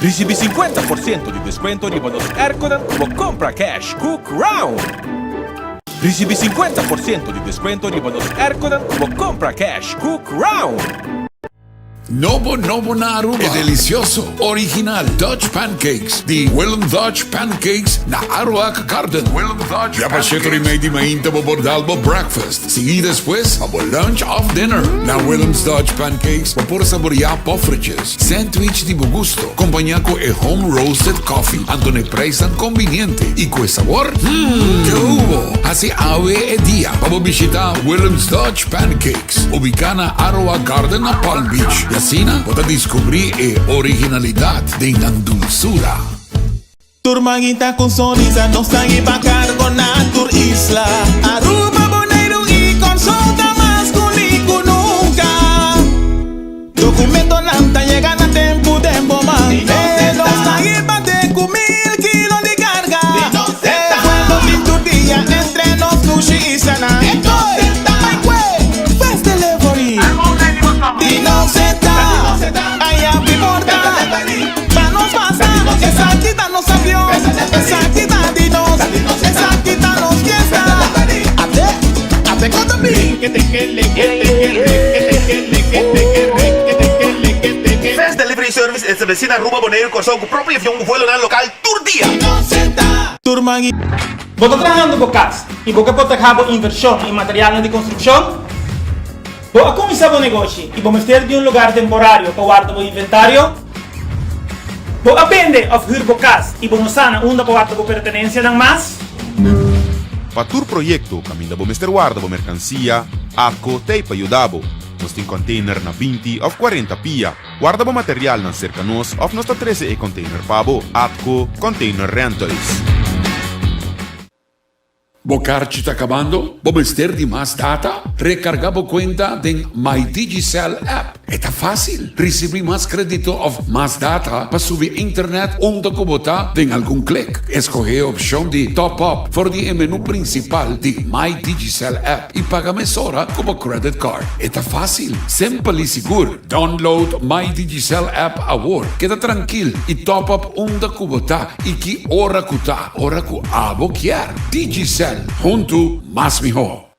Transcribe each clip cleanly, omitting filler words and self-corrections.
Ricibi 50% di descuento riba nos airconan cu bo compra cash cu Crown. Ricibi 50% di descuento riba nos airconan cu bo compra cash cu Crown. Nobo nobo na Aruba e delicioso, original Dutch Pancakes di Willem Dutch Pancakes na Aruac Garden. Ya pa sheto di mei di mainta bo por dal bo breakfast, sigui despues pa bo lunch of dinner. Na Willem's Dutch Pancakes bo por saborea poffertjes, sandwich di bo gusto, compaña cu e home roasted coffee, anto n'e prijsnan conviniente y cu e sabor, hmm, ke hubo! Haci awe e dia pa bo bishita Willem's Dutch Pancakes. Ubiká na Aroa Garden na Palm Beach i asina bo ta diskubrí e originalidat den nan dulsura. Tur manita cu sonrisa nos ta hiba cargo na tur isla. Aruba, Boneiru y Corsou ta mas cuni cu nunca. Documentonan ta yega na tempo den bo man. E nos ta hiba te cu mil kilo di carga. E vuelo tin tur dia entre nos dushi islanan. Bai cue, Fast Delivery di nos ta aya bi porta. Pa nos pasa, esaki ta nos avion, esaki ta di nos, esaki ta nos fiesta. Ate, ate con ta bin. Fast Delivery Service estableci na Aruba, Boneiru y Corsou cu propio avion cu vuelonan local tur dia. Bo ta trahando bo kas i bo ke protehá bo invershon i materialnan di konstrukshon? Bo a kuminsá bo negoshi i bo mester di un lugar temporario pa warda bo inventario? Bo a bende òf hür bo kas i bo no sa na unda pa warda bo pertenensianan mas? Pa tur proyekto kaminda bo mester warda bo merkansia, ATCO t'ei pa yuda bo. Nos tin kònteiner na 20 òf 40 pia. Warda bo materialnan serka nos òf nos ta trese e kònteiner pa bo. ATCO Container Rentals. Bo karchi ta kabando? Bo mester di mas data? Rekarga bo kuenta den My Digicel app. E ta fásil! Risibí mas kredito òf mas data pa subi internet unda ku bo ta den algun klik. Eskohé e opshon di Top Up for di e menú prinsipal di My Digicel app i paga mesora ku bo credit card. E ta fásil, simpel i sigur. Download My Digicel app awor. Keda trankil i top up unda ku bo ta i ki ora ku ta. Ora ku abo kier. Digicel, huntu mas mihó.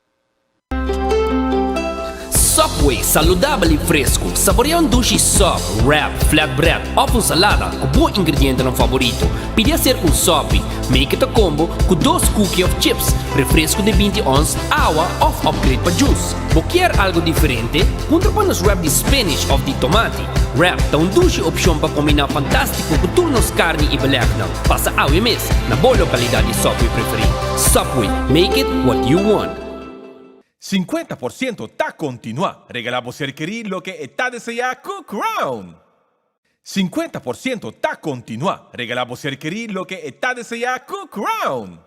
Subway, saludabel i fresku. Saborea un dushi sub, wrap, flatbread òf un salada ku bo ingredientenan favorito. Pidi aser un sopi, make it a combo, ku dos cookie òf chips, refresku di 20 ons, awa òf upgrade pa juice. Bo kier algu diferente? Puntra pa nos wrap di spinach òf di tomati. Wrap ta un dushi opshon pa kombiná fantástiko ku tur nos karni i belegnan. Pasa awe mes na bo lokalidat di Subway preferí. Subway, make it what you want. 50% ta kontinuá. Regalá bo ser kerí loke e ta deseá ku Crown! 50% ta kontinuá. Regalá bo ser kerí loke e ta deseá ku Crown!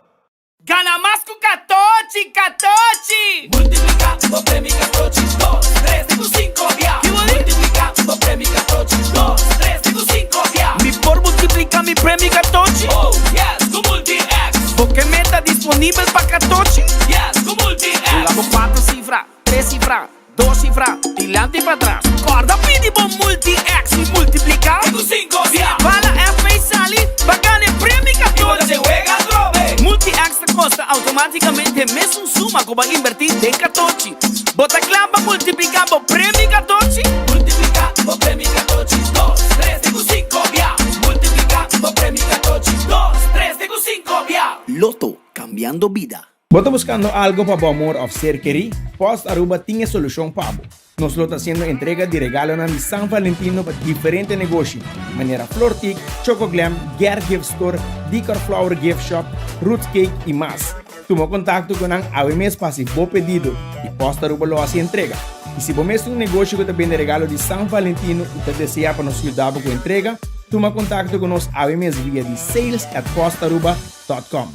Gana mas ku katochi, katochi! Multipliká bo premi katochi dos, tres te ku sinku bia. Multipliká bo premi katochi dos, tres te ku sinku bia. Mi por multipliká mi premi katochi? Oh yes, ku Multi-X! Bo ke meta disponibel pa katochi? Yes, ku Multi-X! Hula bo kuater sifra, tres sifra. Dos sifra, dilanti i patras. Kòrda pidi bo Multi-X i multipliká. Te ku sinko bia. Bala FP sali pa gana e premi 14. I bo ta wega atrobe. Multi-X ta kosta outomátikamente mesun suma ku bo a inbertí den katochi. Bo ta kla pa multipliká bo premi katochi? Multipliká bo premi katochi dos, tres te ku sinko bia. Multipliká bo premi katochi dos, tres te ku sinko bia. Lotto, cambiando bida. Bo ta buskando algo pa bo amor òf ser kerí? Post Aruba tin e solushon pa bo. Nos lo ta hasiendo entrega di regalonan di San Valentino pa diferente negoshi, manera Flortique, Choco Glam, Ger Gift Store, Decor Flower Gift Shop, Roots Cake i mas. Tuma kontakto ku nan awe mes pa hasi bo pedido i Post Aruba lo hasi entrega. I si bo mes tin un negoshi ku ta bende regalo di San Valentino i ta deseá pa nos yuda bo ku entrega, tuma kontakto ku nos awe mes via di sales at postaruba dot com.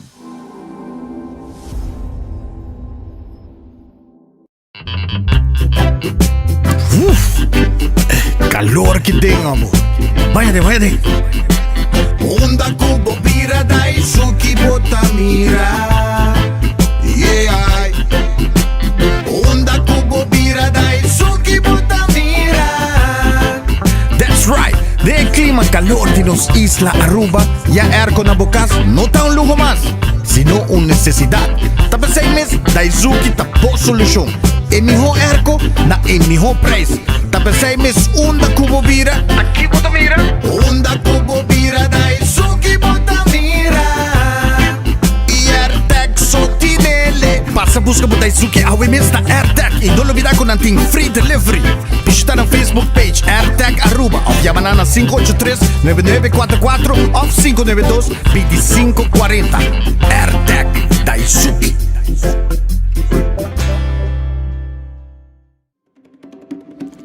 Uf, calor ki den amo. Baña den, baña den. Unda ku bo bira dai suki bo ta mira. Yeah. Unda ku bo bira dai suki bo ta mira. That's right. Den e clima calor di nos isla Aruba, ya airco na bo cas no ta un luho mas, sino un necesidad. Ta p'esey mes Daizuki ta bo solucion. E miho airco na e miho prijs. Ta p'esey mes unda cu bo bira, ta ki bo ta mira? Unda cu bo bira Daizuki bo ta mira. Y AirTag so tinele. Pasa busca bo Daizuki awe mes na AirTag y no lubida cu nan tin free delivery. Bishita nan Facebook page AirTag Aruba of yama nan na 583 9944 of 592 2540. AirTag Daisuke.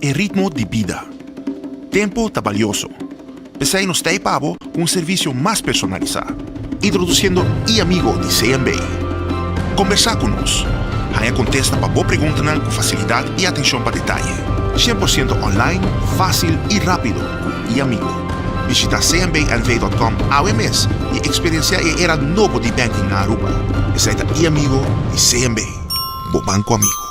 E ritmo di bida. Tempo ta balioso. P'esei nos ta ei pa bo ku un servisio mas personalisá, introdusiendo e-Amigo di CMB. Kombersá ku nos. Haña kontesta pa bo preguntanan ku fasilidat i atenshon pa detaye. 100% online, fásil i rápido ku e-Amigo. Bishita cmbnv.com awe mes i eksperensiá e era nobo di banking na Aruba. Esei ta e-Amigo di CMB, bo banko amigo.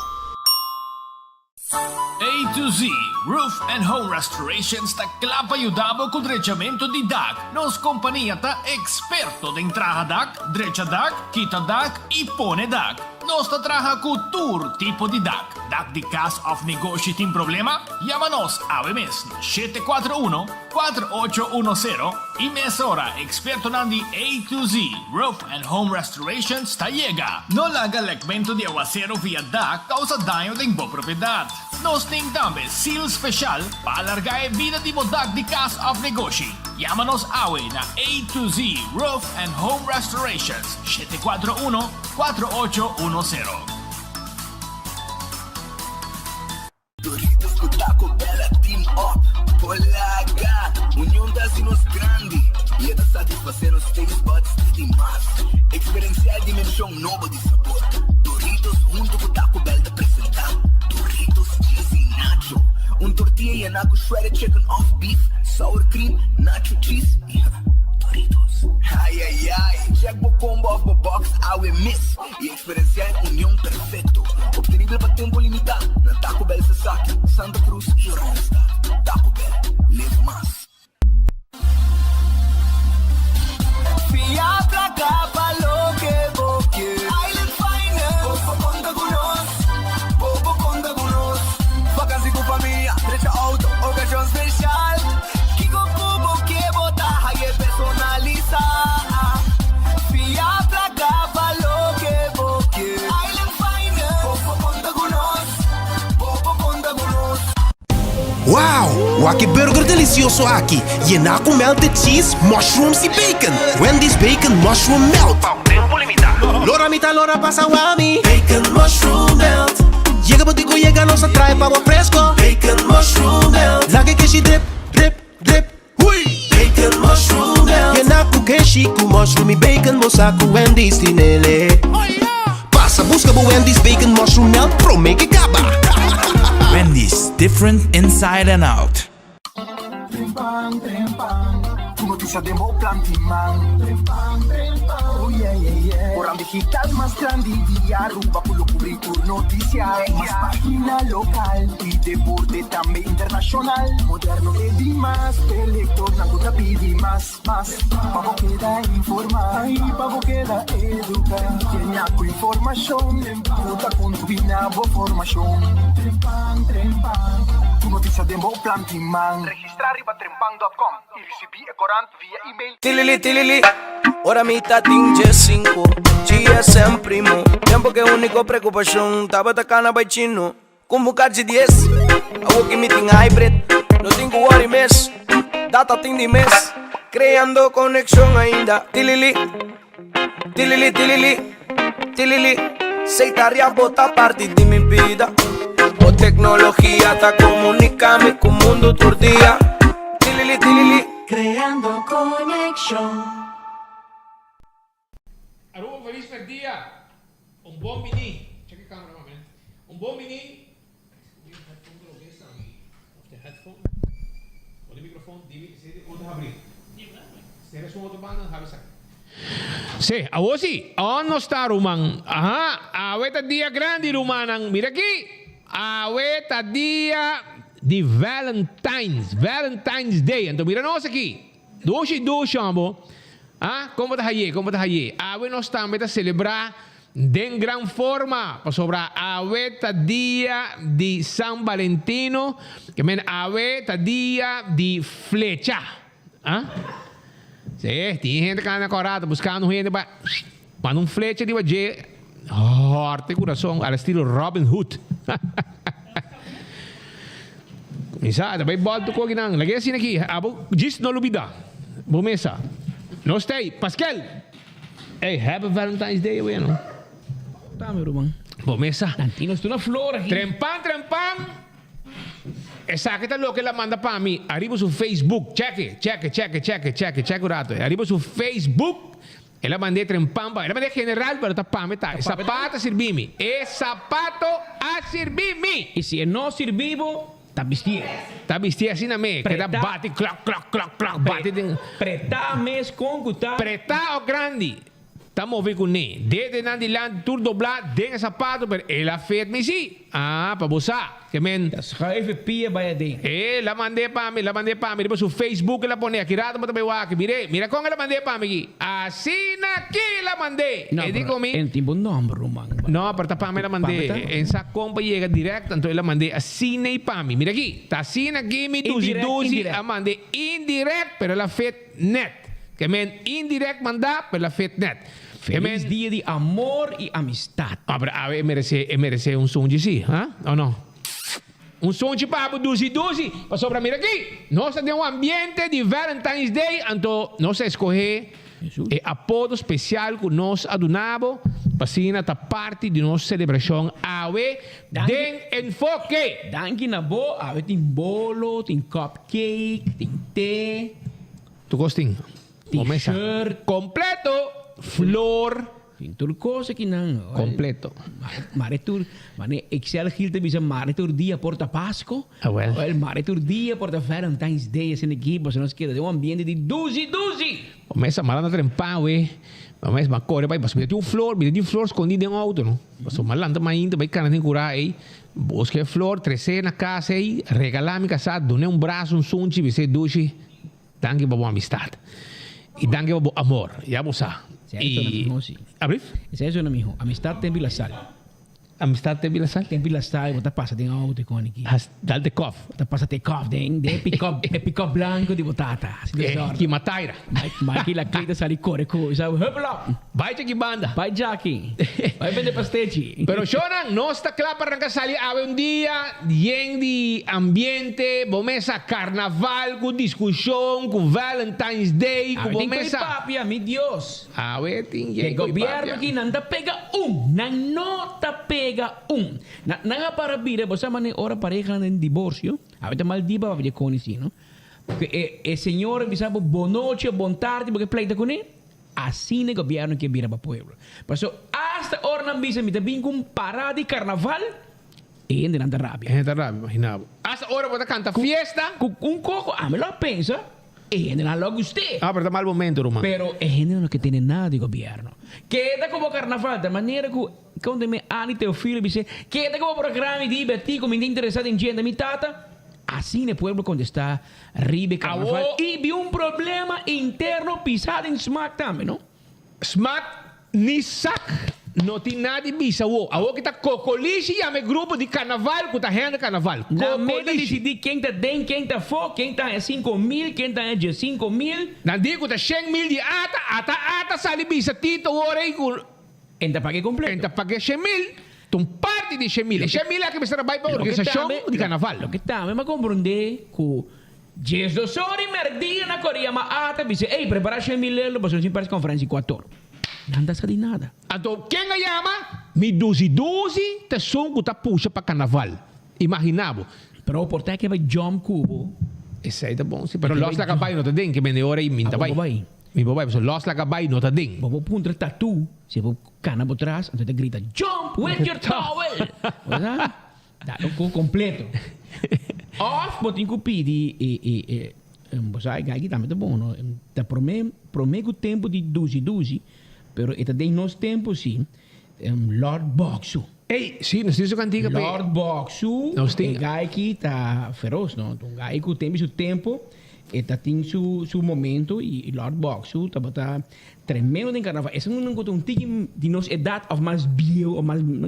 A to Z Roof and Home Restorations ta kla pa yuda bo ku drechamentu di dak. Nos kompania ta eksperto den traha dak, drecha dak, kita dak i pone dak. Nos ta traha ku tur tipo di dak. Dak di kas òf negoshi tin problema? Yama nos awe mes na 741 4810 i mesora ekspertonan di A to Z Roof and Home Restorations ta yega. No laga lekmentu di awasero via dak kousa daño den bo propiedat. Nos tin tambe seal speshal pa alargá e bida di bo dak di kas òf negoshi. Yama nos awe na A to Z Roof and Home Restorations, 741 4810. Doritos cu Taco Bell a team up por laga Union ta haci nos grandi y e ta satisface nos taste buds di mas. Experiencia e dimension nobo di sabor. Doritos hunto cu Taco Bell ta presenta Doritos Cheesy Nacho, un tortilla yena cu shredded chicken of beef, sour cream, nacho cheese y Doritos. Ay ay ay, check bo combo of bo box awe mes y Experiencia e union perfecto, obtenibel pa tempo limita na Taco Bell Sasaki, Santa Cruz y Oranjestad. Taco Bell, live mas. Fia placa pa loke bo kier. Island Finance. Bo por conta cu nos. Bo por conta cu nos. Vakantie cu famia, drecha auto, ocasion special. Kico cu bo kier bo ta haye personalisa. Fia placa pa loke bo kier. Island Finance. Bo por conta cu nos. Bo por conta cu nos. Wow! Wak e burger delicioso aki, yená cu melted cheese, mushrooms y bacon! Wendy's Bacon Mushroom Melt! Pa un tempo limitá. Lora mi ta lora pasa wami. Bacon Mushroom Melt. Yega bo di cu yega nos a trae pa bo fresco. Bacon Mushroom Melt. Laga e keshi drip, drip, drip. Hui! Bacon Mushroom Melt. Yena cu keshi cu mushroom y bacon bo sa cu Wendy's tinele. Pasa busca bo Wendy's Bacon Mushroom Melt prome ke caba. Wendy's, different inside and out. Trempan, trempan, Tur noticia den bo plan tin man. Trempan, trempan, oh yeah, yeah, yeah. Koran digital mas grandi di Aruba cu lo cubri tur noticia. Mas pagina local y deporte tambe internacional. Moderno e di mas, e lectornan cu ta pidi mas, mas. Pa bo keda informa y pa bo keda educa. Genia cu informacion cu ta contribui na bo formacion. Trempan, trempan, Tur noticia den bo plan tin man. Registra riba trempan dot com y ricibi e corant via email. Tilili tilili, ora mi ta tin djesinku, GSM primo Tempo ke uniko preokupashon tabata kana bai chino Ku buka di dies, awo ki mi tin hybrid No tin ku worry mes, data tin di mes Kreando konekshon ainda Tilili, tilili tilili, tilili Sei ta ria bo ta parti di mi bida Bo teknologia ta komunika mi ku mundu tur dia Tilili tilili. Creando conexion. Aruba feliz merdia! Un bon bini, check e camera man. Un bon bini, di headphone ta lo bes ami, of de headphone, o de microfoon, di si di otro habri. Sera su otro banda, habri esaki. Sí, awor sí, on nos ta ruman? Aha, awe ta dia grandi rumannan, mira aki, awe ta dia di Valentine's, Valentine's Day, anto mira nos aki. Dushi dushi hombo. Ah, kon bo ta haye, kon bo ta haye. Awe nos tambe ta selebrá den gran forma, pasobra awe ta dia di San Valentino, ke men awe ta dia di flecha. Ah? Sí, tin hende ka anda kòrá ta buskando un hende pa manda un flecha riba dje, hòrta e kurason al estilo Robin Hood. Kuminsá ta bai bòltu koki nan. Lag'é asina aki. Abo djis no lubidá. Bo mesa. Nos ta ei. Paskel! Ey, happy Valentine's Day awe no. Tami ruman. Bo mesa. Tanti nos tuna flor aki. Trempan trempan. Esaki ta loke el a manda pa mi ariba su Facebook. Cheke, cheke, cheke, cheke, cheke, cheke un rato. Ariba su Facebook. El a mand'é trempan pa, el a mand'é general pero ta pa mi ta. E sapato a sirbi mi. E sapato a sirbi mi! I si e no sirbi bo, ta bistié. Ta bistié asina me, ke ta bati klok, klok, klok, klok, bati den. Pretá mes kon ku ta. Pretá o grandi, ta move kuné. Dedenan dilanti tur doblá den e sapato, pero el a fet mi sí. Ah, pa bo sa. Ke men. Ta schuif e pia bai aden. E la mand'é pa mi, la mand'é pa mi. Riba su Facebook el a pone. Aki rato bo ta bai wak. Mir'é, mira kon el a mand'é pa mi aki. Asina ki el a mand'é. No, E di pero ku mi. e no tin bo nomber, ruman. No, pero ta pa mi el a mand'é. Pa mi ta. E sa kon pa yega direct, anto el a mand'é asina i pa mi. Mira aki. Ta asina ki mi dusi Indirect, dusi indirect. a mand'é indirect, pero el a fet net. Ke men indirect mandá, pero el a fet net. Feliz dia di amor y amistad. Ah, pero awe e merece, e merece un sunchi si, ha? O no? Un sunchi pa bo dushi dushi, pasobra mira aki, nos ta den un ambiente di Valentine's Day, anto nos a escoge e apodo special cu nos a duna bo, pa asina ta parti di nos celebracion awe den Enfoke! Danki na bo, awe tin bolo, tin cupcake, tin te. Tur cos tin. T-shirt. Completo. Flor. Tin tur cos aki nan. Completo. Mare tur, mane Excel Gil ta bisa mare tur dia por ta Pasco. Awel. Awel mare tur dia por ta Valentine's Day asina aki pasobra nos keda den un ambiente di dushi dushi. Bo mesa mala na tren pan we. Bo mes ma core bai pasobra mi ta tin un flor, mi ta tin flor scondi den auto no. Pasobra mi a lanta mainta bai cana den cura ey. Busca e flor, trece na cas ey, regala mi casa, dune un brazo, un sunchi, bis'e dushi. Danki pa bo amistad. Y danki pa bo amor. Ya bo sa. Y Abrif? Esei suena miho. Amistad tempi la sal. Amistad tempi la sal? Tempi la sal, bo ta pasa den auto y con aki. Has dal te kof. Bo ta pasa te kof den den pick up, e pick up blanco di bo tata. Así de zordo. Ki mataira. Mike la Klita sali core cu, sa huppelop. Bai Jackie banda. Bai Jackie. Bai bende pastechi. Pero shownan, nos ta kla pa ranka sali awe un dia yen di ambiente, bo mesa carnaval cu discusion, cu Valentine's Day, cu Awe bo tin mesa. coi papia, mi Dios. Awe tin E yen coi gobierno papia. aki nan ta pega un, nan no ta pega un. Nan, nan a para bira, bo sa mane ora parehanan den divorcio, awe ta mal dia pa papia di coni si, no? Porque e, e señora bisa bo bonochi o bon tardi bo ke pleita cune. Asina e gobierno ke bira pa pueblo. Paso hasta ora nan bisa mi ta bin ku un parada di carnaval, e hendenan ta rabia. E hende ta rabia, imagina bo. Hasta ora bo ta canta fiesta. Ku un koko, ami lo a pensa, e hendenan lo a gust'é. Ah, pero ta mal momento, ruman. Pero e hendenan no ke tene nada di gobierno. Keda ku bo carnaval, ta manera ku konta mi Anny Teofilo bis'é, keda ku bo programa di Betico, mi ta interesa den djenta mi tata. Asina e pueblo contesta riba e carnaval. Awo. Y bi un problema interno pisa den smaak tambe, no? Smaak ni sak no tin nada di bisa awo. Awo ki ta Cocolishi yama e grupo di carnaval cu ta hende carnaval. Nan meta Cocolishi. dicidi ken ta den, ken ta afo, ken ta haña 5000, ken ta haña 15000. Nan di cu ta 100.000 di ata, ata ata sali bisa Tito wor ey cu. En ta paga e completo. En ta paga e 100.000. Ta un parti di 100.000. E 100.000 aki mester a bai pa organisashon di karnaval. Loke tambe mi a komprondé ku diesdos ora i merdia na Korea ma ata bisa, ey, prepará 100.000 euro pasobra nos tin press conference i kuator. Nan ta sa di nada. Anto ken a yama? Mi dusi dusi ta esun ku ta pusha pa karnaval. Imaginá bo. Pero por ta ke bai jump ku bo. Esei ta bon si, pero los laga bai no ta den ke mende ora i mi ta bai. Abo bo bai. Mi bo bai pasobra los laga bai no ta den. Bo por puntra tatu si bo cana bo tras, anto ta grita jump with your towel! Bo sa? Da lo cu completo. Of bo tin cu pidi e e e bo sa e gai aki tambe ta bon no, ta prome prome cu tempo di dushi dushi, pero e ta den nos tempo si, Lord Boxu. Ey, si, nos tin su cantica pe. Lord Boxu, Nos tin. e gai aki ta feroz no, un gai cu tempo su tempo. E ta tin su su momento y Lord Boxu tabata tremendo den carnaval. Esun un cu ta un tiki di nos edad of mas bieu of mas, no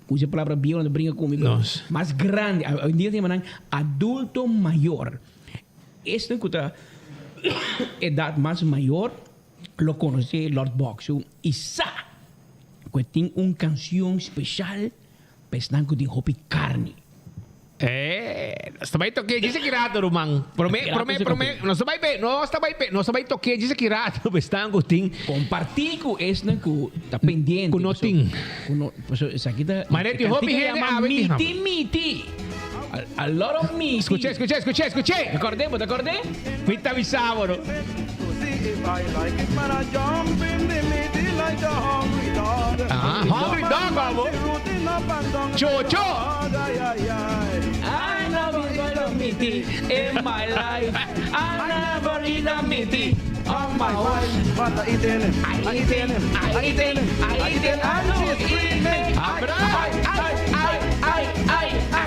usa e palabra bieu no ta brinca cu mi, pero mas grandi. Hoy en dia ta yama nan adulto mayor. Esnan cu ta edad mas mayor lo conoce Lord Boxu y sa cu e tin un cancion special pa esnan cu tin hopi carni. Eh, nos ta bai toke djis aki rato, ruman. Prome, prome, prome, nos ta bai pe, nos ta bai pe, nos ta bai toke djis aki rato, pa esnan ku tin. Kompartí ku esnan ku ta pendiente. Ku no tin. Ku no, paso esaki ta. Mane tin hopi hende awe tin hamber. Miti, miti. A lot of miti. Skuch'é, skuch'é, skuch'é, skuch'é. Te kord'é, bo ta kord'é? Mi ta bisa bo, no. Ah, hungry dog, abo. Chocho! I never eat a meaty in my life. I never eat a meaty of my life. I eat it, I eat it, I eat it, I eat it, I eat it. I, I, I, I, I, I.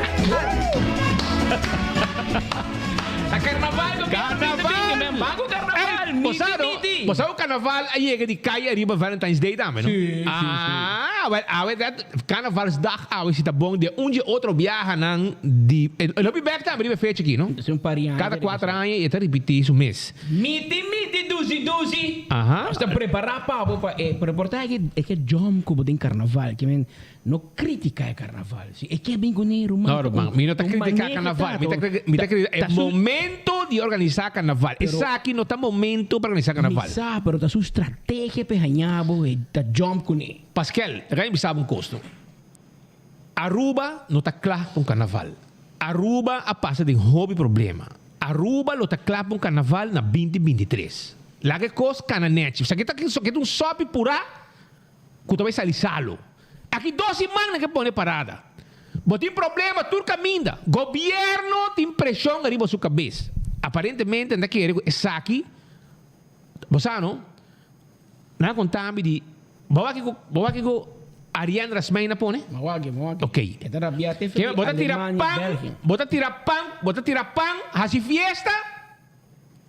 Ta carnaval ku Carnaval! Bago carnaval! Ey, bo sa no? Bo sa ku carnaval a yega di kai ariba Valentine's Day tambe, no? Sí, sí, sí. Ah, wel, awe dat Carnavalsdag awe si ta bon di un dje otro biahanan di e lo bi bek tambe riba e fecha aki, no? Es un par di aña Kada kuater aña e ta ripití su mes. Miti, miti, dusi, dusi. Aha. Nos ta prepará pa bo pa e, pero por ta e ke jòm ku bo den carnaval, ke men No critica e carnaval. Si e ke bin cune ruman. No ruman, mi no ta critica carnaval. Mi ta mi ta critica e momento di organisa carnaval. Esaki no ta momento pa organisa carnaval. Mi sa, pero ta su strategia pa e haña bo e ta jump cune. Paskel, ta mi bisa bo un cos no. Aruba no ta cla pa un carnaval. Aruba a pasa den hopi problema. Aruba lo ta cla pa un carnaval na binti 23. Laga e cos cana nechi. Esaki ta un sopi pura. Ku ta bai sali salo. Aki dos siman nan ke pone parada. Bo tin problema tur kaminda. Gobierno tin preshon ariba su kabes. Aparentemente nan ta kere ku esaki, bo sa no, nan a konta mi di, bo wak ku, bo wak ku Ariane Rasmijn a pone? Bo wak, bo wak. Ok. E ta rabia te Ke bo ta tira Alemania, pan, België. bo ta tira pan, bo ta tira pan, hasi fiesta.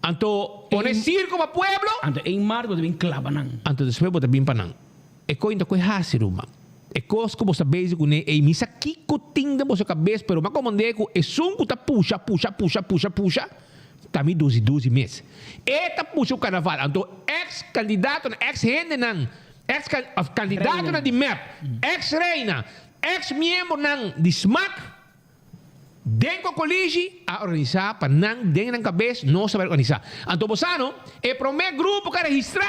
Anto pone sirko pa pueblo. Anto ein mart bo ta bin klaba nan. Anto despues bo ta bin pa nan. E kos inta koe hasi, ruman. E kos ku bo sta bezig kuné ei, mi sa kiko tin den boso kabes, pero mi a komand'é ku esun ku ta pusha, pusha, pusha, pusha, pusha, ta mi duzi duzi mes. E ta pusha ku karnaval. Anto eks kandidatonan, eks hendenan, eks of kandidatonan di mep, eks reina, eks miembronan di smak, Den Cocolishi a organisa pa nan den nan cabes nos ta bai organisa. Anto bo sa no, e prome grupo cu a registra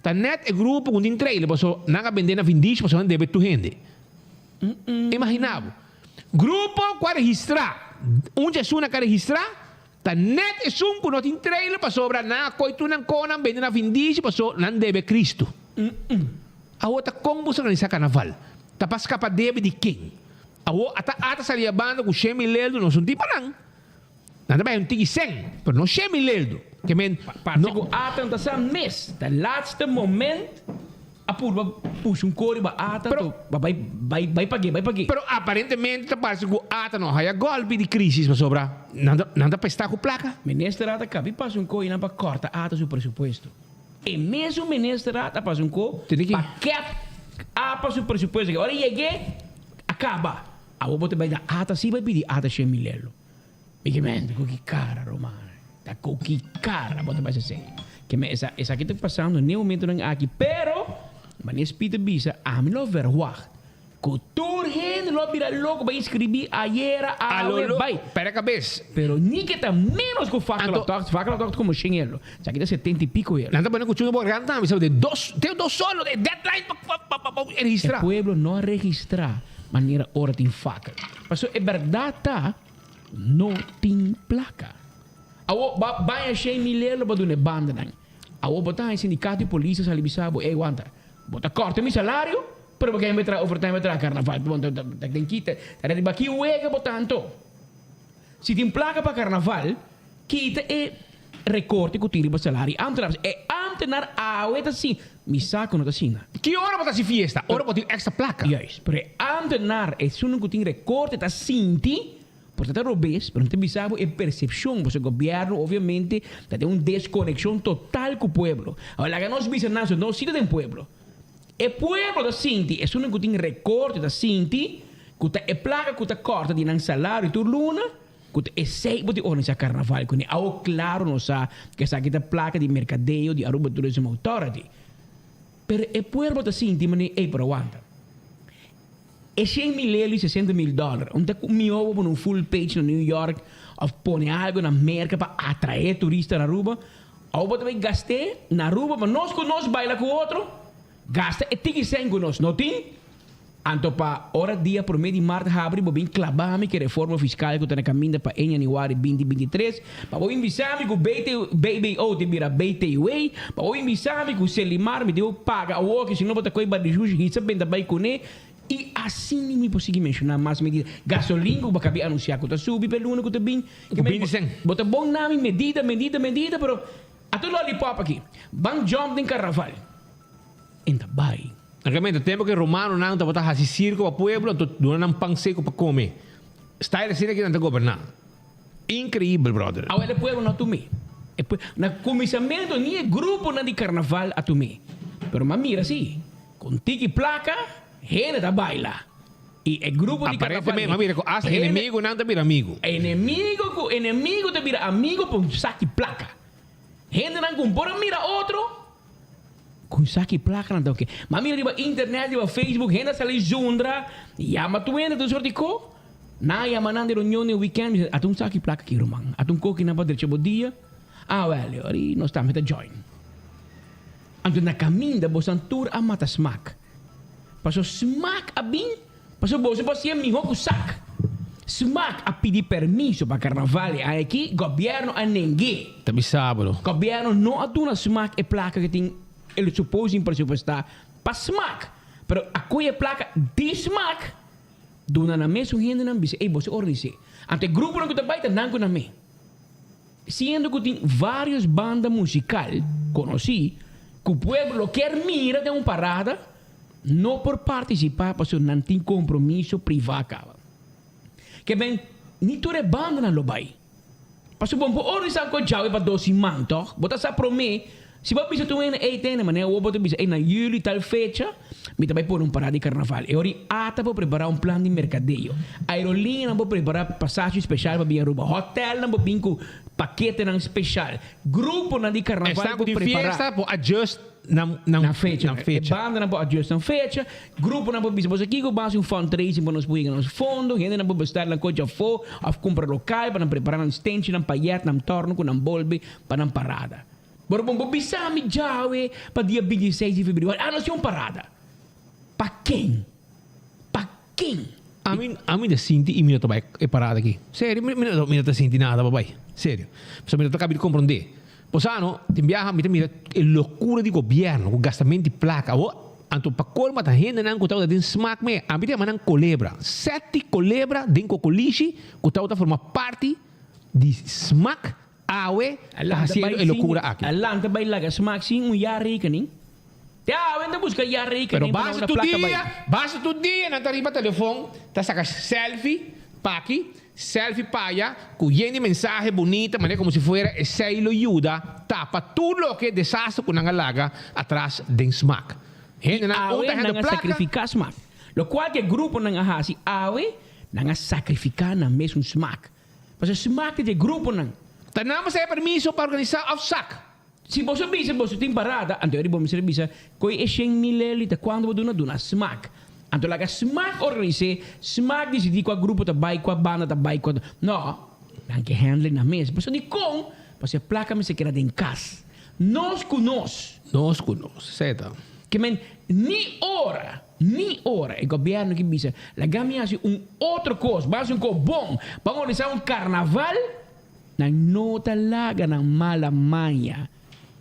ta net e grupo cu tin trailer paso nan a bende na vindishi paso nan debe tur hende. Imagina bo. Grupo cu a registra, un dje esunnan cu a registra ta net esun cu no tin trailer pasobra nan a coy tur nan conan bende na vindishi paso nan debe Cristo. Awor ta con bo sa organisa carnaval? Ta pa scapa debe di ken? Awor ata ata sali a banda ku shen mil leldo no sun tipo nan. Nan ta bai un tiki sen, pero no shen mil leldo. Ke men Parse no. ku ata no ta sa mes. Ta laatste moment a purba pusha un kori ba ata Pero to ba bai bai bai pag'é bai pag'é. Pero aparentemente ta parse ku ata no haya golpi di crisis pasobra nan ta nan ta pestá ku plaka. Minister ata kabi pasa un koi nan pa kòrta ata su presupuesto. E mesun minister ata pasa un ko pa kèt apa su presupuesto ke ora yeg'é. A caba. Awor bo ta bay na ata si bay pidi ata shen mil elo. Mi ke men ta cu ki cara Romana. Ta cu ki cara bo ta bay haci esey. Ke men esa esaki ta pasando ne momentonan aki pero manes Peter bisa ami lo verwacht cu tur hende lo a bira loco bay inscribi ayera awe bay. Pera cabes. Pero ni ke ta menos cu Anto. Vaklatocht. Vaklatocht como shen elo. Esaki ta setenta y pico elo. Nan ta pone cu chuno bo garganta tambe sabi de dos te dos solo de deadline pa pa pa pa registra. E pueblo no a registra manera ora tin fakel. Pasobra e berdad ta no tin placa. Awor ba baña shen mil elo pa duna e bandanan. Awor bo ta haña sindicato di polis a sali bisa bo ey wanta bo ta corta mi salario pero bo kende traha overtime bo traha carnaval bo ta den kita ta riba ki wega bo ta anto. Si tin placa pa carnaval kita e Recorte cu tin riba salario ambtenaar. E ambtenaar awe ta sin. Mi sa cu no ta asina. Ki ora bo ta haci fiesta? Ora bo tin extra placa. Juist. Pero e ambtenaar, esunnan cu tin recorte ta sinti. Por ta ta robes, pero mi ta bisa bo e percepcion, pasobra gobierno obviamente ta den un desconexion total cu pueblo. Awor laga nos bisa nan so nos si ta den pueblo. E pueblo ta sinti, esunnan cu tin recorte ta sinti cu ta e placa cu ta corta di nan salario tur luna, cu ta esey bo tin organisa carnaval cune. Awor claro nos sa cu esaki ta placa di mercadeo di Aruba Tourism Authority. Pero e pueblo ta sinti manera ey por a wanta. E shen mil elo y sesenta mil dollar, un ta cu miho bo pone un full page na New York of pone algo na Merca pa atrae turista na Aruba, awor bo ta bay gaste na Aruba pa nos cu nos baila cu otro, gasta e tiki cen cu nos no tin, anto pa ora dia prome di mart habri bo bin claba mi cu e reforma fiscal cu ta na caminda pa en januari binti 23, pa bo bin bisa mi cu BBO ta bira BTW, pa bo bin bisa mi cu Selimar mi debe paga awor ki si no bo ta coy bardishushi hisa benta bay cune. I asina mi por sigui menshoná mas medida. Gasolin ku bo kabi anunsiá ku ta subi pa e luna ku ta bin. Ku bini sen. Bo ta bon na mi medida, medida, medida, pero a tur lollipop aki. Ban jump den karnaval. En ta bai. Realmente, tempu ku e romanonan tabata hasi sirko pa pueblo, anto duna nan pan seku pa kome. Style asina ki nan ta goberná. Increibel, brother. Awel e pueblo no a tum'é. E pue, na kuminsamentu ni e gruponan di karnaval a tum'é. Pero m'a mira si. Con tiki placa, hende ta baila. Y e grupo di carnaval. Aparentemente, m'a mira cu hasta enemigonan ta bira amigo. Enemigo cu enemigo ta bira amigo pa un saki placa. Hendenan cu por a mira otro, cu un saki placa nan ta oke. M'a mira riba internet, riba Facebook, hende a sali zundra, yama tur hende tur soort di co. Nan a yama nan di reunion den weekend, mi bisa, ata un saki placa aki ruman, ata un coki nan pa drecha bo dia. Ah wel, ori nos tambe ta join. Anto na kaminda bosan tur a mata smak. Paso smak a bin, paso boso por siña mihó ku sak. Smak a pidi permiso pa karnaval e aña aki, gobièrnu a neng'é. Ta bisa bro. Gobièrnu no a duna smak e plaka ku tin el suposing presupuestá pa smak. Pero a kohe e plaka di smak duna nan mesun hendenan bisa ey boso organis'é. Anto e gruponan ku ta bai ta nan ku nan me. Siendo cu tin varios banda musical conoci cu pueblo lo kier mira den un parada, no por participa pasobra nan tin compromiso priva caba. Ke ben, ni tur e bandanan lo bay. Pasobra bo no por organisa un kochawe pa dos siman, toch? Bo ta sa prome, si bo a bisa tur hende, ey tene, manera awor bo ta bisa, ey na juli tal fecha mi ta bay pone un parada di carnaval. E ora y ata por prepara un plan di mercadeo. Aerolineanan por prepara pasashi special pa bin Aruba. Hotelnan por bin cu paketenan special. Gruponan di carnaval Esnan por cu tin prepara. fiesta por adjust nan nan Nan fecha. nan fecha. E bandanan por adjust nan fecha. Gruponan por bisa boso kico ban haci un fundraising pa nos por yega nos fondo. Hendenan por bestel nan coche afo of cumpra local pa nan prepara nan stenchi, nan payet, nan torno cu nan bolbe pa nan parada. Pero bon bo bisa mi djawe pa dia 26 di februari a nos tin un parada. Pa ken? Pa ken? Ami ami ta sinti y mi no ta bai e parada aki. Serio mi mi no mi no ta sinti nada pa bai. Serio. Pasobra mi no ta kabi di komprondé. Bo sa no, tin biaha mi ta mira e lokura di gobièrnu ku gastamento di plaka. Awor, anto pa kolma ta hendenan ku tabata den smak me. Ami ta yama nan kolebra. Sèti kolebra den kokolishi ku tabata forma parti di smak awe ta hasiendo e lokura aki. A lanta bai laga smak sin un jaarrekening. Te awe nan ta buska Pero jaarrekening pa nan basta una tur plaka bai. dia, basta tur dia nan ta riba telefon ta saka selfie p'aki, selfie p'aya ku yen di mensahe bunita manera komo si fuera esei lo yuda tapa tur loke desastre ku nan a laga atras den smak. I Hendenan un awe ta nan hende a plaka. sakrifika smak. Lokual ku e gruponan a hasi awe, nan a sakrifika nan mesun smak. Pasobra smak ta di e gruponan. Ta nan mester e permiso pa organisá òf sak. Si boso bisa boso tin parada, anto e riba mester bisa, Koe e shen mil eli ta kuantu bo duna? Duna smak. Anto laga smak organis'é, smak disidí kua grupo ta bai, kua banda ta bai, kua. No, nan ke handle nan mes. Pasobra dikon? Pasobra e plaka mester keda den kas. Nos ku nos. Nos ku nos, esei ta. Ke men, ni ora, ni ora e gobièrnu ke bisa, laga mi hasi un otro kos, ban hasi un kos bon, ban organisá un karnaval. Nan no ta laga nan mala maña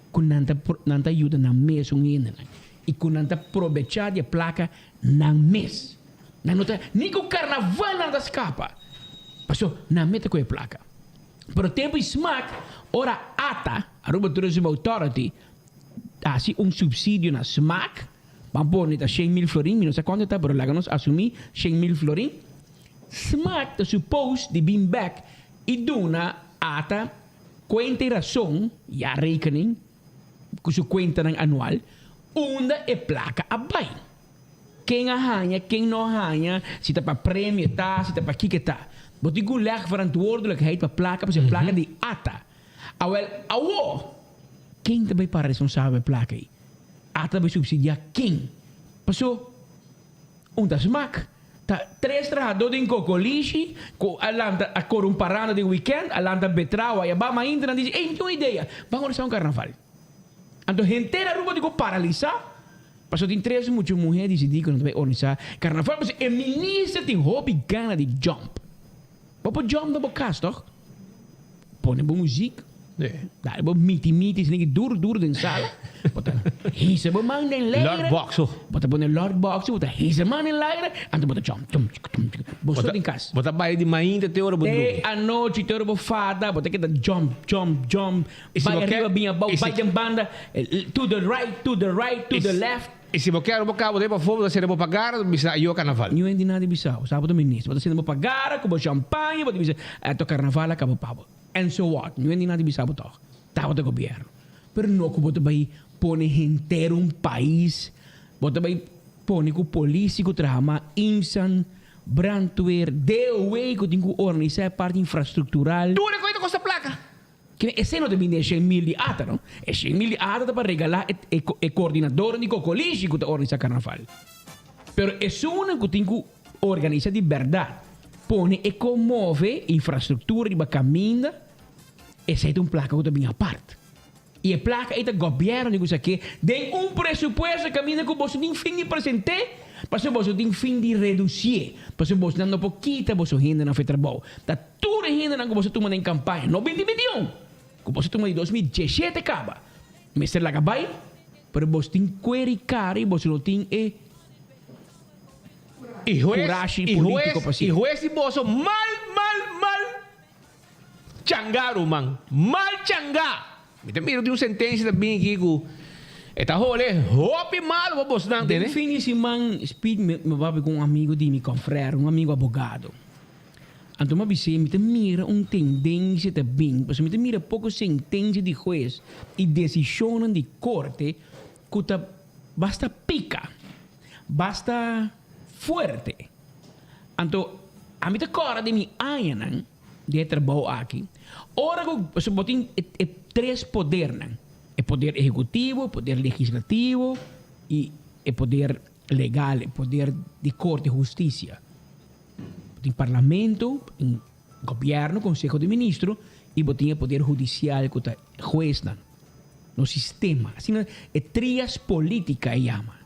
ku nan ta nan ta yuda nan mesun hendenan i ku nan ta probechá di e plaka nan mes. Nan no ta ni ku karnaval nan ta skapa paso nan mete ku e plaka. Pero tempu i smak ora ata, Aruba Tourism Authority, ta hasi un supsidio na smak, ban pone ta 100.000 florin, mi no sa kuantu ta pero laga nos asumí 100.000 florin. Smaak ta suppose di bin bek i duna ata kuenta i rason, jaarrekening, ku su kuentanan anual, unda e plaka a bai. Ken a haña, ken no a haña, si ta pa premio ta, si ta pa kiko ta. Bo tin ku leg verantwoordelijkheid pa plaka, pasobra e plaka di ata. Awel, awo, ken ta bai para responsabel pa e plaka ei? Ata ta bai subsidiá ken? Paso, un ta smak. Ta tres trahadó den Kokolishi ku a lanta a kore un paranda den wikènt, a lanta betrao aya ba mainta nan disi, ey mi tin un idea, ban organisá un karnaval. Anto henter Aruba tin ku paralisá pasobra tin tres mucha muhé disidí ku nan ta bai organisá karnaval pasobra e minister tin hopi gana di jump. Bo por jump na bo kas toch? Pone bo muziek, dale bo miti miti esaki duro duro den sala, bo ta hisa bo man den leire, bo ta pone Lord Boxer, bo ta hisa man den leire, anto bo ta jump tum chik tum chik, bo so den kas. Bo ta bai di mainta te ora bo drumi. Te anochi te ora bo fada, bo ta keda jump jump jump, bai ariba bin abou, bai den banda, to the right to the right to the left. I si bo kier bo kabo den pafó, bo ta sende bo pagara, bo bisa ayo karnaval. Niun hende nada bisa bo, sa bo ta minister, bo ta sende bo pagara ku bo shampaña, bo ta bisa eto karnaval a kaba pa bo. And so what? Niun hende nada bisa bo tòg. Tabata gobièrnu. Pero no ku bo ta bai pone henter un pais, bo ta bai pone ku polisi ku traha mas insan, brandweer, DOW ku tin ku organisá e parti infrastruktural. Tur e koe ta kosta plaka. Kende esei no ta bini e shen mil di ata no. E shen mil di ata ta pa regalá e e koordinadornan di kokolishi ku ta organisá karnaval. Pero esunnan ku tin ku organisá di bèrdat, pone e konmove infrastruktura riba kaminda, esei ta un plaka ku ta bini apart. I e plaka ei ta gobièrnu di ku sa ke den un presupuesto kaminda ku boso tin fin di present'é, pasobra boso tin fin di redusié, pasobra bosonan no por kita boso hendenan for e trabou. Ta Tur e hendenan ku boso tuma den kampaña, no binti bintiun, ku boso tuma di 2017 kaba, mester laga bai, pero boso tin kuer i kara i boso no tin e kurashi politiko pa I hasi. hues di boso mal, mal, mal changá, ruman. Mal changá! Mi ta mira di un sentensia ta bin aki ku e ta hole hopi malu pa bosnan, Den tende. fin di siman, Speed, mi papia ku un amigu di mi, konfrère, un amigu abogado. Anto mi a bis'é, mi ta mira un tendensia ta bin, pasobra mi ta mira poko sentensia di hues i desishonnan di korte ku ta basta pika, basta fuerte. Anto ami ta kòrda den mi añanan di e trabou aki, ora ku, pasobra bo tin e tres podernan, e poder ehekutivo, e poder legislativo i e poder legal, e poder di korte, hustisia. Bo tin parlamento, bo tin gobierno, conseho di ministro y bo tin e poder hudicial cu ta huesnan. Nos sistema. Asina e trias politica e yama.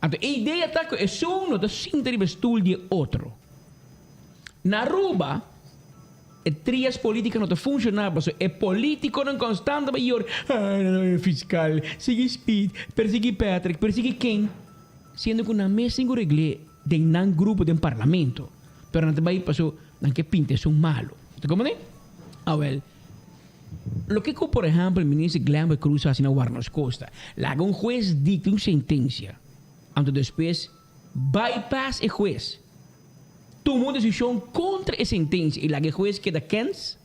Anto e idea ta cu esun no ta sinta riba e stoel di e otro. Na Aruba e trias politica no ta funciona pasobra e politiconan constant ta bay yori, Ay, nan ta bay fiscal, sigui Speed, persigui Patrick, persigui ken? Siendo cu nan mes tin cu regle. Den nan grupo den parlamento. Pero nan ta bai paso nan ke pinta esun malo. Ta comprende? Awel, loke ku por ehempel minister Glenbert Croes a hasi na Warnos Costa, laga un hues dicta un sentencia, anto despues bypass e hues, tuma un decision contra e sentencia y laga e hues keda kens,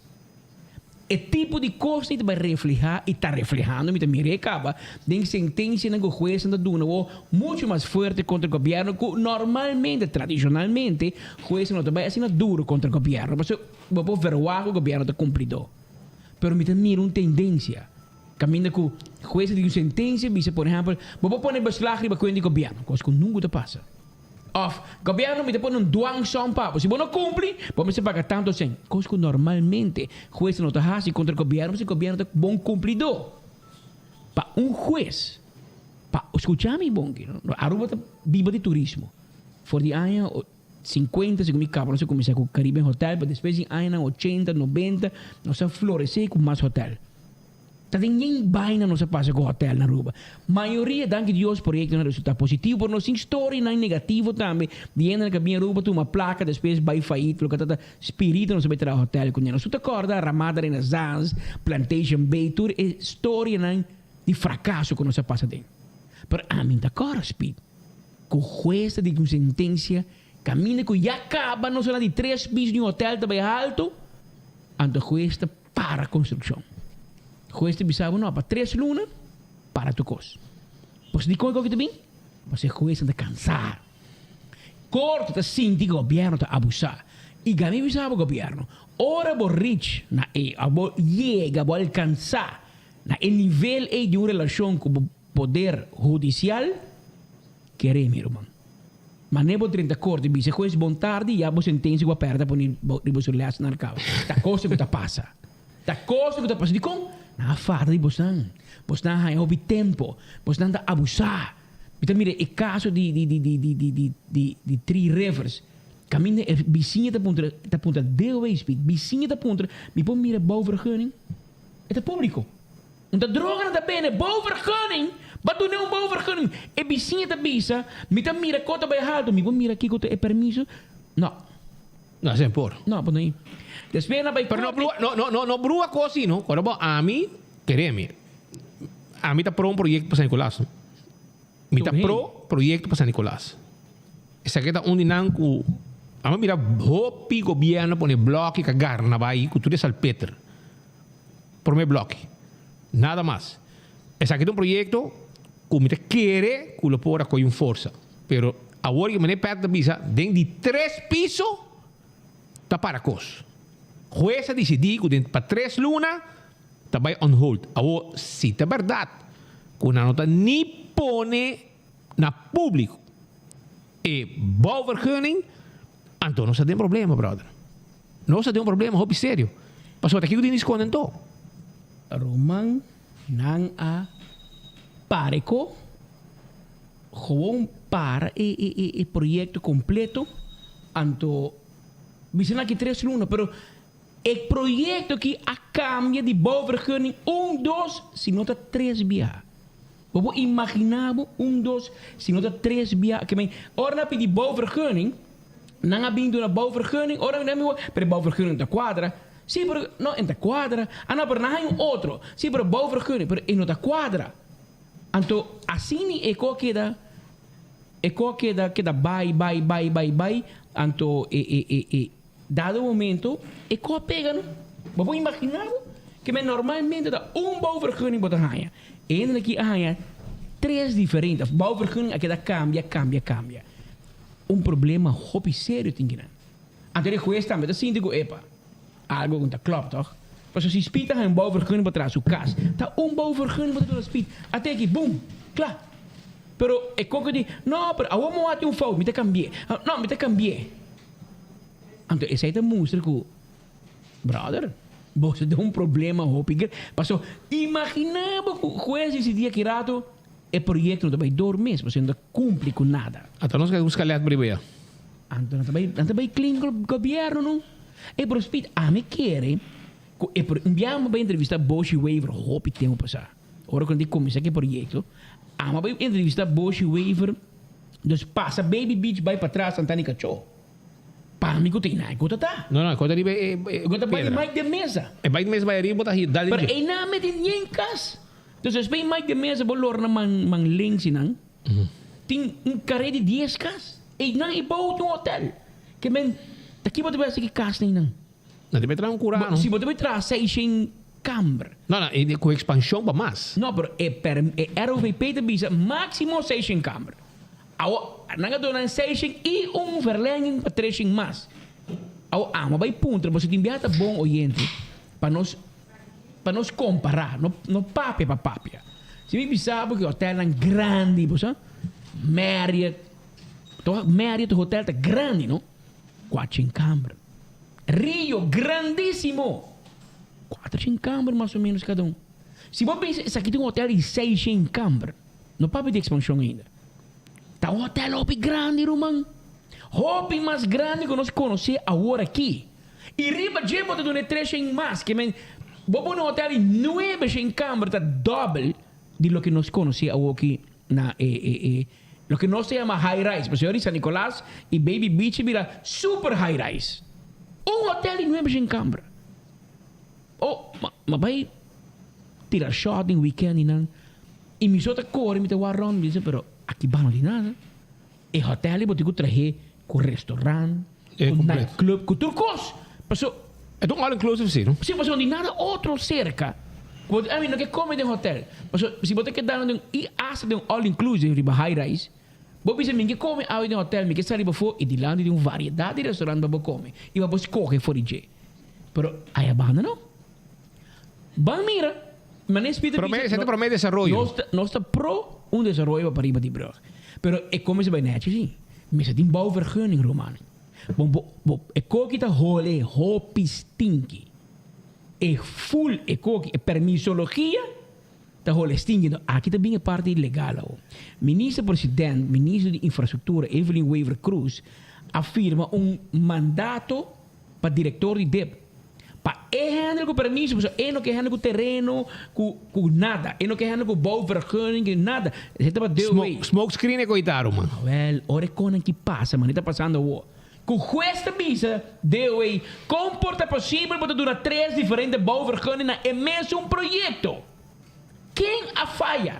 E tipo di kosnan ta bai reflehá i ta reflehando, mi ta mira e kaba, den sentensianan ku huesnan ta duna wou muchu mas fuerte kontra gobièrnu ku normalmente, tradishonalmente, huesnan no ta bai asina duru kontra gobièrnu pasobra bo por verwagt ku gobièrnu ta kumplidó. Pero mi ta mira un tendensia kaminda ku huesnan di un sentensia bisa, por ehèmpel, bo por pone beslag riba kuenta di gobièrnu, kos ku nunka ta pasa. Of, Gobierno mi ta pone un dwangsom pa bo. Si bo no cumpli, bo mester paga tanto cen. Cos cu normalmente huesnan no ta haci contra gobierno pasobra gobierno ta bon cumplidor. Pa un hues, pa, scucha mi bon ki, no, Aruba ta biba di turismo. For di aña cincuenta, segun mi caba nos a cuminsa cu Caribbean Hotel, pero despues di añanan ochenta, nobenta, nos a florece cu mas hotel. Ta den yen baina nos a pasa ku hotel na Aruba. Mayoria, danki Dios, proyectonan a resulta positivo, pero nos tin storianan negativo tambe di hendenan ku a bin Aruba tuma plaka despues bai fayit, loke ta ta spirito nos a bai traha hotel kuné. Nos tur ta kòrda Ramada Renaissance, Plantation Bay, tur e storianan di frakaso ku nos a pasa den. Pero ami ta kòrda, Speed, ku hues ta dikta un sentensia. Kaminda ku ya kaba nos a na di tres piso di un hotel ta bai haltu, anto hues ta para konstrukshon. Hues ta bisa bo no, pa tres luna para tur kos. Pasobra dikon e koki ta bin? Pasobra e huesnan ta kansá. Korte ta sinti ku gobièrnu ta abusá. I gami bisa bo gobièrnu, ora bo reach na e, òf bo yega, bo alkansá na e nivel ei di un relashon ku bo poder hudisial, Kere mi ruman. Mane bo drenta korte bisa hues bon tardi ya bo sentensia ku a pèrdè pone riba su lès nan kaba. Ta kosa ku ta pasa. Ta kosa ku ta pasa. Dikon? Nan a fada di bosnan. Bosnan a haña hopi tempo. Bosnan ta abusá. Mi ta mira e kaso di di di di di di di di di Three Rivers. Kaminda e bisiña ta puntra ta puntra deo speak. Bisiña ta puntra mi por mira bouwvergunning? E ta públiko. Un ta droga nan ta bende bouwvergunning, ba duna un bouwvergunning. E bisiña ta bisa, mi ta mira ko ta bai haltu, mi por mira kiko ta e permiso? No. No, esei por. No, por no i. Despues nan bai Pero no brua, no, no, no, no brua ko asi, no. Ora bo ami, kere mi, ami ta pro un proyecto pa San Nicolas, no. Mi ta pro proyecto pa San Nicolas. Esaki ta un di nan ku ami a mira hopi gobierno pone bloki ka garna bai ku tur e salpeter. Prome bloki. Nada mas. Esaki ta un proyecto cu mi ta kere cu lo por a coy un forsa. Pero awor cu meneer Pet ta bisa den di tres piso ta para cos. Huez a dicidi cu den pa tres luna ta bay on hold. Awor si ta berdad cu nan no ta ni pone na publico e bouwvergunning anto nos ta den problema brother. Nos ta den un problema hopi serio. Pasobra ta kiko tin di skonde anto? Ruman nan a para e ko, gewoon para e e e e proyecto completo, anto bisa nan aki tres luna, pero e proyecto aki a cambia di bouwvergunning un, dos, si no ta tres biaha. Bo por imagina bo un, dos, si no ta tres biaha, ke men ora nan a pidi bouwvergunning, Nan a bin duna bouwvergunning, ora mi wak, pero e bouwvergunning no ta cuadra. Sí, pero, no, e no ta cuadra. Ah, no, pero nan haña un otro. Sí, pero bouwvergunning, pero e no ta cuadra. Anto, asina e ko a keda, e ko a keda, keda bai, bai, bai, bai, bai, anto e, e, e, e dado momento e ko a pega no. Bo por imagina bo? Ke men normalmente ta un bouwvergunning bo ta haña. E hende aki a haña tres diferente bouwvergunning a keda cambia, cambia, cambia. Un problema hopi serio tin kinan. Anto e hues tambe ta sinti ku epa, algo ku no ta klòp tòg? Pasobra si Speed ta haña un bouwvergunning pa traha su kas, ta un bouwvergunning bo ta duna Speed. Ate aki, bum! Kla! Pero e koko di, no, pero awor mi wak un fout, mi ta kambi'é. No, mi ta kambi'é. Anto esei ta mustra ku, brother, boso tin un problema hopi grandi. Pasobra imaginá bo ku hues disidí aki rato, E proyecto no ta bay door mes pasobra no ta cumpli cu nada. Anto nos ke busca lèt riba ya. Anto nan ta bay nan ta bay clean gobierno no. E pero Speed ami kere cu e pro un biaha mi bay entrevista Boshi Wever hopi tempo pasa. Ora cu nan tin cuminsa cu e proyecto ami a bay entrevista Boshi Wever dus pasa Baby Beach bay patras Santana y Cacho. Pa mi cu ta einan e cu ta ta. No no e cu ta riba e e E cu ta bay di Mike de Meza. E bay de Meza bay ariba bo ta dal Pero einan mi tin yen cas. Dus despues Mike de Meza bo lorna man man links y nan tin un kare di dies kas ey nan e bou tin un hotel ke men ta ki bo ta bai hasi ki kas ney nan? Nan ta bai traha un kura no? Si bo ta bai traha seishen kamber. No no e ku ekspanshon pa mas. No pero e per e ROVP ta bisa maximo seishen kamber awo nan a duna nan seishen y un verlenging pa treshen mas awo amo bai puntra bo si tin biaha ta bon oyente pa nos Pa nos kompará, no no papia pa papia. Si mi bisa bo ku e hotelnan grandi, bo sa, Marriott, toch Marriott hotel ta grandi no, kuater kamber. Rio grandísimo, kuater kamber mas o ménos kada un. Si bo bisa esaki ta un hotel di seishen kamber, no papia di ekspanshon ainda. Ta un hotel hopi grandi ruman, hopi mas grandi ku nos konosé awor aki. I riba dje bo ta duna e tres shen mas, ke men bo pone un hotel di nuebe shen kamber ta dòbel di loke nos konosé awoki na e e e loke nos ta yama high rise, pasobra di San Nicolas i Baby Beach a bira super high rise. Un hotel di nuebe shen kamber. Oh, ma ma bai tira shòt den weekend i nan i mi so ta kore mi ta wak rònt mi bisa pero aki ba no tin nada. E hotel ei bo tin ku trahe. Ku restaurant, ku nightclub, ku tur kos. Paso. E ta un all inclusive si, no? Si, paso no tin nada otro serka. Ku bo ami no ke kome den hotel. Paso si bo ta keda den i asta den un all inclusive riba high rise, bo bisa mi ke kome awe den hotel, mi ke sali pafó i dilanti tin un variedat di restaurant pa bo kome i pa bo skohe for di dje. Pero aya banda no. Ban mira, manera Speed a Prome, bisa, esei ta prome desaroyo. Nos ta, nos ta pro un desaroyo pa pariba di brug. Pero e come si bai nechi si. Mester tin bouwvergunning, ruman. Bo, bo, bo, e koki ta hole hopi stinky. E full e koki, e permisologia ta hole stinky. No, aki ta bin e parti legal awo. Minister President, Minister di Infrastructura Evelyn Wever Croes a firma un mandato pa director di dip pa e handle cu permiso pasobra e no ke handle cu tereno cu cu nada e no ke handle cu bouwvergunning cu nada esei ta pa DOW. Smoke screen e coitado man. Awel ora e conan ki pasa man e ta pasando awor cu huez ta bisa DOW con por ta posibel bo ta duna tres diferente bouwvergunning na e mesun proyecto ken a faya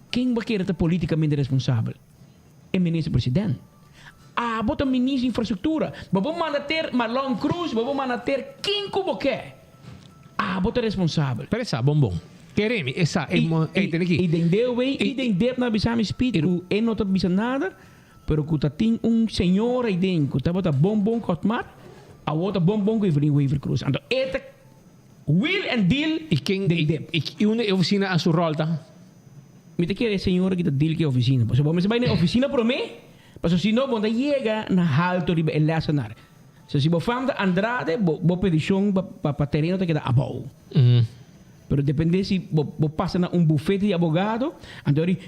ken bo a kere ta politicamente responsabel. E minister president. Abo ta minister di infrastructura. Bo por manda ter Marlon Cruz, bo por manda ter ken cu bo ke. Abo ta responsabel. Pero e sa bon bon. Kere mi, e sa, e mo, ey tene aki. I den DOW i den dep nan a bisa mi Speed cu e no ta bisa nada, pero cu ta tin un señora ey den cu tabata bon bon cu Otmar, awor ta bon bon cu Evelyn Wever Croes. Anto e ta wheel and deal I ken, den dep. i unda e oficina a su rol ta? Mi ta kere e señora ki ta deal ku e oficina. Pasobra bo mester bai na e oficina prome, pasobra si no bo no ta yega na halto riba e lessenaar. So si bo fam ta Andrade, bo bo peticion pa pa pa tereno ta keda abou. Pero depende si bo bo pasa na un bufete di abogado, anto ori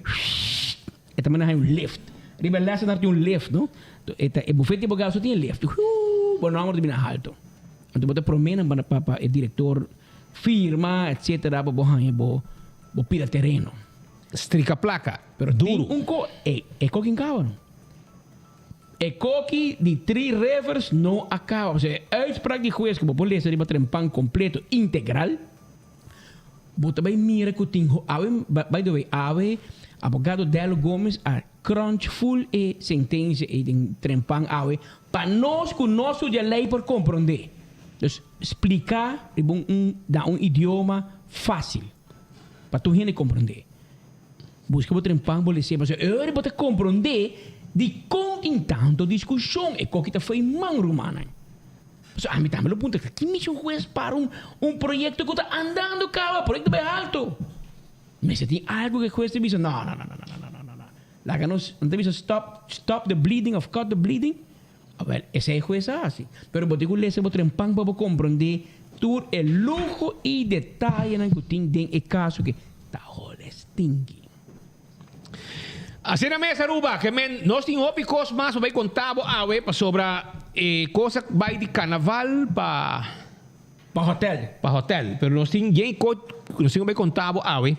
e ta manda haña un lift. Riba e lessenaar tin un lift, no? E ta e bufete di abogado so tin e lift. Bo nomber ta bini na halto. Anto bo ta prome nan pa pa e director firma etcetera pa bo haña bo Bo pida tereno. Strika plaka, Pero duru. tin un ko, ey, e koki n kaba no. E koki di Three Rivers no a kaba. Pasobra e uitspraak di hues ku bo por lesa riba Trempan kompleto integral, bo ta bai mira ku tin ho, awe, by the way, awe abogado Dello Gomez a crunch full e sentensia ey den Trempan awe pa nos ku no studia ley por komprondé. Dus splika riba un un na un idioma fácil pa tur hende komprondé. Buska bo trempan bo les'é pasobra e ora bo ta komprondé dikon tin tantu diskushon. E koki ta fo'i man rumannan. Pasobra ami tambe lo puntra ki mishi un hues para un un proyekto ku ta andando kaba, proyekto bai haltu. Mester tin algu ku e hues ta bisa no no no no no no no no laga nos nan ta bisa stop stop the bleeding of cut the bleeding. Awel, esei hues a hasi. Pero bo tin ku lesa bo trempan pa bo komprondé tur e luho i detayenan ku tin den e kaso ke ta hole stinky. Asina mes Aruba, ke men nos tin hopi kos mas pa bai konta bo awe pasobra e kos a bai di karnaval pa. Pa hotel. Pa hotel. Pero nos tin yen kos ku nos tin ku bai konta bo awe.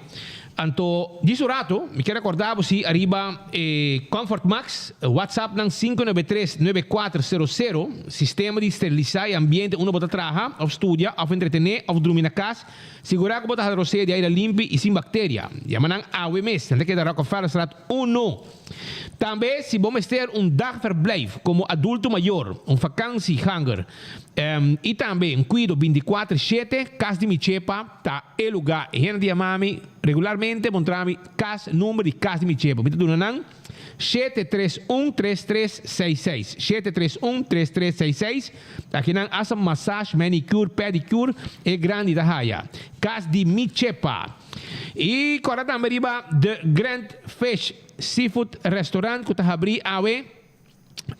Anto djis un rato mi kier rekorda bo si ariba e Comfort Max WhatsApp nan 593 9400 sistema di sterilisá e ambiente unda bo ta traha òf studia òf entretené òf drumi na kas. Sigurá ku bo ta hala rosea di aire limpi i sin bakteria. Yama nan awe mes. Nan ta keda Rockefellerstraat uno. Tambe si bo mester un dagverblijf komo adulto mayor, un vakantieganger, I tambe un kuido bintikuater shete, Kas di mi Chepa ta e lugá. E hende ta yama mi regularmente puntra mi kas number di Kas di mi Chepa. Mi ta duna nan 731 3366, 731 3366. Aki nan hasta massage, manicure, pedicure e grandi ta haya. Kas di mi Chepa. I kòrda tambe riba The Grand Fish Seafood Restaurant ku ta habrí awe.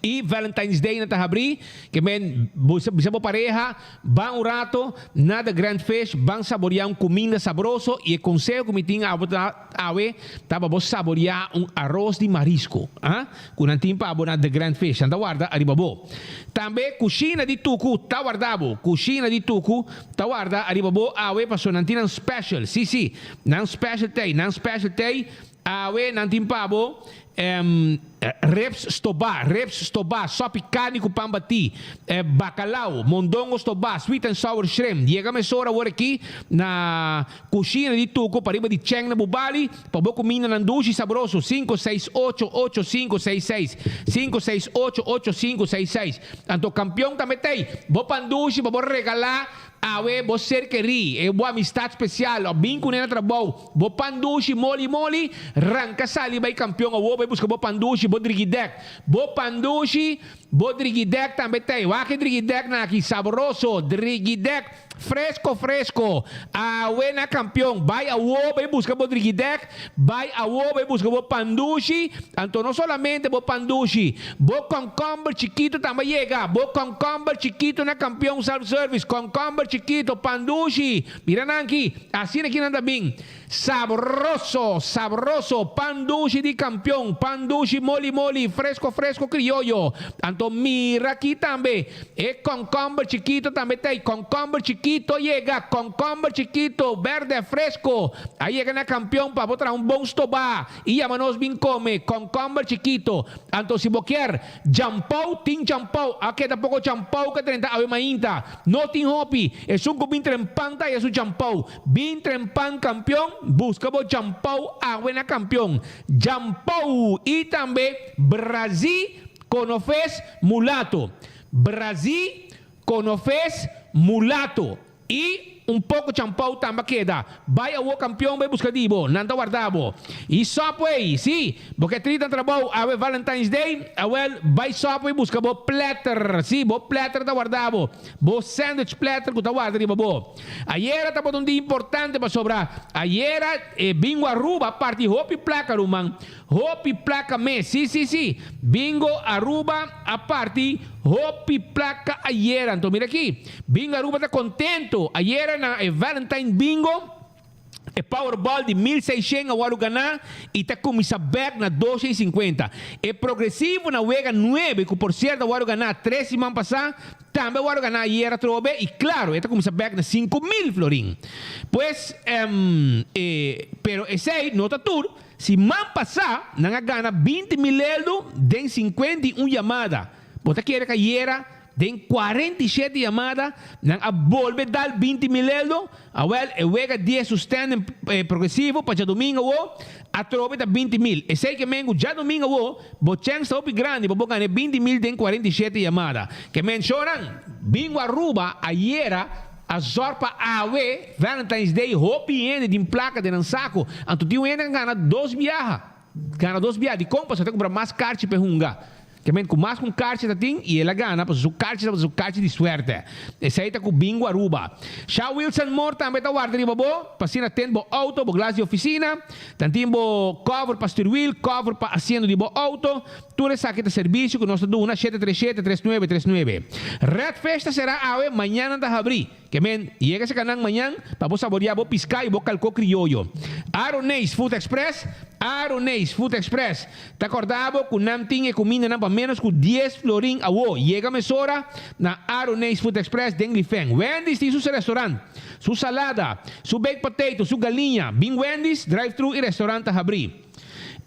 I Valentine's Day nan ta habrí, ke men bisa bo pareha, ban un rato na The Grand Fish, ban saboriá un kuminda sabroso i e konseho ku mi tin abo ta awe ta pa bo saboriá un aros di marisko, ah, ku nan tin pa bo na The Grand Fish, nan ta warda ariba bo. Tambe Kushina di Tuku ta warda bo, Kushina di Tuku ta warda ariba bo awe pasobra nan tin nan special, sí sí, nan special tei, nan special tei, awe nan tin pa bo. Ribs stobá, ribs stobá, sòpi karni ku pan batí, bakalao, mondongo stobá, sweet and sour shrimp. Yega mesora awor aki na kushina di Tuco pariba di Cheng na Bubali pa bo kumindanan dushi i sabroso. 568 8566, 568 8566. Anto kampion tambe t'ei. Bo pan dushi pa bo regalá Awe bo ser kerí, e bo amistad special of bin kuné na trabou, bo pan dushi moli moli, ranka sali bai kampion awo bai buska bo pan dushi, bo drigidek. Bo pan dushi, bo drigidek tambe t'ei. Wak e drigidek nan aki, sabroso, drigidek fresco fresco. Awe na kampion, bai awo bai buska bo drigidek, bai awo bai buska bo pan dushi, anto no solamente bo pan dushi, Bo concomber chikito tamba yega. Bo concomber chikito na Campeon Self Service. Concomber chikito, pan dushi. Mira nan aki. Asina ki nan ta bin. Sabroso, sabroso. Pan dushi di Campeon. Pan dushi moli moli, fresco fresco crioyo. Anto mira aki tambe. E concomber chikito tambe ta ei. Concomber chikito yega. Concomber chikito, berde, fresco. A yega na Campeon pa bo traha un bon stobá. I yama nos bin come concomber chikito. Anto si bo kier jampou, tin jampou. A keda poco jampou ke drenta awe mainta. No tin hopi. Esun ku bin trempan ta haya su jampou. Bin trempan campeon, busca bo jampou awe na campeon. Jampou! I tambe Brazi konofes mulato. Brazi konofes mulato. I un poko champou tamba keda. Bai awo kampion bai buska di bo. Nan ta warda bo. I Subway, si, bo ke trita trabou awe Valentine's Day, awel bai Subway buska bo platter. Si, bo platter ta warda bo. Bo sandwich platter ku ta warda riba bo. Ayera tabata un dia importante pasobra ayera e bingo Aruba parti hopi plaka ruman. Hopi placa mes. Si, si, si. Bingo Aruba a parti hopi placa ayera. Anto mira aki. Bingo Aruba ta contento. Ayera na e Valentine Bingo, e Powerball di 1600 a wòrdu ganá i ta kuminsá bèk na 250. E progresivo na wega nuebe, ku por sierto a wòrdu ganá tres siman pasá, Tambe a wòrdu ganá ayer atrobe i klaro e ta kuminsá bèk na 5000 florin. Pues, e, pero esei no ta tur. Siman pasá nan a gana 20,000 eldo den 51 yamada. Bo ta kere ku ayera den 47 yamada nan a bolbe dal 20,000 eldo? Awèl, e wega di e sustèn progresivo pa djadumingu awo atrobe ta 20,000. Esei ke men ku djadumingu awo bo chèns ta hopi grandi pa bo gana e 20,000 den 47 yamada. Ke men shownan, bingo Aruba ayera a zòrg pa awe, Valentine's Day, hopi hende tin plaka den nan sako. Anto tin un hende a gana dos biaha. Gana dos biaha. Dikon? Pasobra ta kumpra mas karchi pa e hunga. Ke men ku mas ku un karchi ta tin i el a gana pasobra su karchi tabata su karchi di suerte. Esei ta ku Bingo Aruba. Sha Wilson Moore tambe ta warda riba bo pa asina ten bo auto, bo glas di ofisina. Tan tin bo cover pa stuurwiel, cover pa asiento di bo auto. Tur esaki ta servisio ku nos ta duna 737 3939. Red Fish ta sera awe, mañana ta habri. Ke men, yega e sekanan mañan pa bo saboreá bo piská i bo kalkó krioyo. Aroneis Food Express, Aroneis Food Express ta kòrda bo ku nan tin e kumindanan pa ménos ku dies florin awo. Yega mesora na Aroneis Food Express den Lifeng. Wendy's tin su restorant, su salada, su baked potato, su galiña. Bin Wendy's, drive-thru i restorant ta habrí.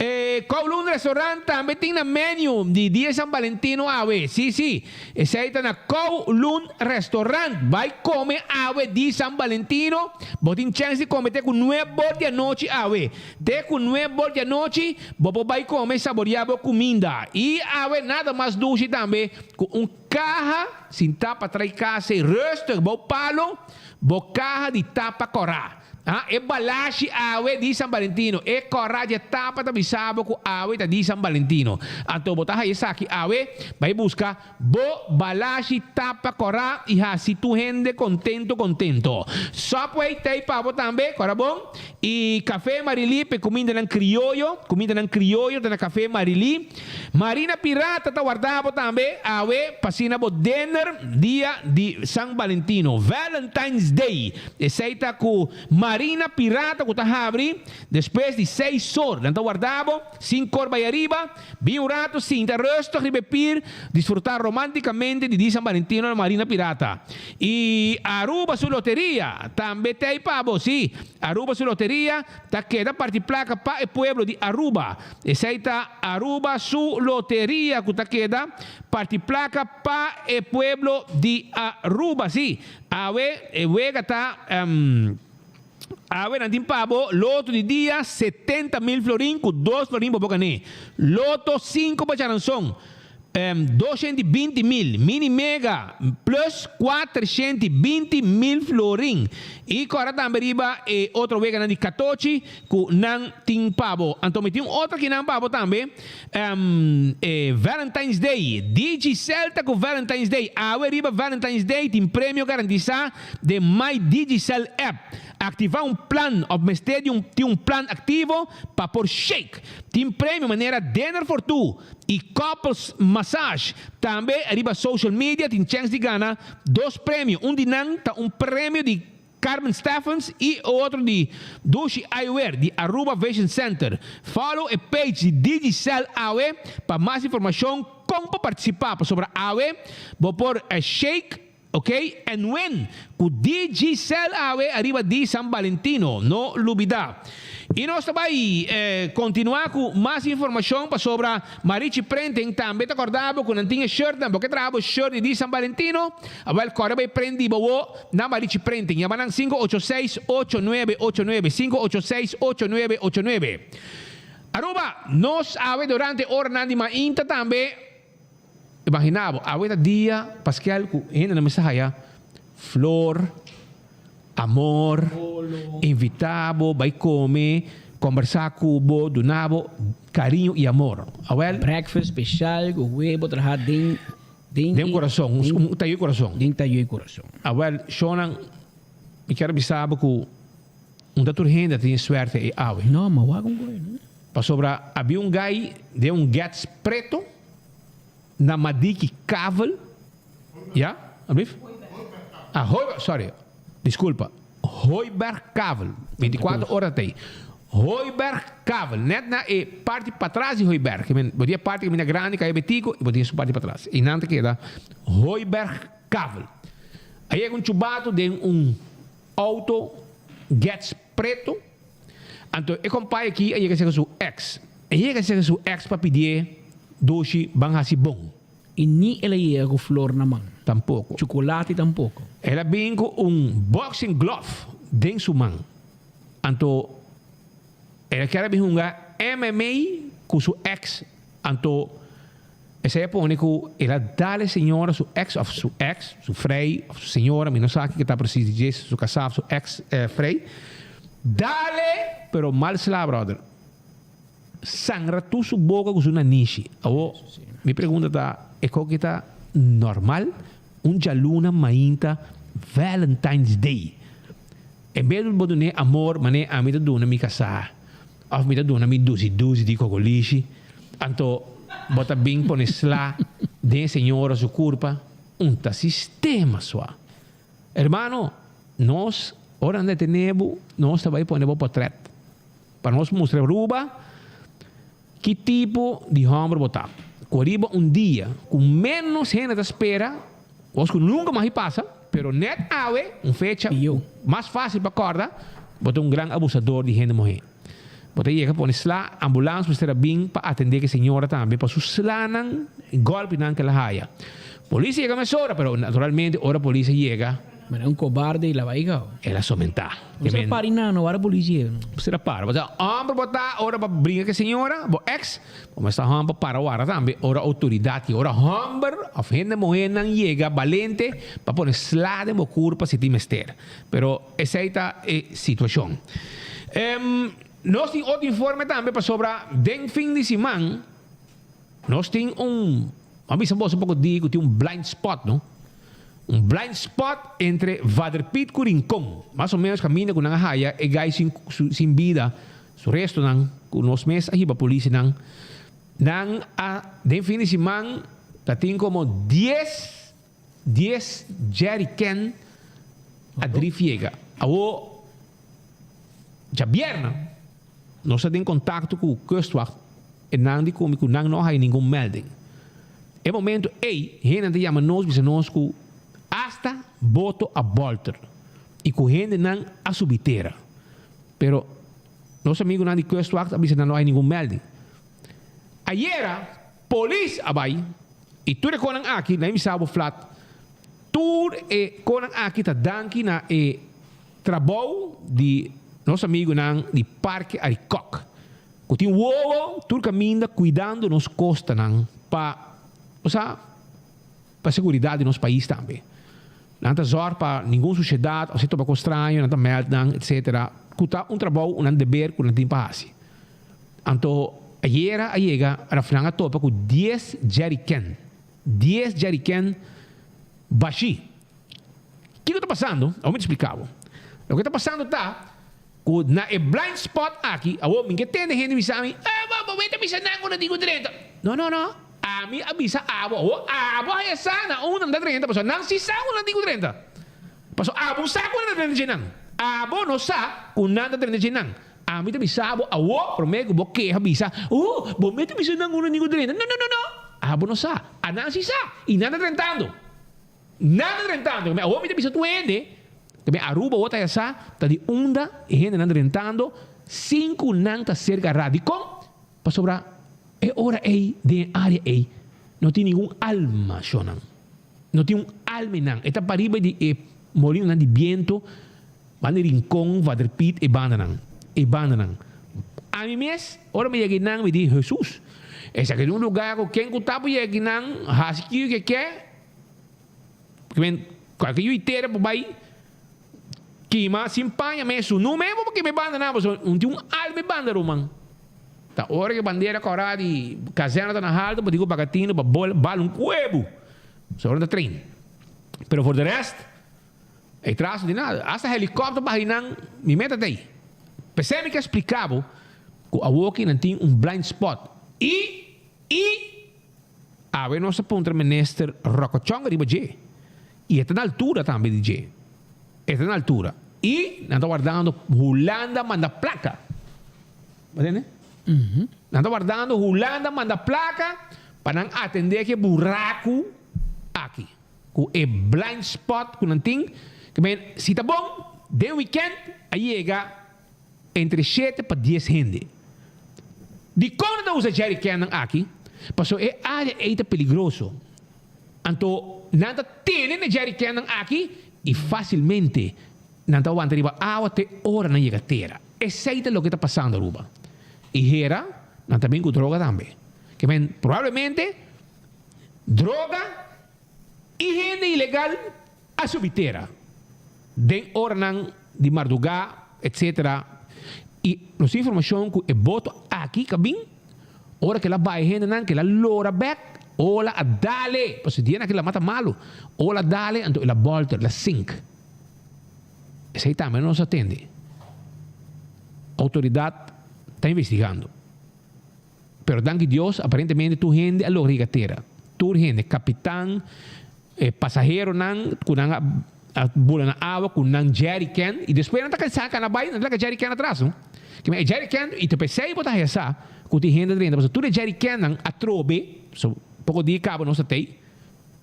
E Kowloon Restaurant tambe tin na menu di Dia San Valentino awe. Sí, sí, esei ta na Kowloon Restaurant. Bai come awe di San Valentino. Bo tin chèns di come te ku nuebor di anochi awe. Te ku nuebor di anochi bo por bai come saboreá bo kuminda. I awe nada mas dushi tambe ku un kaha sin tapa trai kasa i rustig bou palo bo kaha di tapa kòrá. Ah, e balashi awe di San Valentino. E kòrá dje tapa ta bisa bo ku awe ta di San Valentino. Anto bo ta haya esaki awe, bai buska bo balashi tapa kòrá i hasi tur hende kontento kontento. Subway t'ei pa bo tambe, kòrá bon. I Café Marilí p'e kumindanan krioyo, kumindanan krioyo ta na Café Marilí. Marina Pirata ta warda bo tambe awe pa asina bo dinner dia di San Valentino, Valentine's Day. Esei ta ku. Marina Pirata ku ta habri despues di seis or. Nan ta warda bo sinkor bai ariba, bin un rato sinta rustig riba e pir, disfruta romanticamente di di San Valentino na Marina Pirata. Y Aruba su loteria tambe t'ey pa bo, si, Aruba su loteria ta keda parti placa pa e pueblo di Aruba. Esey ta Aruba su loteria cu ta keda parti placa pa e pueblo di Aruba. Si, awe e wega ta awe nan tin pa bo loto di dia 70,000 florin cu dos florin bo por gane. Loto cinco pa charanzon. 220,000, mini mega plus 420,000 florin. I kòrda tambe riba e otro weganan di katochi ku nan tin pa bo. Anto mi tin un otro kinan pa bo tambe, e Valentine's Day. Digicel ta ku Valentine's Day. Awe riba Valentine's Day tin premio garantisá den My Digicel app. Aktivá un plan òf mester di un tin un plan aktivo pa por shake. Tin premio manera Dinner for Two. Y couples massage. Tambe riba social media tin chens di gana dos premio. Un di nan ta un premio di Carmen Steffens y e otro di Dushi Eyewear di Aruba Vision Center. Follow e page di Digicel awe pa mas informacion con pa participa pasobra awe bo por shake Ok and win cu Digicel awe ariba di San Valentino no lubida. Y nos ta bay continua cu mas informacion pasobra Marichi Printing tambe ta corda bo cu nan tin e shirtnan bo ke traha bo shirt di di San Valentino awel core bay prindi bo wo na Marichi Printing yama nan 586 8989 586 8989 Aruba nos awe durante oranan di mainta tambe. Imagina bo, awe ta dia paskel ku hendenan mester haya flor, amor, invita bo bai kome, kombersa ku bo, duna bo kariño i amor. Awel. Breakfast special ku webo traha den den Den kurason, un tayo di kurason. Den tayo di kurason. Awel, shownan, mi kier bisa bo ku un ta tur hende ta tin e suerte ei awe. No, ma wak un koe no. Pasobra habia un gai den un Getz preto. Na Madiki Kavel, ya, alsjeblieft? Ah, Hooiberg, sorry, disculpa. Hooiberg Kavel, 24 ora ta ei. Hooiberg Kavel, net na e parti patras di Hooiberg. Ke men, bo tin e parti kaminda grandi, Kaya Betico, i bo tin esun parti patras. Einan ta keda Hooiberg Kavel. A yega un chubato den un auto Getz preto. Anto e kompai aki a yega serka su ex. E yega serka su ex pa pidié doshi ban hasi bon. I ni el a yega ku flor na man. Tampoko. Chukulati tampoko. El a bin ku un boxing glove den su man. Anto el a kier a bin hunga MMA ku su ex. Anto esei a pone ku el a dal e señora su ex of su ex, su frei of su señora, mi no sa kiko ta precies di dje, su kasá of su ex frei, dale pero mal sla brother. Sangra tur su boka ku su nanishi. Awor mi pregunta ta e koki ta normal? Un djaluna mainta Valentine's Day. En bes di bo dun'é amor manera ami ta duna mi kasá òf mi ta duna mi dusi dusi di kokolishi, anto bo ta bin pone sla den e señora su kurpa, un ta sistema sua. Hermano, nos ora nan detené bo, nos ta bai pone bo potrèt pa nos mustra Aruba ki tipo di hòmber bo ta. Ku ariba un dia ku ménos hende ta spera, kos ku nunka mas a pasa, pero nèt awe, un fecha mas fásil pa kòrda, bo ta un gran abusador di hende muhé. Bo ta yega pone sla, ambulans mester a bin pa atendé ku e señora tambe pa su slanan i gòlpinan ku el a haya. Polis a yega mesora, pero naturalmente ora polis a yega. Mira un cobarde y la bay gao. El a somentá. No ser para y nada, no wara polis yega. No ser para. Bo sa homber bo ta ora bo bringa cu e señora, bo ex, bo mester homber para wara tambe ora autoridad yega. Ora homber of hende muhernan yega balente pa pone sla den bo curpa si tin mester. Pero esey ta e situacion. Nos tin otro informe tambe pasobra den fin di siman nos tin un, a bisa boso un poco di cu tin un blind spot no. Un blind spot entre Vader Piet cu Rincon. Mas o menos caminda cu nan a haya e guy sin sin bida, su restonan cu nos mes a hiba policianan. Nan a den fin di siman ta tin como dies dies jerrycan a drief yega. Awo. Djabièrnè nos ta den kontakto ku Kustwacht e nan di komi ku nan no a haña ningun melding. E momento ei hendenan ta yama nos bisa nos ku asta boto a bòlter i ku hendenan a subi tera. Pero nos amigunan di Kustwacht a bisa nan no a haña ningun melding. Ayera polis a bai i tur e konan aki nan bisa bo flat tur e konan aki ta danki na e Trabou di nos amigunan di Parke Arikok ku tin wowo tur kaminda kuidando nos kostanan pa osea pa seguridat di nos pais tambe. Nan ta zòrg pa ningun sushedat òf si topa kos straño nan ta mèld nan etsetera ku ta un trabou un nan deber ku nan tin pa hasi. Anto ayera a yega Rafnan a topa ku dies jerrycan dies jerrycan bashí. Kiko ta pasando? Awor mi ta splika bo. Loke ta pasando ta ku na e blind spot aki, awor mi ke tende hende bisa mi, Eh, bo, bo ta bisa nan ku no tin ku drenta. No, no, no. Ami a bisa abo. Awor abo haya sa na unda nan ta drenta, pasobra nan si sa unda nan tin ku drenta. Pasobra abo sa ku nan ta drenta dje nan. Abo no sa ku nan ta drenta dje nan. Ami ta bisa bo awor, promé ku bo keha bisa, Oh, bo mi ta bisa nan unda nan tin ku drenta. No, no, no, no. Abo no sa. Anan si sa, i nan ta drentando. Nan ta drentando, mi awor mi ta bisa tur hende, ta bin Aruba awor ta ya sa ta di unda e hendenan drentando sin ku nan ta ser gará. Dikon? Pasobra e ora ei den e área ei no tin ningun alma, shonnan. No tin un alma einan. E ta pariba di e molinonan di biento, banda di Rincon, Vader Piet, e bandanan, e bandanan. Ami mes, ora mi yega einan mi di, Hesus, esaki ta un lugar ku ken ku ta por yega einan hasi kico ke ke. Kualke yu itera por bai kima sin paña mes su nu mes por kima e banda nan pasobra no tin un alma e banda ruman. Ta ora ku e bandera kòrá di kazèrna ta na haltu bo tin ku paga tinu pa bal un kuebu pasobra nan ta train. Pero for de rest e tras no tin nada. Asta helikòpter baha einan mi meta ta ei. P'esei mi ke splika bo ku awoki nan tin un blind spot i i. Awe nos a puntra Minister Rocochong riba dje y e ta na altura tambe di dje. E ta na altura. Y nan ta wardando Hulanda manda placa. Bo tende? Nan ta wardando Hulanda manda placa pa nan atende ki e buracu aki. Cu e blind spot cu nan tin. Ke men si ta bon den weekend a yega entre shete pa dies hende. Dikon nan ta usa jerrycannan aki? Pasobra e área ei ta peligroso. Anto nan ta tene na e jerrycannan aki i fásilmente nan ta wanta riba awa te ora nan yega tera. Esei ta loke ta pasando Aruba. I hera nan ta bin ku droga tambe. Ke men probablemente droga i hende ilegal a subi tera den oranan di mardugá etc. I nos tin informashon ku e boto aki ka bin ora ku el a bai hendenan ku el a lora bèk ola a dale pasobra dianan aki la mata malu ola a dale anto el a bòlter el a sink esei tambe nos a tende outoridat ta investigando. Pero danki Dios aparentemente tur hende a logra yega tera. Tur hende, kapitan, e pasaheronan ku nan a bula na awa ku nan jerrycan i despues nan ta kansa kana bai nan ta laga jerrycan atras no. Kimen e jerrycan i ta p'esei bo ta haya sa ku tin hende drenta pasobra tur e jerrycannan atrobe so poko dia kaba nos ta tei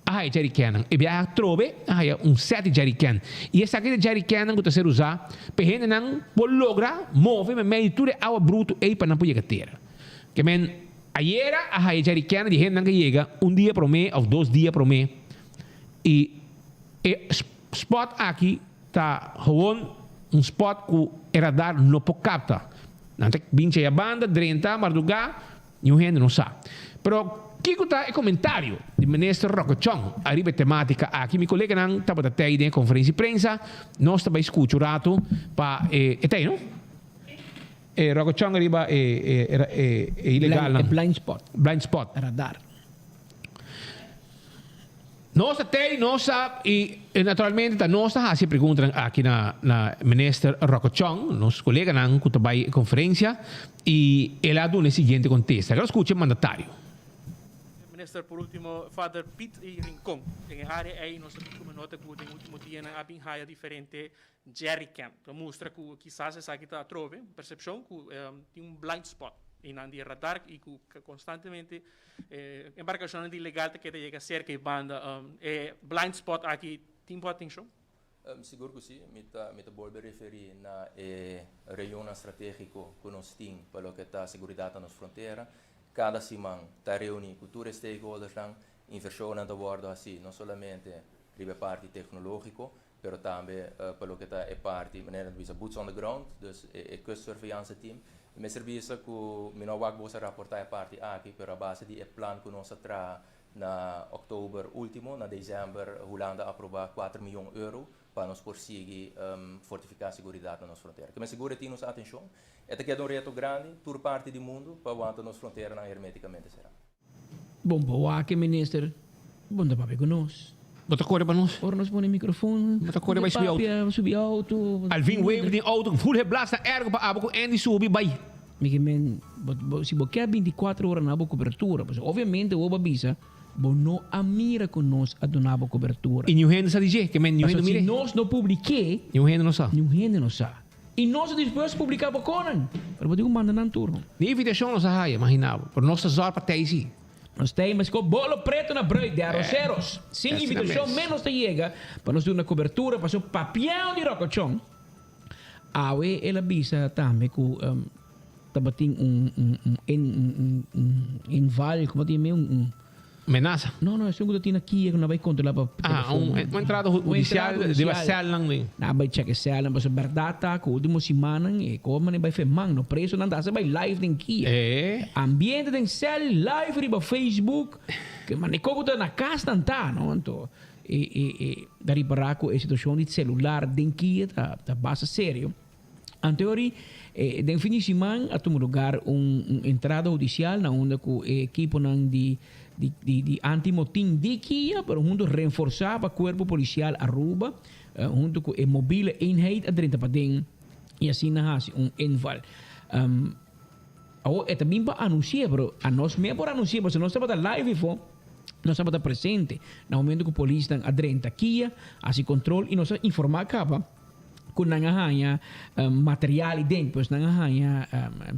a haya jerrycannan. E biaha atrobe a haya un set di jerrycan. I esaki ta jerrycannan ku ta ser usá pa e hendenan por logra move meimei di tur e awa brutu ei pa nan por yega tera. Ke men ayera a haya jerrycannan di hendenan ku a yega un dia promé òf dos dia promé. I e spot aki ta gewoon un spot ku e radar no por kapta. Nan ta bin chaya banda, drenta mardugá. Niun hende no sa. Pero kiko ta e komentario di Minister Rocco Chong ariba e tematika aki? Mi koleganan tabata tei den e konferensia di prensa. Nos ta bai skucha un ratu pa e e tei no? E Rocco Chong ariba e e e ilegalnan. E blind spot. Blind spot. Radar. Nos ta tei, nos sa y naturalmente ta nos ta haci e preguntanan aki na na Minister Rocco Chong, nos coleganan cu ta bay e conferencia y el a duna e siguiente contesta. Laga nos scucha e mandatario. Minister, por ultimo, Vader Piet y Rincon. Den e area ey nos a tuma nota cu den ultimo dianan a bin haya diferente jerrycan. Ta mustra cu kisas esaki ta atrobe, un percepcion cu tin un blind spot eynan di radar y cu constantemente embarcacionnan di ilegal ta keda yega cerca e banda. E blind spot aki tin bo atencion? Sigur ku si. Mi ta mi ta bolbe referí na e reunionnan stratégiko ku nos tin pa loke ta seguridat na nos frontera. Kada siman ta reuní ku tur e stakeholdersnan. Invershonnan ta wòrdu hasí no solamente riba e parti teknológiko, pero tambe pa loke ta e parti, manera nan ta bisa, boots on the ground, dus e kustsurveillance team. Mi mester bisa ku mi no a wak boso a raportá e parti aki, pero a base di e plan ku nos a traha Na òktober último, na desèmber, Hulanda a aprobá kuater miyon euro pa nos por sigui fortifiká seguridat na nos frontera. Ke men sigur e tin nos atenshon. E ta keda un reto grandi tur parti di mundu pa wanta nos fronteranan hermétikamente será. Bon bo wak e minister, bo no ta papia ku nos. Bo ta kore pa nos. Ora nos pone microfon. Bo ta kore bai subi auto. Papia, subi auto. Alvin Wever tin auto full he blasta ergo pa abo ku Andy subi bai. Mi ke men, bo, bo, si bo ke 24 ora na bo cobertura, pasobra obviamente bo a bisa, bo no a mira ku nos a duna bo cobertura. I niun hende sa di dje, ke men niun hende Pasobra mire. si nos no publik'é, Niun hende no sa. Niun hende no sa. I nos a dispuesto publiká bo konan, pero bo tin ku manda nan tur. Ni invitashon nos a haya, imagina bo. Pero nos ta zòrg pa tei si. Nos ta mas cu bolo preto na bruid de arroceros. Sin invitacion menos ta yega pa nos duna cobertura paso papiao di rocochon. Awe el a bisa tambe cu tabatin un un un inval, como ta yama un. Menasa? No, no, esun cu ta tin aki cu nan bay controla pa Ah, un entrada hudicial riba celnan den. Nan bay check e celnan pasobra berdad ta cu ultimo simannan e coman e bay fe man no presonan ta hasta bay live den kia. Ambiente den cel live riba Facebook ke man e coco ta na cas nan ta no anto e e e ta ripara cu e situacion di celular den kia ta ta basta serio. Anteori den fin di siman a tuma lugar un un entrada hudicial na unda cu e ekiponan di di di di anti-motin di kia pero hunto renforsa pa Cuerpo Policial Aruba hunto cu e Mobiele Eenheid a drenta paden y asina haci un inval. Awor e ta bin pa anuncia pero anos me por anuncia pasobra nos tabata live before nos tabata presente na momento cu polisnan a drenta kia haci control y nos a informa caba ku nan a haña material i den, pues nan a haña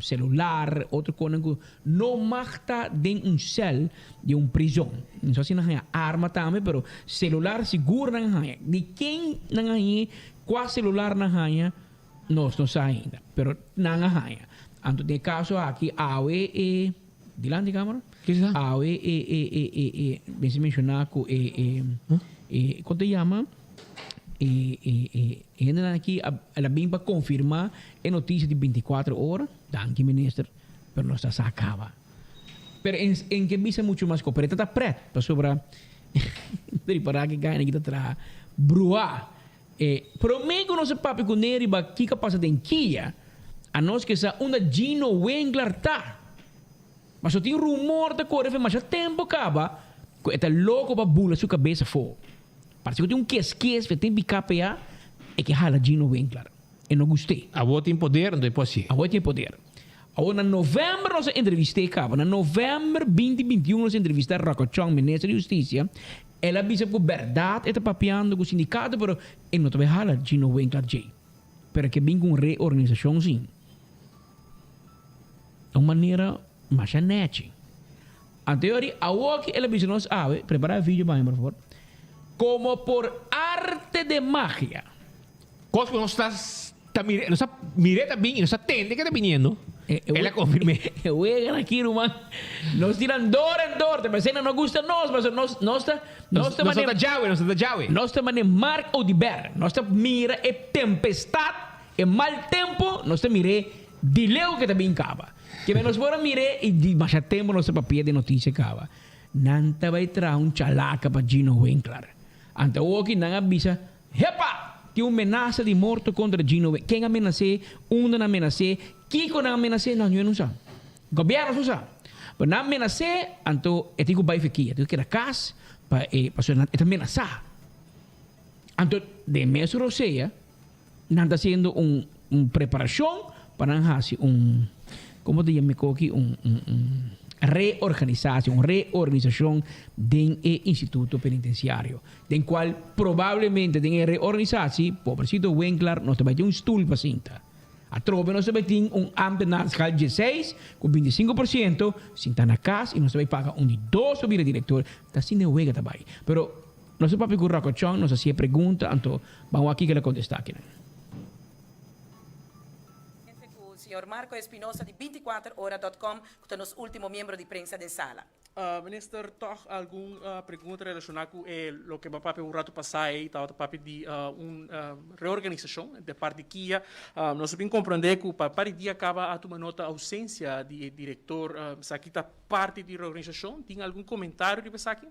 celular, otro konan ku no mag ta den un sèl di un prizon. No sa si nan a haña arma tambe, pero celular sigur nan a haña. Di ken nan a hañ'é, kua celular nan a haña, nos no sa ainda, pero nan a haña. Anto den e kaso aki awe e, dilanti camera? Awe e e e e e, mester menshoná ku e e e, kon ta yama? E e e hendenan aki a el a bin pa confirma e noticia di 24 ora, danki minister, pero nos ta sa caba. Pero en en ke bisa mucho mas ko, pero e ta ta pret, pasobra ripara ki gana ki ta traha bruha. E prome ku nos a papia ku ne riba kiko a pasa den kia, anos ke sa unda Gino Winkler ta. Pasobra tin rumor ta kore fe masha tempo kaba ku e ta loko pa bula su kabes afo. Parse ku tin un kes kes fe tin piká p'ea e ke hala Gino Winkler. E no gust'é. Awor tin poder anto e por hasié. Awor tin poder. Awor na novèmber nos a entrevist'é kaba. Na novèmber binti bintiun nos a entrevistá Rocco Chong, minister di hustisia. El a bisa ku bèrdat e ta papiando ku sindikato pero e no ta bai hala Gino Winkler djei. Pero e ke bin ku un reorganisashon sin. Un manera masha nechi. Anteori, awoki el a bisa nos awe, prepara e video pa mi por favor, como por arte de magia. Cos cu nos ta ta mira, nos ta mira ta bin y nos ta tende que ta biniendo. El a confirme. E wegan aki ruman, nos tiran door en door, te pensé no gusta nos, pasobra nos nos ta nos ta nos ta djawe, nos ta djawe. Nos ta mane Mark Oduber, nos ta mira e tempestad, e mal tempo, nos ta mir'é di leu ke ta bin kaba. Ke men nos por a mir'é i di masha tempu nos ta papia den notisia kaba. Nan ta bai traha un chalaka pa Gino Winkler. Anto awoki nan a bisa, Hepa! Tin un menasa di morto kontra Gino Winkler. Ken a menas'é? Unda nan a menas'é? Kiko nan a menas'é? Nos no sa. Gobièrnu no sa. Pero nan a menas'é, anto e tin ku bai fekia. E tin ku keda kas pa e pasobra e ta menasá. Anto den mes rosea. Nan ta haciendo un un preparacion pa nan haci un, como ta yama e koki, un un un. Reorganisatie, un reorganisacion den e instituto penitenciario, den cual probablemente den e reorganisatie, pobrecito Winklaar no ta bay tin un stoel pa sinta. Atrobe nos ta bay tin un ambtenaar schaal dieseis cu 25% sinta na cas y nos ta bay paga un di dos pa bira director, ta asina e wega ta bay. Pero nos ta papia cu Rocco Chong, nos a haci e pregunta, anto ban wak kico el a contesta akinan. Cu señor Marco Espinosa di 24 ora dot com cu ta nos ultimo miembro di prensa den sala. Minister, toch algun pregunta relaciona cu e loke bo a papia un rato pasa ey, tabata papia di un reorganisacion de parti di kia. Nos a bin comprende cu pa par di dia caba a tuma nota ausencia di e director. Esaki ta parti di reorganisacion? Tin algun comentario riba esaki?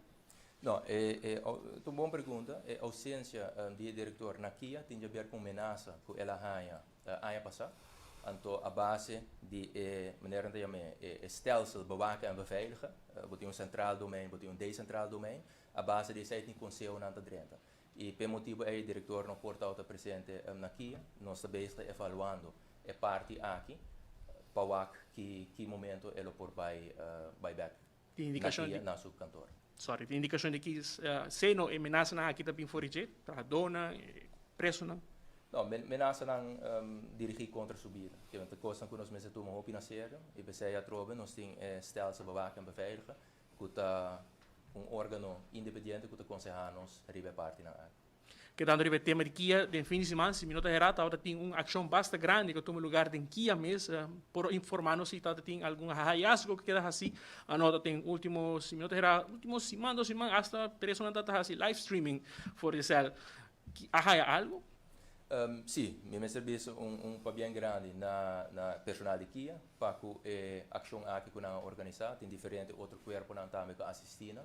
No, e e ta un bon pregunta. E ausencia di e director na kia tin djaber cu un menasa cu el a haña aña pasá. Anto a base di e manera nan ta yam'é e stelsel bewaken en beveiligen, bo tin un centraal domein, bo tin un decentraal domein, a base di esei tin konsehonan ta drenta. I p'e motibu ei e direktor no por tabata presente na kia. Nos ta bezig ta evaluando e parti aki pa wak ki ki momento e lo por bai bai bèk Tin na indikashon kia di na su kantor. Sorry, tin indikashon di ki seno e menasanan aki ta bin for di dje, trahadónan, e presonan? No, menasanan dirigí kontra su bida. Ke ta kosnan ku nos mester tuma hopi na serio i p'esei atrobe nos tin e stelsel bewaken en beveiligen ku ta un órgano independiente ku ta konsehá nos riba e partinan aki. Kedando riba e tema di Kia, den fin di siman, si mi no ta herá, tabata tin un akshon basta grandi ku a tuma lugar den Kia mes. Por informá nos si tabata tin algun hallazgo ku keda hasí. Anota den último, si mi no ta herá, último siman, dos siman, asta presonan tabata hasi live streaming for di sèl. A haya algu? Sí, mi mester bisa un un pabien grandi na na personal di Kia pa ku e akshon aki ku nan a organisá. Tin diferente otro kuerponan tambe ku a asistí nan.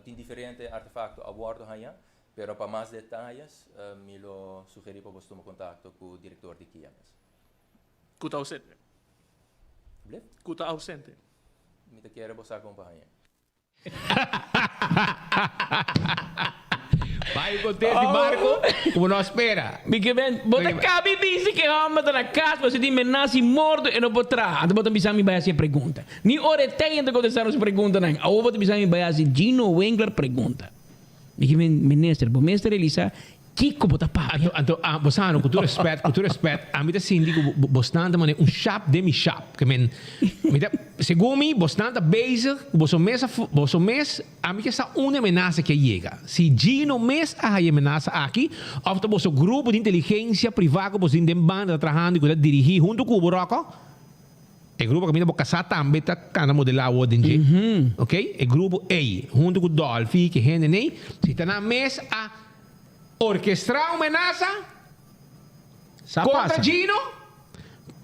Tin diferente artefakto a wòrdu hañá, pero pa mas detayes mi lo sugerí pa bos tuma kontakto ku direktor di kia mes. Ku ta ausente. Blef? Ku ta ausente. Mi ta kere bo sa kon pa hañ'é. Bai contest di Marco cu bo no a spera. Mi ke ben, bo ta kabi bisa ke homber ta na kas pasobra tin menasa i morto e no por traha. Anto bo ta bisa mi bai hasi e pregunta. Ni ora e tei ta contesta nos preguntanan. Awor bo ta bisa mi bai hasi Gino Winkler pregunta. Mi ke ben, minister, bo mes ta realisa Kiko bo ta papia? Anto, anto, bo sa no, ku tur respet, ku tur respet, ami ta sinti ku bo, bosnan ta mane un shap den mi shap. Ke men, mi ta, segun mi, bosnan ta bezig ku boso mes a, boso mes, ami ke sa unda e menasa aki a yega. Si Gino mes a haya e menasa aki, òf ta boso grupo di inteligensia privá ku bos tin den banda ta trahando i ku ta dirigí huntu ku bo, Rocco? E grupo kaminda bo kasá tambe ta kana modelá awor den dje. Ok, e grupo ei, huntu ku Dolfi, ku e hendenan ei, si ta nan mes a orkestrá un menasa Sa kontra pasa. Gino,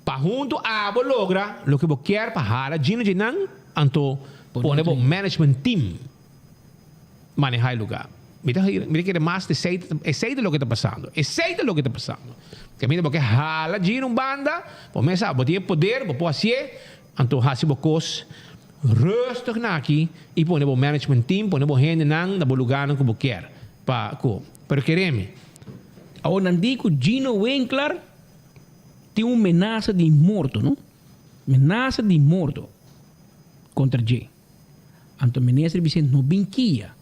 pa huntu abo logra loke bo kier pa hala Gino dje nan, anto pone bo management team manehá e lugá. Mi ta mi ta kere mas esei esei ta loke ta pasando. Esei ta loke ta pasando. Kaminda bo ke hala Gino un banda, bo mes sa bo tin e poder, bo por hasié, anto hasi bo kos rustig na aki i pone bo management team, pone bo hendenan na bo lugánan ku bo kier pa ku. Pero kere mi. Awor nan di ku Gino Winkler tin un menasa di morto, no? Menasa di morto kontra dje. Anto minister bis'é, No bin kia,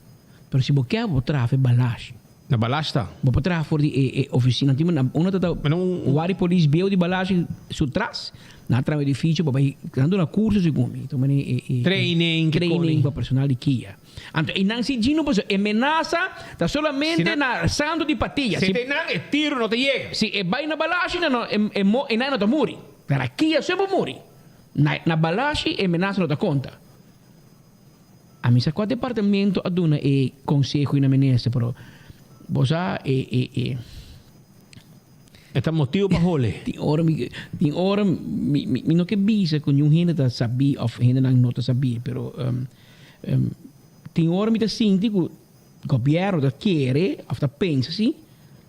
pero si bo ke bo por traha for e balashi. Na balashi ta? Bo por traha for di e e ofisina. Tin na unda ta ta wari polis bieu di balashi su tras, nan a traha un edifisio pa bai, nan duna kurso segun mi. Ta mane e e Training, ki training pa personal di kia. Anto einan si djino pasobra e menasa ta solamente na santo di patilla. Si ta einan e tiro no ta yega. Si e bai na balashi nan no e e einan no ta muri. Pero na kia so e por muri. Na na balashi e menasa no ta konta. A mi sa kua departamento a duna e konseho i na minister pero bo sa e e e. E ta motibu pa hole. Tin ora mi tin ora mi mi no ke bisa ku niun hende ta sabí òf hendenan no ta sabí pero tin ora mi ta sinti ku gobièrnu ta kere òf ta pensa si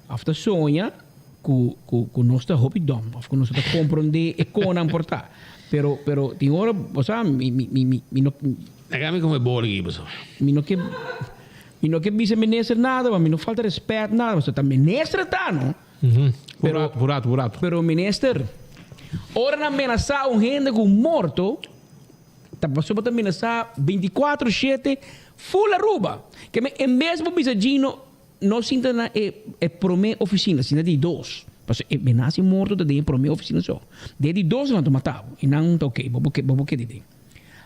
òf ta soña ku ku ku nos ta hopi dòm òf ku nos no ta komprondé e konan por ta pero pero tin ora bo sa mi mi mi mi no. Laga mi kome boli aki pasobra. Mi no ke. Mi no ke bisa minister nada, ma mi no falta respet nada, pasobra ta minister ta no. Pero, un rato, un rato. Pero minister, ora nan menasa un hende cu morto, Ta pasobra bo ta menasá binticuatro shete full Aruba. Ke men en bes bo bisa Gino no sinta na e e prome oficina, sinta di dos. Pasobra e menasa di morto ta den e prome oficina so. Den di dos nan ta mata bo y nan ta ok, bo bo bo keda den.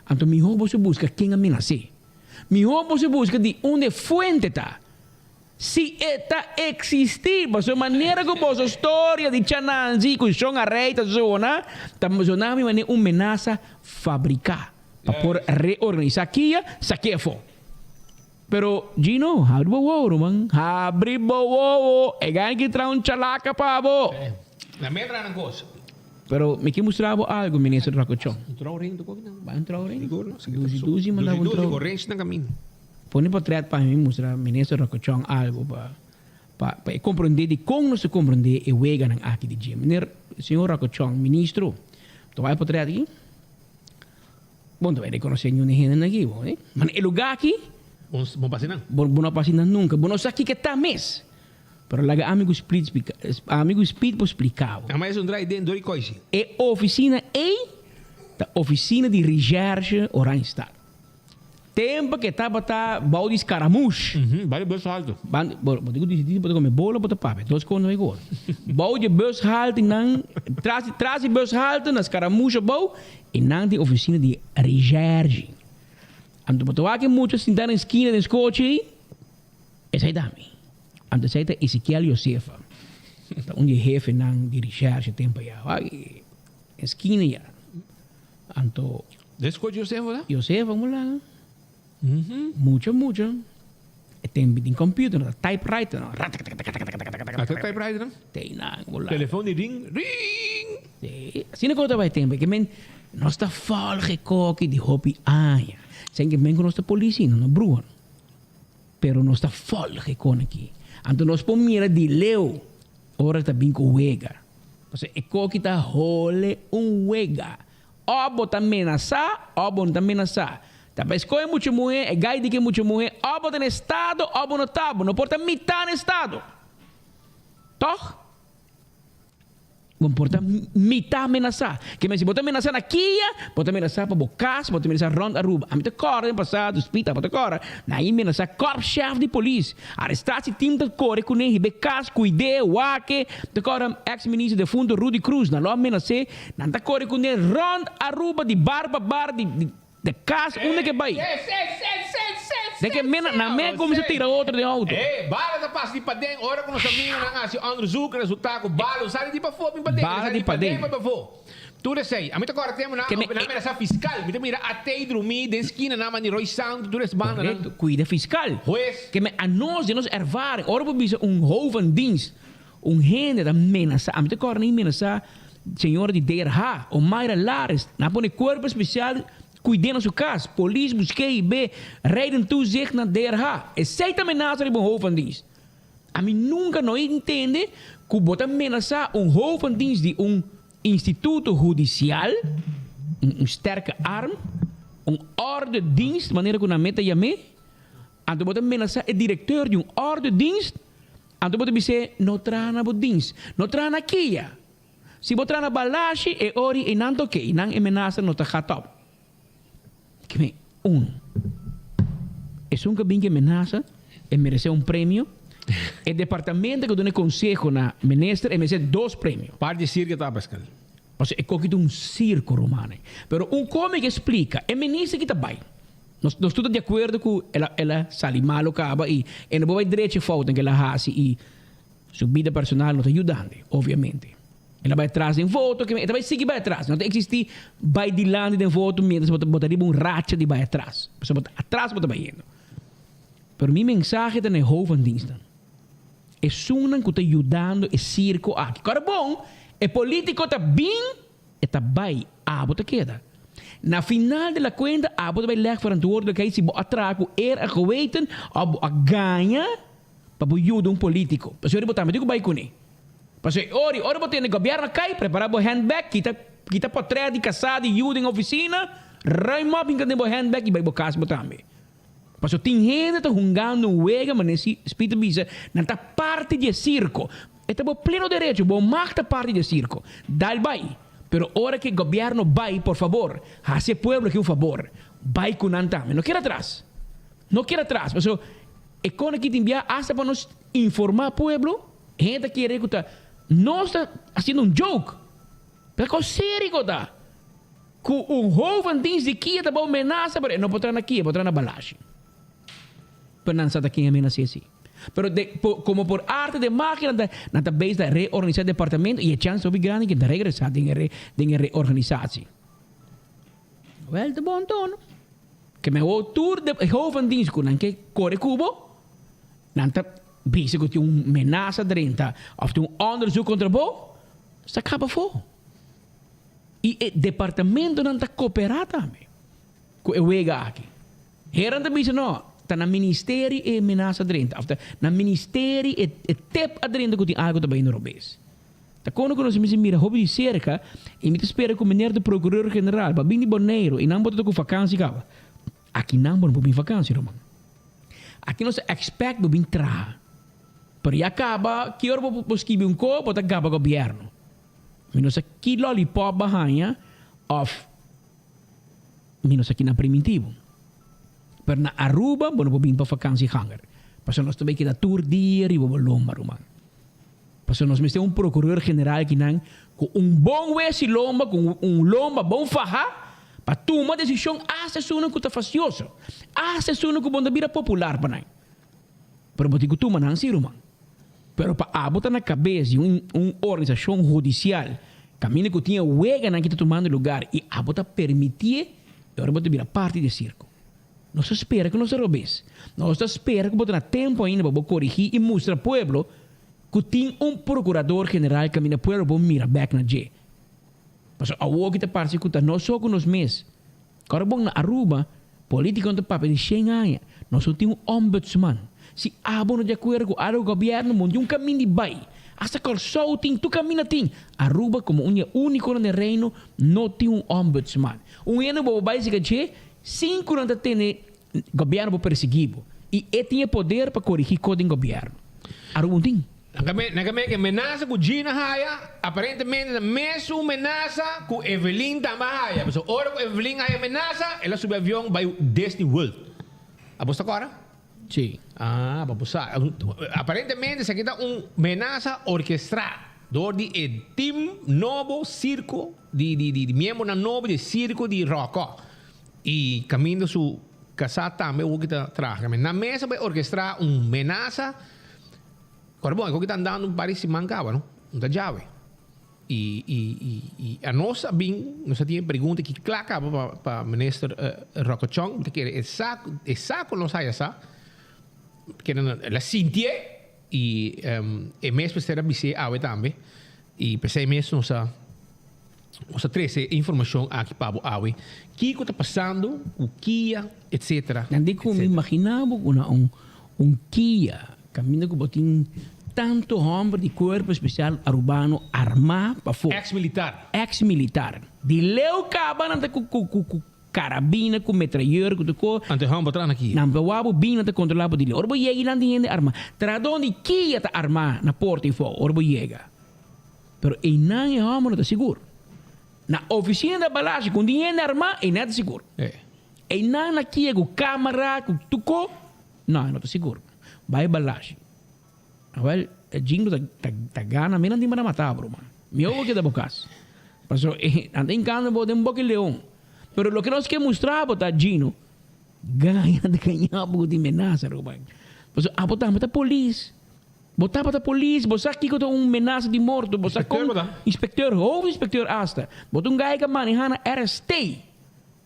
Anto mihó bo su buska ken a menas'é. Mihó bo su buska di unda e fuente ta. Si e ta eksistí, pasobra manera ku boso storia di Chananzi ku Shon Arey ta zona, ta zona mi manera un menasa fabriká pa por reorganisá kia, sak'é afó. Pero Gino, habri bo wowo ruman, habri bo wowo, e gana ki traha un chalaka pa bo. Na me traha nan kos. Pero mi ke mustra bo algo, Minister Rakochon. Un trouwring ta koki nan. Bai un trouwring? Duzi duzi manda bo un trouwring. Duzi duzi ku range na kaminda. Pone potret pa mi mustra Minister Rocochon algo pa pa pa e comprende di con nos ta comprende e weganan aki di dje. Meneer, señor Rocochon, Ministro, ta wak e potret aki? Bo no ta bay reconoce niun hende aki bo, eh? Ma na e lugar aki, Bo no pasa nan. Bo no pasa nan nunca. Bo no sa kiko ta mes. Pero laga ami cu Split splica, ami cu Speed por splica bo. Ama es un draai den dor i koisi. E oficina ey ta oficina di Recherche Oranjestad. Tempo ke tabata bou di Scaramouche. Bai di bushalte. Ban, bo, bo tin ku disidí si bo ta kome bola o bo ta papia. Dos kos no e gor. Bou di bushalte nan, tras di, tras di bushalte na Scaramouche abou, e nan tin ofisina di recherche. Anto bo ta wak e mucha sintá na skina den skochi ei, esei ta mi. Anto esei ta Ezekiel Josefa. Ta un di e hefenan di recherche tempo ya. Wak e skina ya. Anto. Den skol Josefo ta? Josefo mo laga. Mucha mucha. E tempo tin computer no ta typewriter no. Ratakatakatakatakatakataka. Ta typewriter no? Te nan mo laga. Telefon di ring ring. Si. Asina ku ta bai tempo ke men nos ta volg e koki di hopi aña. Sen ke men ku nos ta polisi no no bruha no. Pero nos ta volg e kon aki. Anto nos por mira di leu ora ta bin ku wega. Pasobra e koki ta hole un wega. Òf bo ta menasá òf bo no ta menasá. Ta pa eskohe mucha muhé, e gai di ke mucha muhé, òf bo ta na estado òf bo no ta. Bo no por ta mitá na estado. Tòg? Bo no por ta mitá menasá. Ke men si bo ta menasá na kia, bo ta menasá pa bo kas, bo ta menasá rònt Aruba. Ami ta kòrda den pasado, Spita, bo ta kòrda, nan a menasá kòrpschef di polis. Arestá si tim ta kore kuné, hib'é kas, kuid'é, wak'é. Ta kòrda eks minister defunto Rudy Croes, nan lo a menas'é. Nan ta kore kuné rònt Aruba di bar pa bar, di di kas unda ke bai. Den ke mena nan me kuminsá tira otro den outo. E bala ta pasa di paden ora ku nos amigunan hasi onderzoek resultá ku bala no sali di pafó bin paden, Bala sali di di paden paden. bai pafó. Tur esei. Ami ta kòrda tempu nan Ke me nan menasá fiskal. Mi ta mira Atey drumí den skina nan mandi Roy Santo tur es bandanan. Korekto, kuida fiskal. Hues. Ke me anos den nos ervaring ora bo bisa un hoofd van dienst Un hende ta menasá, ami ta kòrda nan menasá señora di DRH, Omaira Lares, nan a pone kuerpo spesial kuid'é na su kas, polis busk'é i b'é rijden toezicht na DRH. Esei ta menasa riba un hoofd van dienst. Ami nunka no intende ku bo ta menasá un hoofd van dienst di un instituto hudisial, un sterke arm, un ordedienst manera ku nan meta yam'é, anto bo ta menasá e direkteur di un ordedienst. Anto bo ta bis'é, No traha na bo dins, no traha na kia. Si bo traha na balashi, e ori einan ta oké, einan e menasa no ta gat op. Keme unu. Esun ku a bin ku e menasa, e meresé un premio. E departamento ku a duna e konseho na minister, e meresé dos premio. Par di sirke ta, Pascal. Pasobra e koki ta un sirko, rumannan. Pero un kome ke splika, e minister ki ta bai. Nos nos tur ta di akuerdo ku el a el a sali malo kaba i e no por bai drecha e foutnan ku el a hasi i su bida personal no ta yudando, obviamente. El a bai atras den voto, e ta bai sigui bai atras. No ta eksistí bai dilanti den voto mientras bo ta bo ta riba un racha di bai atras. Pasobra bo ta atras bo ta bayendo. Pero mi mensahe ta na e hovendienstnan. Esunnan ku ta yudando e sirko aki. Kòrda bon, e polítiko ta bin, e ta bai, abo ta keda. Na final di la kuenta, abo ta bai lèg verantwoordelijkheid si bo a traha ku eer en geweten òf bo a gaña pa bo yuda un polítiko. Pasobra bo tambe tin ku bai kuné. Pasobra e ora, ora bo tende gobièrnu a kai, prepará bo handbag, kita kita pòtrèt di kasá, di yu den ofisina, ruim òp hinka den bo handbag i bai bo kas bo tambe. Pasobra tin hende ta hungando un wega manera si Spiritu bisa, nan ta parti di e sirko. E ta bo pleno derecho, bo mag ta parti di e sirko. Dal bai. Pero ora ku gobièrnu bai, por fabor, hasi e pueblo aki un fabor, bai ku nan tambe. No keda atras. No keda atras. Pasobra e kon aki tin bia asta pa nos informá pueblo, hende ta kere ku ta nos ta hasiendo un joke. Pero kon serio ku ta? Ku un hoven dins di kia ta bou menasa, pero e no por traha na kia, e por traha na Balashi. Pero nan sa ta ken a menas'é si. Pero de, po, como por arte de magia nan ta, nan ta bezig ta reorganisa departamento y e chance hopi grandi ke ta regresa den e re, den e reorganisatie. Wel ta bon tono. Ke me wou tur de hoofddienst ku nan ke kore ku bo, nan ta bisa ku tin un menasa drenta of tin un onderzoek kontra bo, sa kaba afó. Y e departamentonan ta koperá tambe ku e wega aki. Heran ta bisa no, ta na ministerie e menasa drenta of ta na ministerie e e tip a drenta ku tin algo ta bai na robes. Ta kono ku nos a mester mira hopi di serka i mi ta spera ku meneer de procureur general pa bin di Boneiru i nan bo ta ta ku vakansi kaba. Aki nan bo no por bin vakansi ruman. Aki nos ta expect bo bin traha. Pero ya kaba ki ora bo bo skibi un ko bo ta gaba gobierno. Mi no sa ki lollipop bo a haña of Mi no sa kina primitivo. Pero na Aruba bo no por bin pa vakantie ganger. Pasobra nos ta bay keda tur dia riba bo lomba ruman. Pasobra nos mester un procureur general kinan cu un bon wesi lomba, cu un lomba bon faha pa tuma decision hasta esunnan cu ta fastioso. Hasta esunnan cu bo no ta bira popular pa nan. Pero bo tin cu tuma nan si ruman. Pero pa abo ta na cabes di un un organisacion hudicial caminda cu tin e weganan ki ta tumando lugar y abo ta permitié, e ora bo ta bira parti di e circo. Nos ta spera cu nos ta robes. Nos ta spera cu bo ta na tempo ainda pa bo corigi y mustra pueblo cu tin un procurador general caminda pueblo por mira bek na dje. Pasobra awor ki ta parce cu ta nos so cu nos mes. Ora bon na Aruba, politiconan ta papia di shen aña. Nos no tin un ombudsman. Si abo no di acuerdo cu algo gobierno, bo no tin un camin di bay. Hasta Corsou tin, tur caminda tin. Aruba como un di e uniconan den Reino no tin un ombudsman. Un hende cu bo bay siga dje, sin cu nan ta tene gobierno por persigui bo. Y e tin e poder pa corigi cos den gobierno. Aruba no tin. Nan ka mira ku e menasa ku Gina haya aparentemente ta mesun menasa ku Evelyn tambe a haya. Pasobra ora ku Evelyn haya menasa el a subi avion bai Disney World. Abo ta kòrda? Sí. Ah, pa bo sa. Aparentemente esaki ta un menasa orkestrá dor di e team nobo sirko di di di miembronan nobo di e sirko di Ròkò. I kaminda su kasá tambe awor ki ta traha. Nan mes a bai orkestrá un menasa. Ora bon, e koki ta andando un par di siman kaba, no? Un ta djawe. I, i, i, i anos a bin, nos a tin e pregunta ki kla kaba pa, pa minister uh, Rocco Chong, ta kere e sa, e sa ku nos haya sa, kere na, el a sintié, i um, e mes mester a bis'é awe tambe, i p'esei mes nos a, nos a trese e informashon aki pa bo awe. Kiko ta pasando ku Kia, etcetera, Nan di ku mi imagina bo ku na un, un Kia Caminda cu bo tin tanto homber di cuerpo especial Arubano arma pafó. Ex militar. Ex militar. Di leu caba nan ta cu cu cu carabina, cu metrayeur, cu tur co. Anto e homber traha na kia. Nan ta wak bo bin nan ta controla bo di leu. Ora bo yega y nan tin hende arma. Trahador di kia ta arma na porta y fo ora bo yega. Pero eynan e homber no ta sigur. Na oficina di Balashi cu tin hende arma eynan ta sigur. Eynan na kia cu camara cu tur co. No, e no ta sigur. Bai balashi. Awel, e jingo ta, ta, ta gana mi nan tin para mata bo, ruman. Mi obo keda bo kas. Paso, e, nan ta hinkando bo den boki leon. Pero loke nos ke mustra bo ta, Gino, gaña ta gaña bo ku tin menasa, ruman. Paso, abo tambe ta polis. Bo tabata polis, bo sa kiko ta un menasa di morto, bo sa kon... Inspecteur, hoofdinspecteur hasta. Bo ta un guy ka maneha na RST.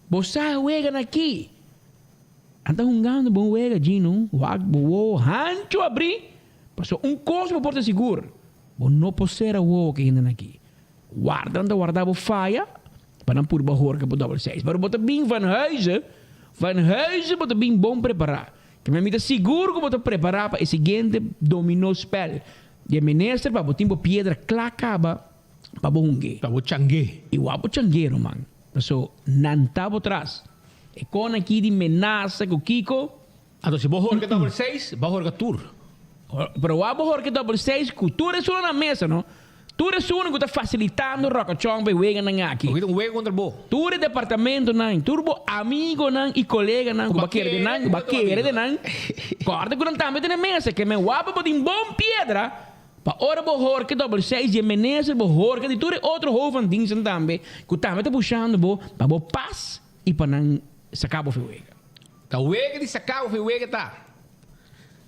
Bo sa wega na ki. Nan ta hungando bon wega, Gino. Wak bo wowo hancho abrí, pasobra un kos bo por ta sigur, bo no por sera wowo ku e hendenan aki. Warda nan ta warda bo faya pa nan purba horka bo dòbel seis. Pero bo ta bin van huize, van huize bo ta bin bon prepará. Ke mi ta sigur ku bo ta prepará pa e siguiente dominó spèl di e minister pa bo tin bo piedra kla kaba pa bo hung'é. Pa bo chang'é. I wak bo chang'é, ruman. Paso nan ta bo tras. E kon aki di menasa ku kiko. Anto si bo horka double seis, bo horka tur. Pero wak bo horka double seis ku tur esun na mesa no. Tur esun ku ta fasilitando Ròkachòn pa e weganan aki. Bo un wega kontra bo. Tur e departamentonan, tur bo amigonan i koleganan ku bo a kere den nan, ku bo a kere den nan, kòrda ku nan tambe ta na mesa. Ke men wapa bo tin bon piedra pa ora bo horka dòbel seis di e minister, bo horka di tur e otro hof van diensten tambe ku tambe ta bushando bo pa bo pas i pa nan saka bo for e wega. Ta wega di saka bo for e wega ta.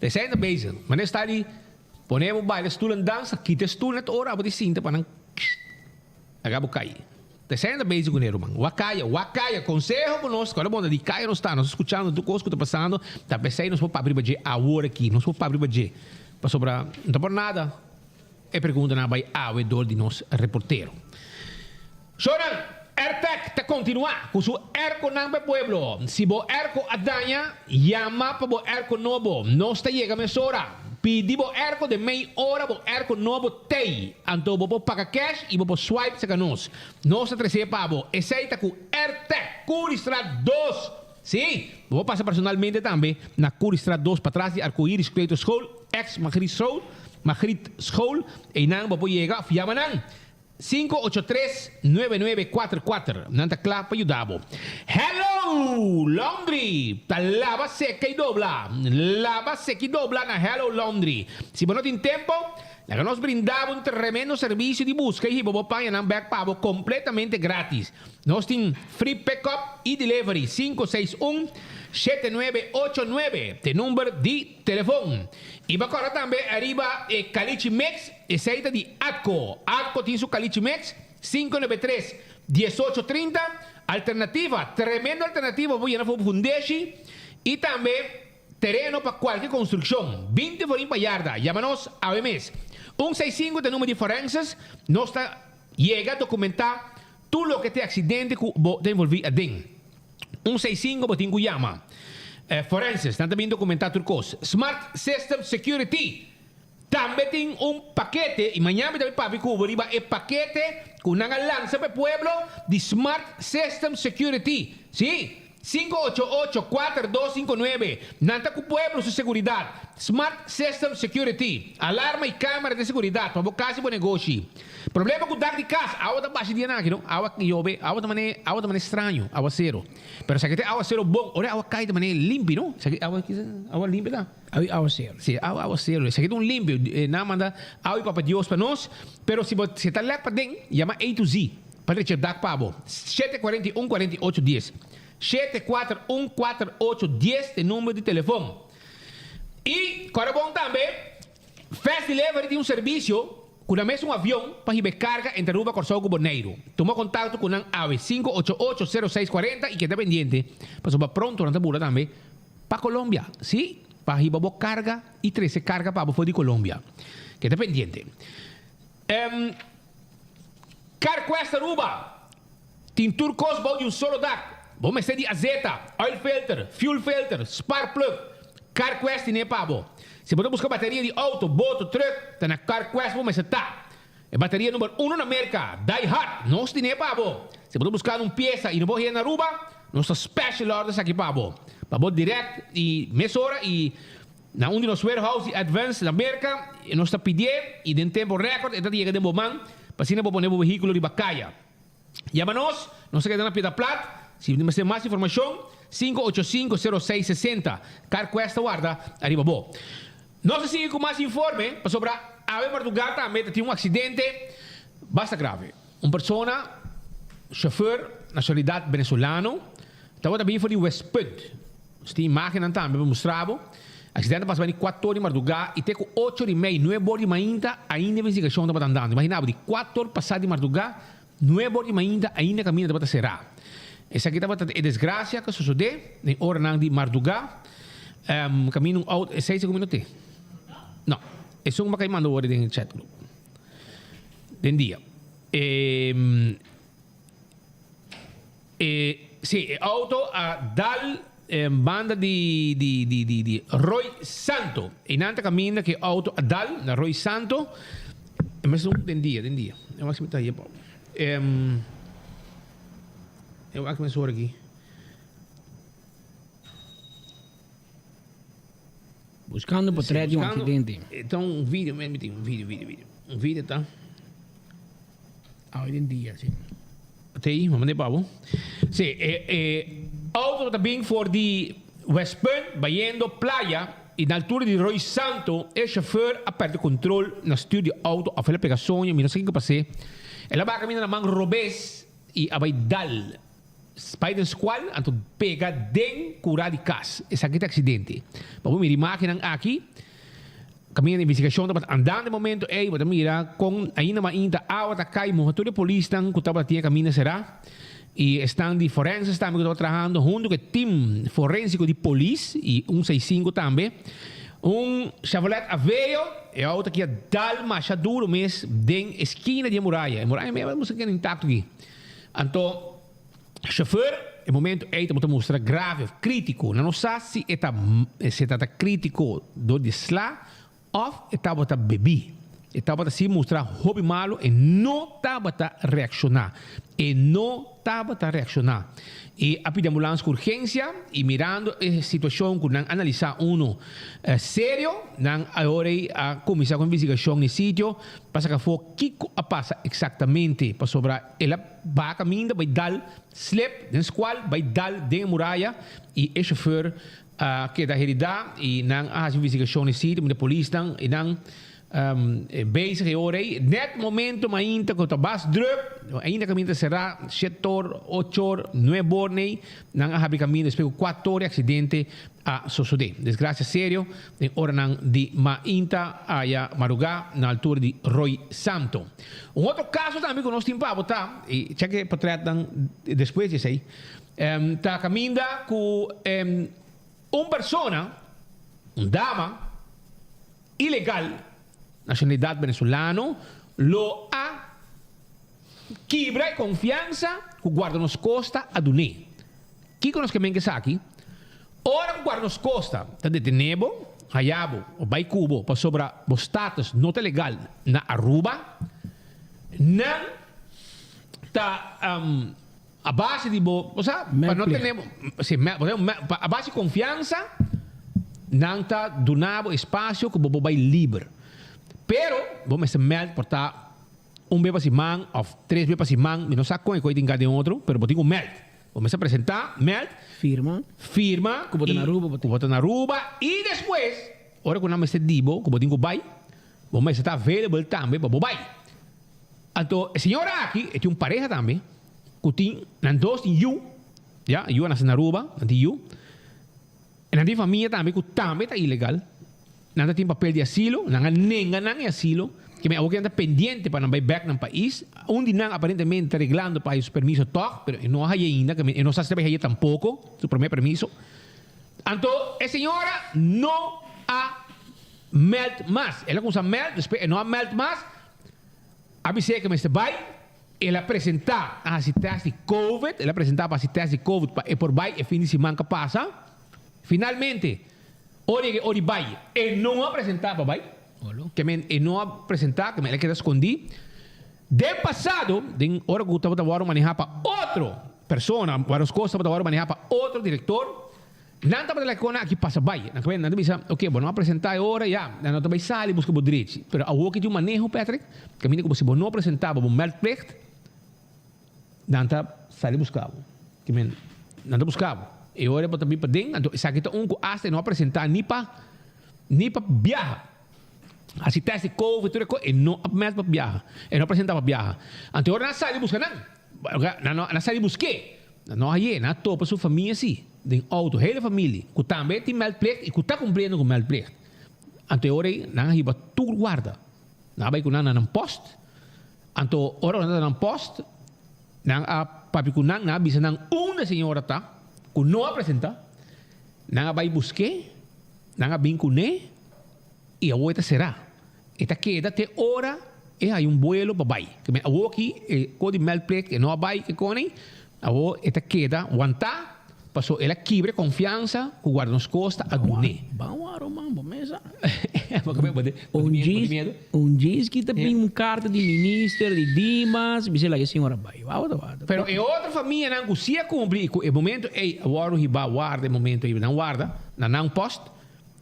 Ta esei ta bezig. Manera sta di Pone bo baila stoel en dansa, kita e stoel net ora abo di sinta pa nan laga bo kai. Ta esei nan ta bezig kuné ruman. Wak kaya, wak kaya, konseho ku nos, kòrda bon ta di kaya nos ta, nos ta skuchando tur kos ku ta pasando, ta p'esei nos por papia riba dje awor aki, nos por papia riba dje, pasobra no ta por nada e preguntanan a bai awe dor di nos reportero. Shownan, Airtec ta kontinuá ku su airconan pa e pueblo. Si bo airco a daña, yama pa bo airco nobo. Nos ta yega mesora. Pidi bo airco den mei ora bo airco nobo t'ei. Anto bo por paga cash i bo por swipe serka nos. Nos ta tres'é pa bo. Esei ta ku Airtec, Curiestraat dos. Sí, bo por pasa personalmente tambe na Curiestraat dos patras di Arcoiris Kleuterschool, ex Magriet School, Magriet School. Einan bo por yega òf yama nan. 583 9944 Nan ta kla pa yuda bo. Hello Laundry ta laba, seka i dobla. Laba, seka i dobla na Hello Laundry. Si bo no tin tempo, laga nos brinda bo un tremendo servisio di buska i hiba bo pañanan bek pa bo kompletamente gratis. Nos tin free pick-up i delivery. 561 7989 t'e number di telefon. I bo kòrda tambe ariba e Kalichi Mix. Esei ta di Atco. Atco tin su Caliche Mix, 593, 18 30. Alternativa, tremendo alternativa bo yena for bo fundeshi y tambe tereno pa cualke construccion. 20 forin pa yarda. Yama nos awe mes. Un seis sinku ta numero di forenses. Nos ta yega documenta tur loke t'e accidente cu bo ta envolvi aden. Un seis sinku bo tin cu yama. Forenses, nan ta bin documenta tur cos. Smart System Security. Tambe tin un pakete, y mañana mi ta bay papia cu bo riba e pakete cu nan a lansa pa e pueblo di Smart System Security. Si, 588 4259. Nan ta cu pueblo su seguridad. Smart System Security. Alarma y camera di seguridad pa bo cas y bo negoshi. Problema cu dak di cas, awa ta bashi dia nan aki no, awa yobe, awa ta mane, awa ta mane straño, awacero. Pero esaki ta e awacero bon, ora e awa cay ta mane limpi no, esaki awa, awa limpi ta. Awi awacero. Si, awa awacero. Esaki ta un limpio. Nan a manda awi Papa Dios pa nos. Pero si bo si ta lek paden, yama A to Z pa drecha dak pa bo. 7 41 48 dies. Shete kuater un kuater ocho dies ta e number di telefon. I kòrda bon tambe, Fast Delivery tin un servisio ku nan mes un avion pa hiba e karga entre Aruba, Kòrsou ku Boneiru. Tuma kontakto ku nan awe 588 06 40 i keda pendiente pasobra pronto nan ta bula tambe. Pa Colombia, sí, pa hiba bo carga y trece carga pa bo for di Colombia. Keda pendiente. Em, CarQuest Aruba tin tur cos bou di un solo dak. Bo mester di azeta, oil filter, fuel filter, spark plug. CarQuest tine pa bo. Si bo ta busca bateria di auto, boto, truck, ta na CarQuest bo mester ta. E bateria number uno na Merca, Die Hard, nos tine pa bo. Si bo ta buscando un pieza y no por haya na Aruba, nos ta special order esaki pa bo. Pa bo direct y mesora y na un di nos warehouse di Advance na Merca, nos ta pidié y den tempo record e ta yega den bo man pa asina bo pone bo vehiculo riba caya. Yama nos, nos ta keda na Piedra Plat. Si bo mester mas informacion, 585 06 60. CarQuest ta warda ariba bo. Nos ta sigui cu mas informe pasobra awe marduga tambe ta tin un accidente basta grave. Un persona, chauffeur, nacionalidad Venezolano, tabata bin for di Westpunt. Nos tin imagennan tambe pa mustra bo. Accidente a pasa bini cuator di marduga y te cu ocho di mei, nuebe or di mainta ainda investigacion tabata andando. Imagina bo, di cuator pasa di marduga, nuebe or di mainta ainda caminda tabata cera. Esaki tabata e desgracia cu a sosode den oranan di marduga. Caminda un auto, esey segun mi no tin. No, esun bo a cay manda worde den e chat group. Den dia. E, sí, e auto a dal banda di, di, di, di, di Rooi Santo. Einan ta caminda cu e auto a dal na Rooi Santo. E mes un den dia, den dia. E wak si mi ta hier, Em, e wak mes ora aki. Buscando Sí, portret di un buscando. accidente. E ta un video, mi tin un video, video, video. Un video ta. Awe den dia, si. Tei, m'a manda e pa bo. Si, e e auto ta bin for di Westpunt bayendo Playa y na altura di Rooi Santo e chauffeur a perde control na stuur di auto of el a pega soño, mi no sa kico pas'é. El a baha caminda na man robes y a bay dal Bai den skual anto pega den kura di kas. Esaki ta aksidente. Pa bo mira imágennan aki, kaminda di investigashon tabata andando e momento ei, bo ta mira kon ainda mainta awa ta kai moha tur e polisnan ku tabata tin e kaminda será i esnan di forenses tambe ku tabata trahando huntu ku e tim forensiko di polis i un seisinku tambe. Un Chevrolet Aveo, e outo aki a dal masha duru mes den e skina di e muraya. E muraya mes a keda intakto aki. Anto chauffeur e momento ey tabata mustra grave of critico. Nan no sa si e ta si e tabata critico door di sla of e tabata bebi. E tabata si mustra hopi malo e no tabata reacciona. E no tabata reacciona. Y a pidi ambulans cu urgencia y mirando e situacion cu nan analisa uno serio nan ahora ey a cuminsa cu investigacion n'e sitio pa saca afo kico a pasa exactamente pasobra el a baha caminda bay dal slip den scual bay dal den e muraya y e chauffeur a keda herida y nan a haci investigacion n'e sitio mira polisnan y nan bezig e ora ey net momento mainta cu ta bas druk ainda caminda ta cera shete or ocho or nuebe or n'ey nan a habri caminda despues cu cuatro or e accidente a sosode. Desgracia serio den oranan di mainta aya maruga na altura di Rooi Santo. Un otro caso tambe cu nos tin pa bo ta, y check e potretnan despues di esey, ta caminda cu un persona, un dama ilegal, nacionalidad Venezolano, lo a kibra e confiansa cu Guarda Nos Costa a dun'é. Kiko nos ke men ku esaki? Ora ku Guarda Nos Costa ta detené bo, haya bo o bai ku bo pasobra bo status no ta legal na Aruba, nan ta a base di bo, osea, pa no tene bo, si, a base di konfiansa nan ta duna bo espasio ku bo por bai liber. Pero bo mester mèld por ta un be pa siman òf tres be pa siman, mi no sa kon e koi tin ka den otro, pero bo tin ku mèld. Bo mester presentá, mèld. Firma. Firma. Ku bo ta na Aruba. Ku bo ta na Aruba i despues ora ku nan mester di bo ku bo tin ku bai, bo mester ta available tambe pa bo bai. Anto e señora aki e tin un pareha tambe ku tin nan dos tin yu, ya, yu a nase na Aruba, nan tin yu. E nan tin famia tambe ku tambe ta ilegal. Nan ta tin papel di asilo, nan a nenga nan e asilo, ke men awor ke nan ta pendiente pa nan bai bek nan pais. Un di nan aparentemente ta reglando pa haya su permiso tog, pero e no a haya ainda, ke men e no sa si ta bai haya tampoko su prome permiso. Anto e señora no a meld mas. El a kumsa meld, despues e no a meld mas. A bis'é ke mester bai. El a presentá a hasi tèst di covid. El a presentá pa hasi tèst di covid pa e por bai e fin di siman ka pasa. Finalmente, ora yega e ora di bai, e no a presentá pa bai. Ke men e no a presentá, ke men el a keda skondí. Den pasado, den ora ku tabata wòrdu manehá pa otro persona, Warros Kos tabata wòrdu manehá pa otro direktor, Nan tabata like con aki pasa bay. Nan nan ta bisa, ok, bo no a presenta e ora, ya, nan no ta bay sali busca bo drechi. Pero awor ki tin un maneho, Patrick, caminda cu bo si bo no presenta bo meldplicht, nan ta sali busca bo. Ki men, nan ta busca bo. E ora bo ta bin paden, anto esaki ta un cu hasta e no a presenta ni pa, ni pa biaha. Haci test di covid, tur e cos, e no a meld pa biaha. E no a presenta pa biaha. Anto e ora nan a sali busca nan. Nan no, nan a sali busque. Nan no haye, nan a topa su famia si, den auto, hele familie, cu tambe tin meldplicht y cu ta cumpliendo cu meldplicht. Anto e ora ey nan a hiba tur guarda. Nan a bay cu nan na nan post. Anto ora cu nan ta na nan post, nan a papia cu nan, nan a bisa nan unda e señora ta, cu no a presenta. Nan a bay busque, nan a bin cune y awor e ta cera. E ta keda te ora e haya un buelo pa bai. Ke men awor aki e ko di meldplicht e no a bai ke koni, awor e ta keda wantá paso el a kibra e konfiansa ku Guarda Nos Kosta a dun'é. Ban wak ruman, bo mesa. Un djis, un djis ki ta bin un karta di minister di Dimas, bisa laga e señora bai. Wou ta wak. Pero e otro famianan ku si a kumpli i ku e momento ei a wòrdu hibá warda e momento ei nan warda na nan pòst,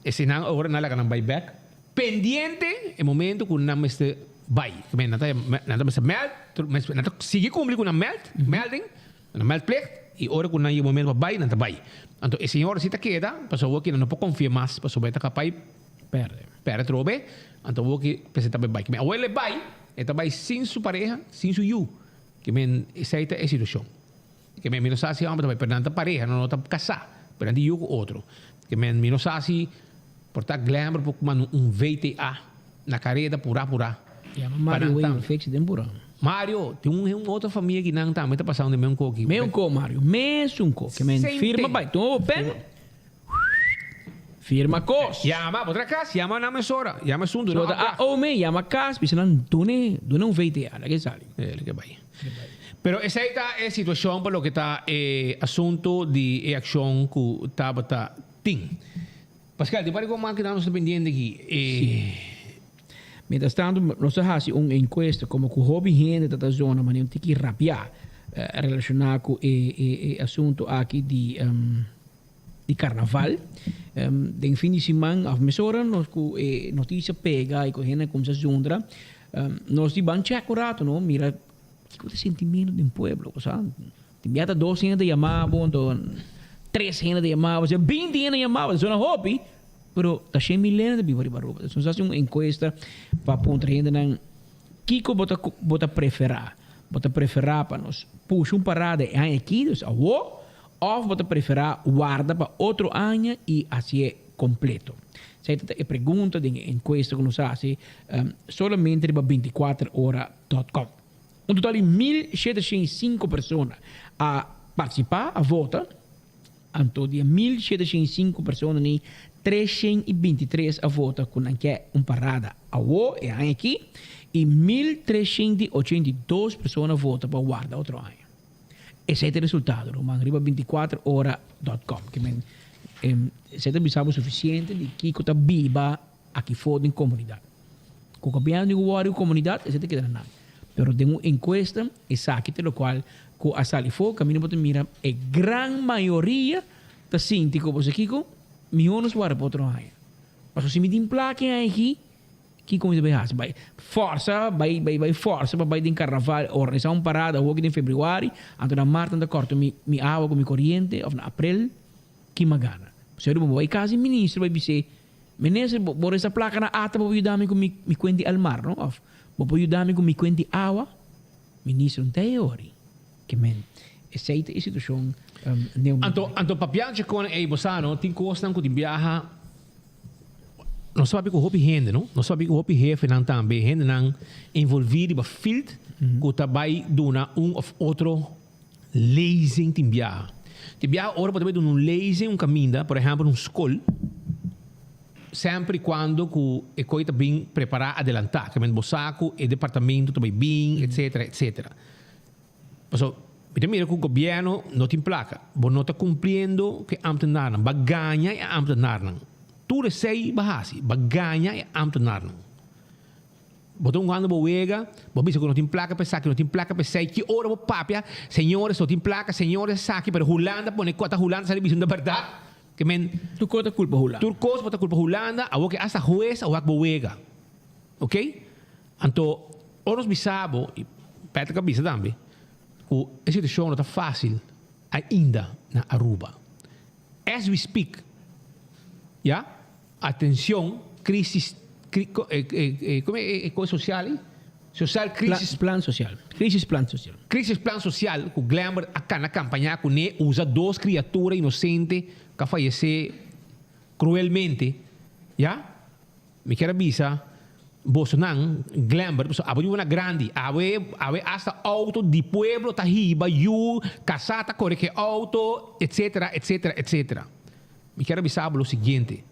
eseinan ora nan laga nan bai bèk. Pendiente e momento cu nan mester bai. Ke men nan ta nan ta mester meld, nan ta sigui kumpli ku nan meld, melding, nan meldplicht, i ora ku nan yega momento pa bai, nan ta bai. Anto e señora si ta keda, pasobra awor ki nan no por konfia mas, pasobra e ta kapai Perde. Perde atrobe, anto awor ki presenta pa e bai. Ke men awor el e bai, e ta bai sin su pareha, sin su yu. Ke men esei ta e situashon. Ke men mi no sa si e hòmber ta bai, pero nan ta pareha, nan no ta kasá, pero nan tin yu ku otro. Ke men mi no sa si por ta Glenber por manda un VTA na kareda purá purá. Yama Mario wey un fecha den purá. Mario, tin un otro famia ki nan tambe ta pasando den mesun koki. Mesun ko Mario, mesun ko. Ke men firma bai, tuma bo pen. Firma kos. Yama, bo tra kas, yama nan mesora. Yama esun duna opdracht. A ome, yama kas, bisa nan dune, dune un VTA, laga e sali. E, laga e bai. Pero esei ta e situashon pa loke ta e asuntu di e akshon ku tabata tin. Pascal, tin pari kon mas ku nos ta pendiente aki? E. Si. Mientras tanto, nos a hasi un enkuesta komo ku hopi hende ta ta zona manera un tiki rabiá relashoná ku e e asuntu aki di. Di carnaval. Den fin di siman of mesora nos cu e noticia pega y cu hende a cuminsa zundra, nos di ban check un rato no, mira kico ta e sentimento den pueblo, bo sa. Tin bia ta dos hende ta yama bo, anto tres hende ta yama bo, binti hende a yama bo, ta sona hopi, pero ta shen mil hende ta biba riba Aruba. Nos haci un encuesta pa puntra hendenan kico bo ta bo ta prefera, bo ta prefera pa nos pusha un parada e aña aki, dus awo, Òf bo ta preferá warda pa otro aña i hasié kompleto? Esei ta e pregunta den e enkuesta ku nos a hasi solamente riba 24 ora dòt kòm. Un total di 1705 persona a partisipá, a vota. Anto di e 1705 persona ni 323 a vota ku nan ke un parada awo, e aña aki, i 1382 persona a vota pa warda otro aña. Esei ta e resultado, ruman, riba 24 ora dot com. Ke men, esei ta bisa bo sufisiente di kiko ta biba aki for den komunidat. Ku gobièrnu di wòrdu ku komunidat, esei ta keda na nan. Pero den un enkuesta, esaki ta lokual ku a sali for, kaminda bo ta mira e gran mayoria ta sinti ku bo sa kiko, mihó nos wòrdu pa otro aña. Pasobra si mi tin plaka e aña aki, Kiko mi ta bai hasi? Bai forsa, bai bai bai forsa pa bai den karnaval, organisá un parada hopi den februari, anto na mart nan ta kòrta mi mi awa ku mi koriente òf na aprel, ki mi a gana? Señor bo bai kas di minister bai bis'é, Minister bo bo resta plaka na ata bo por yuda mi ku mi mi kuent di almar no òf bo por yuda mi ku mi kuent di awa? Minister no ta e ori. Ke men esei ta e situashon neu. Anto anto papianchi kon ei bo sa no tin kosnan ku tin biaha. Nos papia ku hopi hende, no? Nos papia ku hopi hefenan tambe, hendenan envolví riba field ku ta bai duna un òf otro lezing tin biaha. Tin biaha ora bo ta bai duna un lezing un kaminda, por ehèmpel un skol, semper i kuando ku e koi ta bin prepará adelantá, ke men bo sa ku e departamento ta bai bin, etsetera, etsetera. Pasobra mi ta mira ku gobièrnu no tin plaka. Bo no ta kumpliendo ku e ámtenarnan. Bo a gaña e ámtenarnan. Tur esei bo a hasi. Bo a gaña e ámtenarnan. Bo ta hungando bo wega, bo a bisa ku no tin plaka pa esaki, no tin plaka pa esei. Ki ora bo papia, señores no tin plaka, señores esaki, pero Hulanda pone kota, Hulanda sali bisa no ta bèrdat. Ke men. Tur kos ta kulpa Hulanda. Tur kos bo ta kulpa Hulanda, awor ke asta hues a wak bo wega. Oke? Anto, ora nos bisa bo, i Patrick a bisa tambe, ku e situashon no ta fásil ainda na Aruba. As we speak, ya, atencion, crisis, como e cosa social ei? Social crisis. Plan social. Crisis plan social. Crisis plan social ku Glenbert a kana kampañá kuné, usa dos kriatura inosente ku a fayesé cruelmente, ya. Mi kier a bisa bosonan, Glenbert, pasobra abo di una grandi, awe, awe hasta auto di pueblo ta hiba yu, kasá ta kore ku e auto, etcetera, etcetera, etcetera. Mi kier a bisa bo lo siguiente,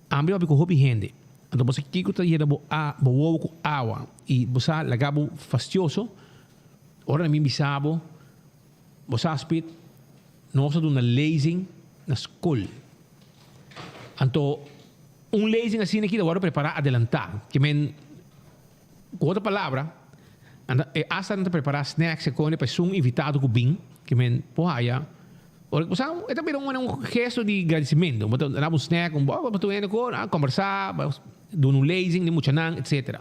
Ami papia ku hopi hende, anto bo sa kiko ta yena bo a, bo wowo ku awa i bo sa laga bo fastioso, ora mi bisa bo, bo sa spit, nos a duna lezing na skol. Anto un lezing asina aki ta wòrdu prepará adelantá. Ke men, ku otro palabra, nan ta e asta nan ta prepará snacks e kone pa esun invitado ku bin, ke men por haya ora ku sa e ta bira un un gesto di gradisimentu. Bo ta daba un snack, un bo bo tur hende ku a kombersá, duna un lezing di muchanan, etsetera.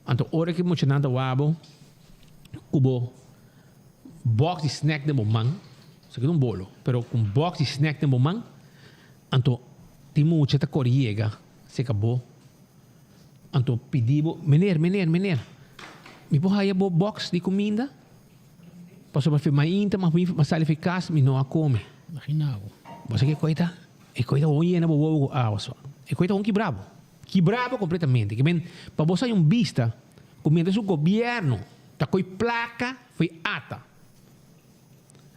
Anto ora ku muchanan ta wak bo ku bo box di snack den bo man, esaki ta un bolo, pero ku un box di snack den bo man, anto tin mucha ta kore yega serka bo, anto pidi bo, Meneer, meneer, meneer, mi por haya bo box di kuminda? Pasobra fi mainta mi sali fi kas mi no a kome. Imagina bo. Bo sa ke koi ta? E koi ta won yena bo wowo ku awa so. E koi ta won kibra bo. Kibra bo kompletamente. Ke men pa bo sa un bista ku mientras su gobierno ta koi plaka fo'i ata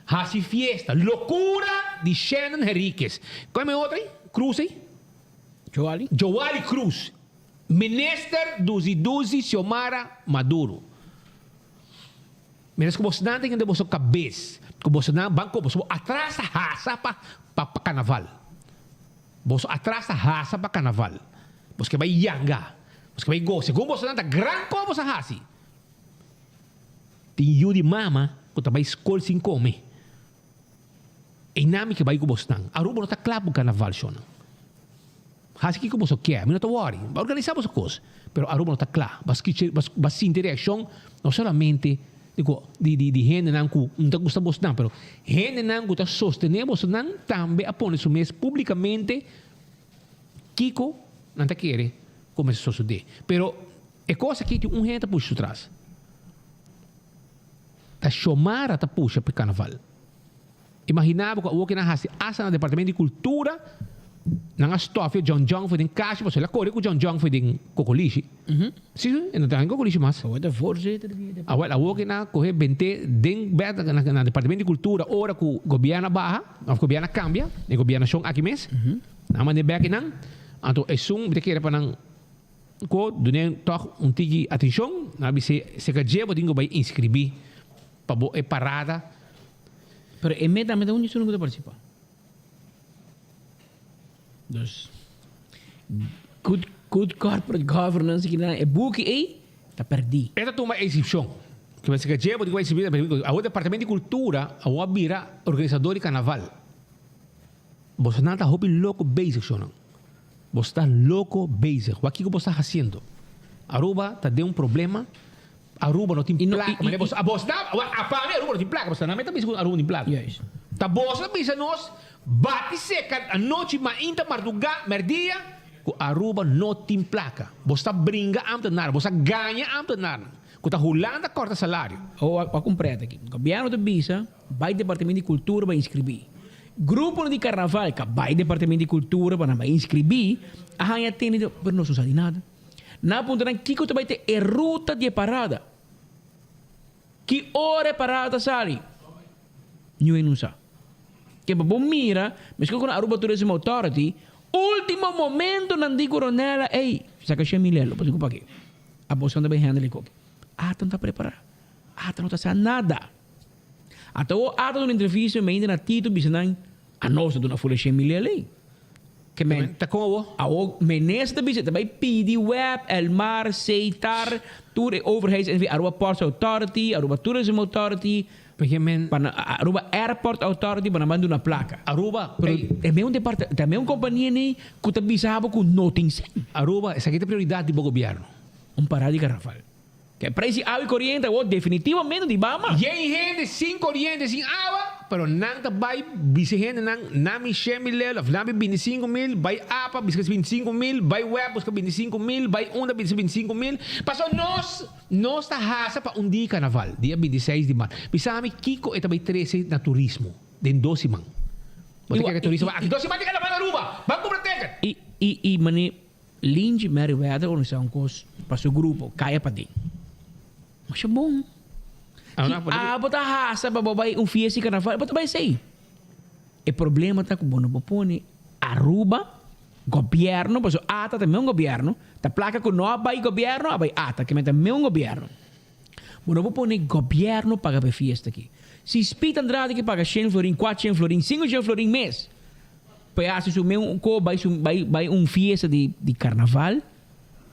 hasi fiesta lokura di Shannon Henriquez. Koi men otro ei? Cruz ei? Joali? Joali Cruz. Minister duzi duzi Xiomara Maduro. Mientras ku bosnan tin den boso kabes ku bosonan ban kopo so bo atras ta hasa pa pa karnaval. Boso atras ta hasa pa karnaval. Bos ke bai yanga. Bos ke bai gosa. Segun bosonan ta gran kos bos a hasi. Tin yu di mama ku ta bai skol sin kome. Einan mi ke bai ku bosnan. Aruba no ta kla pa karnaval shonnan. Hasi kiko boso kier, mi no ta wòri. Ba organisá boso kos, pero Aruba no ta kla. Ba skichi, ba sinti reakshon no solamente di ku di di di hendenan ku no ta gusta bosnan, pero hendenan ku ta sostené bosonan tambe a pone su mes públikamente kiko nan ta kere ku mester sosodé. Pero e kos aki tin un hende ta pusha su tras. Ta Xiomara ta pusha pa e karnaval. Imaginá bo ku awor ke nan hasi asta na departamento di kultura, nan a stòfia John John for den kashi pasobra el a kore ku John John for den kokolishi. Si, e no ta den kokolishi mas. Awor ta voorzitter di e Awor, awor ke nan a kohe bent'é den bèk na departamento di kultura ora ku gobièrnu a baha òf gobièrnu a kambia, e gobièrnashon aki mes, nan a mand'é bèk einan. Anto esun mi ta kere pa nan ko dun'é tòg un tiki atenshon, nan a bis'é serka dje bo tin ku bai inskribí pa bo e parada. Pero e meta meta un esun ku ta participa. Dus good good corporate governance ki nan e buki ei ta perdi. E ta tuma e inscripcion. Ke mester ke dje bo tin ku inscribi awor departamento di cultura awor a bira organisador di carnaval. Bosonan ta hopi loko bezig shownan. Boso ta loko bezig. Wak kiko boso ta haciendo. Aruba ta den un problema. Aruba no tin placa. Manera boso, boso ta, apa mi Aruba no tin placa. Pasobra nan ta bisa cu Aruba no tin placa. Ta boso ta bisa nos bati seca anochi, mainta, marduga, merdia cu Aruba no tin placa. Boso ta bringa ambtenaar. Boso ta gaña ambtenaarnan. Cu ta Hulanda corta salario. Awor a comprende aki. Gobierno ta bisa bay departamento di cultura bay inscribi. Gruponan di carnaval ka bay departamento di cultura pa nan bay inscribi a haya tene pero nos no sa di nada. Nan a puntra nan kiko ta bai ta e ruta di e parada. Ki ora e parada ta sali? Niun no sa. Ke pa bo mira, meskos ku na Aruba Tourism Authority, ultimo momento nan di ku Ronella, ey, saka shen mil elo, pasobra ku paki? Abo san ta bai handle e koki. Ata no ta prepara. Ata no ta sa nada. Ata awor ata duna entrevista mainta na Tito bisa nan, anos ta duna fula shen mil elo ey. Ke men Ta kon awor? Awor minister ta bisa ta bai pidi web, Elmar, Setar, tur e overheids NV, Aruba Ports Authority, Aruba Tourism Authority, Ke men pa nan Aruba Airport Authority pa nan ban duna plaka. Aruba, Pero ey. e men un depart ta men un kompania nei ku ta bisa bo ku no tin sen. Aruba, esaki ta prioridat di bo gobièrnu. Un parada di karnaval. Ke prijs di awa i koriente awor definitivamente di Bama. Yen hende sin koriente sin awa, pero nan ta bai bisa hendenan nami shen mil lel of nami bintisinku mil, bai apa buska bintisinku mil, bai web buska bintisinku mil, bai unda buska bintisinku mil, pasobra nos nos ta hasa pa un dia karnaval, dia bintiseis di mart. Bisa mi kiko e ta bai trese na turismo den dos siman. Bo ta kere turismo bai aki dos siman tin karnaval na Aruba, ban kumpra ticket. I i i mane Lindsay Merriweather organisa un kos pa su grupo, Kaya Paden. Masha bon. Si abo ta hasa pa bo bai un fiesta di karnaval, bo ta bai esei. E problema ta ku bo no por pone Aruba, gobièrnu, pasobra ata ta meun gobièrnu, ta plaka ku no a bai gobièrnu a bai ata, kimen ta meun gobièrnu. Bo no por pone gobièrnu paga pa e fiesta aki. Si Speed Andrade ke paga shen florin, kuatshen florin, sinkoshen florin mes, Pa e hasi su men ko bai su bai bai un fiesta di di karnaval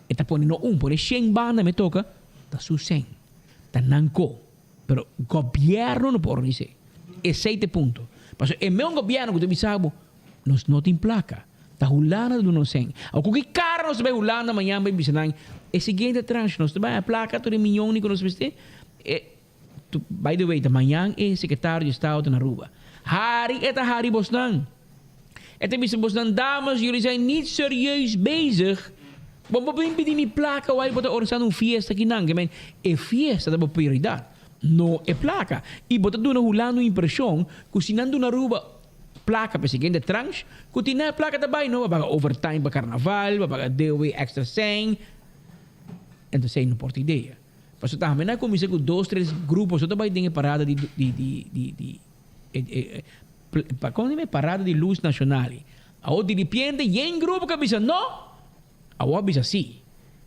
e ta pone no un pone shen banda me toka ta su sen ta nan ko pero gobièrnu no por organis'é esei ta e punto pasobra e men gobièrnu ku ta bisa bo nos no tin plaka ta Hulanda ta duna nos sen awor ku ki kara nos ta bai Hulanda mañan bai bisa nan. E siguiente tranche nos ta bai a placa tur e miyon ni cu nos mester. E, tu, by the way, ta mañan e secretario di estado ta na Aruba. Hari e ta hari bosnan. E ta bisa bosnan, dames, jullie zijn niet serieus bezig. Bo bo bin pidi mi placa wai bo ta organisando un fiesta akinan. Ke men, e fiesta ta bo prioridad, no e placa. Y bo ta duna Hulanda un impresion cu si nan duna Aruba placa pa e siguiente tranche, cu tin nan e placa ta bay no, bo paga overtime pa carnaval, bo paga DOW extra cen. Entonces ey no por ta idea. Pasobra tambe nan a cuminsa cu dos tres grupo so ta bay den e parada di di di di di e e pa con dime parada di luz nacional ey. Awor diripiente yen grupo cu a bisa no, awor a bisa si.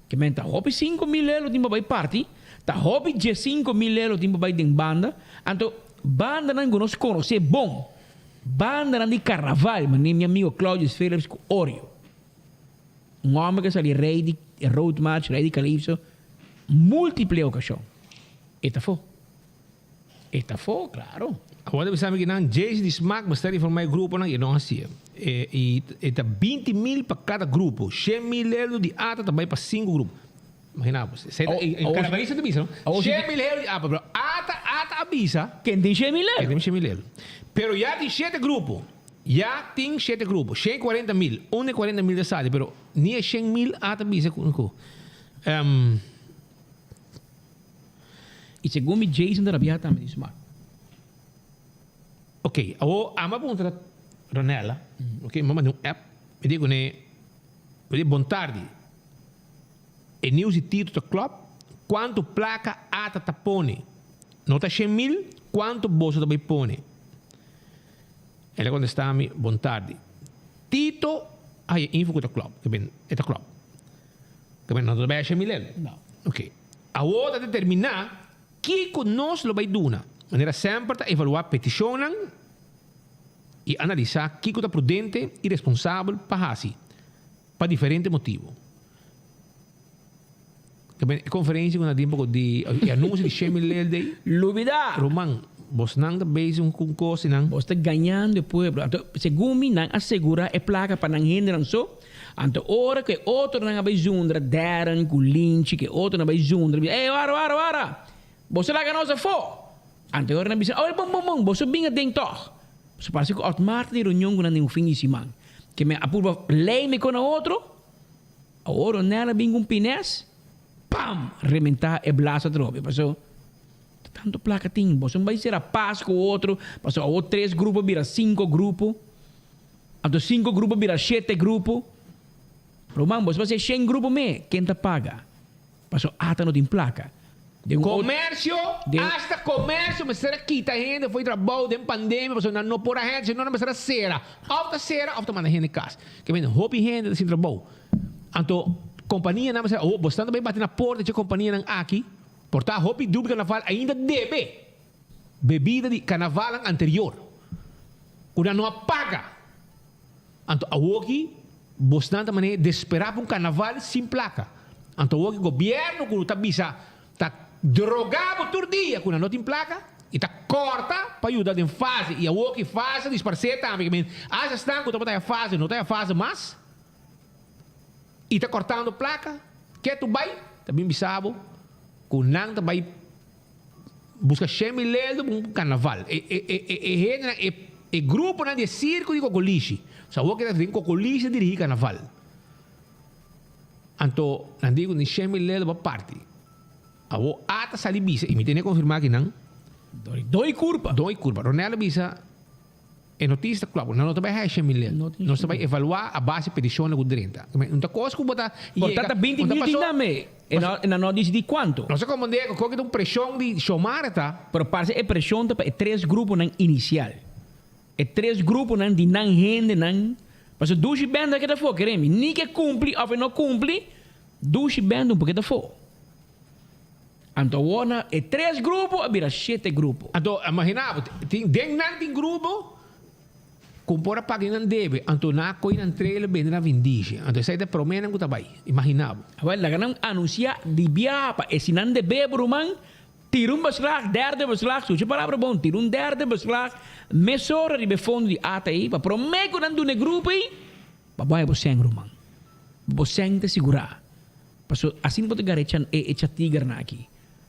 Ke men ta hopi 5000 lelo tin pa bay parti, ta hopi 15000 lelo tin pa bay den banda, anto bandanan cu nos conoce bon, bandanan di carnaval, manera mi amigo Claudius Philips cu Oreo. Un homber cu a sali rey di road march, rey di calypso, multiple ocasion. E ta fo. E ta fo, claro. Awor ta bisa mi ki nan Jayce di Smaak mester informa e gruponan y no haci'e. E e ta binti mil pa cada grupo. Shen mil euro di ata ta bay pa cinco grupo. Imagina bo. Esey ta e carnavalista ta bisa no. Shen mil euro di ata pero ata ata a bisa. Ken tin shen mil euro? Ken tin shen mil euro. Pero ya tin shete grupo. Ya tin shete grupo. Shen cuarenta mil. Unda e cuarenta mil ta sali pero ni e shen mil ata bisa cu cu. Y segun mi Jason ta rabia tambe di smaak. Ok, awo amo a puntra Ronella, ok, mi a manda un app, mi di cune, mi di bon tardi, e nieuws di Tito ta klop, cuanto placa ata ta pone? No ta shen mil, cuanto boso ta bay pone? El a contesta mi, bon tardi, Tito a haya info cu ta klop, ke ben, e ta klop, ke ben no ta bay a shen mil el? No. Ok. Awor ta determiná kiko nos lo bai duna. Manera semper ta evaluá petishonnan i analisá kiko ta prudente i responsabel pa hasi, pa diferente motibu. E konferensia ku nan tin poko di e anunsio di Shemi Lel dei. Lubidá! Ruman, bosnan ta bezig ku un kos i nan. Bos ta gañando e pueblo. Anto, segun mi, nan a segurá e plaka pa nan hendenan so. Anto ora ku e otronan a bai zundra Darren ku Linchi ku e otronan a bai zundra bisa, Ey, wara, wara, wara! Boso laga nos afó! Anto e ora nan bisa, Oi, bon, bon, bon, boso bin aden tòg! Boso parse ku Otmar ta di reunion ku nan den un fin di siman. Ke mi a purba lei mi kon a otro, awor Ronel a bin ku un pines, pam! Rementá e blas atrobe. Paso, ta tantu plaka tin, boso no bai sera pas ku otro, paso awor tres grupo bira sinko grupo. Anto sinku grupo bira shete grupo. Ruman, boso por hasi shen grupo me, ken ta paga? Paso ata no tin plaka. Den un ot. Comercio, hasta comercio mester a kita hende fo'i trabou den pandemia pasobra nan no por a hende, si no nan mester a sera. Of ta sera of ta manda hende cas. Ke men hopi hende ta sin trabou. Anto companianan mester a, oh, bo stan ta bay bati na porta dje companianan aki, por ta hopi dubi carnaval ainda debe. Bebida di carnavalnan anterior cu nan no a paga. Anto awoki bosnan ta manera despera pa un carnaval sin placa. Anto awoki gobierno cu ta bisa ta droga bo tur dia cu nan no tin placa y ta corta pa yuda den fase y awoki fase a disparce tambe ke men hasta esnan cu tabata haya fase no ta haya fase mas y ta cortando placa ke tu bay ta bin bisa bo cu nan ta bay Buska Shemi Leldo pa un karnaval. E e e e e hendenan e e gruponan di e sirko di Kokolishi. So awor ke ta den Kokolishi ta dirigí karnaval. Anto nan di ku ni Shemi Leldo pa parti. Awor a ta sali bisa i mi tene konfirmá kinan. Doi kurpa. Doi kurpa. Ronel a bisa. E noticia ta klop, nan no ta bai haci mil lel. Nos ta bai evalua a base peticionnan cu drenta. Un ta cos cu bo ta Por yega, ta ta binti un ta mil paso tin dame. E no, nan no dicidi cuanto. Nos a comprende cu coke ta un presion di Xiomara ta. Pero parce e presion ta pa e tres gruponan inicial. E tres gruponan di nan hendenan. Pasobra dushi benda ke ta afo, kere mi. Ni ke cumpli of e no cumpli, dushi benda un poke ta afo. Anto awor na e tres grupo a bira shete grupo. Anto, imagina bo, tin, den nan tin grupo ku por a paga nan debe, anto nan a kohe nan trailer bende na Vindice. Anto esei ta e promenan ku ta bai. Imagina bo. Awel, laga nan anunsia di biaha pa e si nan debe bo ruman, tira un beslag, derde beslag, skucha e palabra bon, tira un derde beslag mesora riba e fondo di ata ei, pa prome ku nan duna e grupo ei, pa bo haya bo sèn ruman. Bo sèn ta sigurá. Paso asina bo ta gara e e chatigernan aki.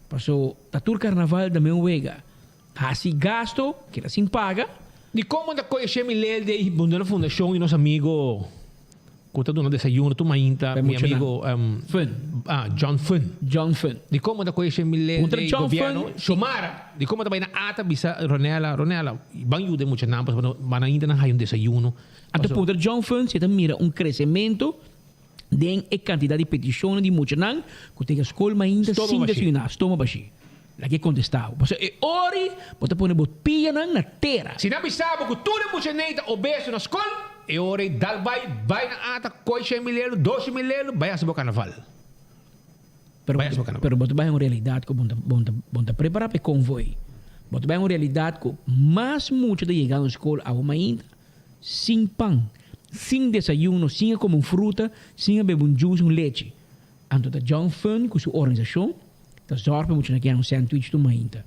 Paso ta tur karnaval ta men wega. Hasi gasto, keda sin paga. Di kon bo ta kohe Shemi Lelde i bunda na fundashon di nos amigo ku ta duna desayuno tur mainta, mi amigo Fun. Ah, John Fun. John Fun. Di kon bo ta kohe Shemi Lelde Puntra i John gobièrnu Fun. Shomara, di kon bo ta bai na ata bisa Ronella, Ronella, ban yuda e muchanan pasobra nan ainda nan haya un desayuno. Anto puntra John Fun si e ta mira un kresementu den e kantidat di petishonnan di muchanan ku ta yega skol mainta sin desayuná, stoma bashí. Laga e kontestá bo. Pasobra e ori bo ta pone bo pianan na tera. Si nan bisa bo ku tur e muchanan ta obeso na skol, e ora ei dal bai, bai na ata, koi shen mil elu, doshi mil elu, bai hasi bo karnaval. Pero Bai hasi bo karnaval. pero bo ta bai un realidat ku bo bo bo ta prepará pa e konvoi. Bo ta bai un realidat ku mas mucha ta yegando skol awe mainta sin pan, sin desayuno, sin a kome un fruta, sin a bebe un juice, un lechi. Anto ta John Fun ku su organisashon ta zòrg pa e muchanan kier un sandwich tur mainta.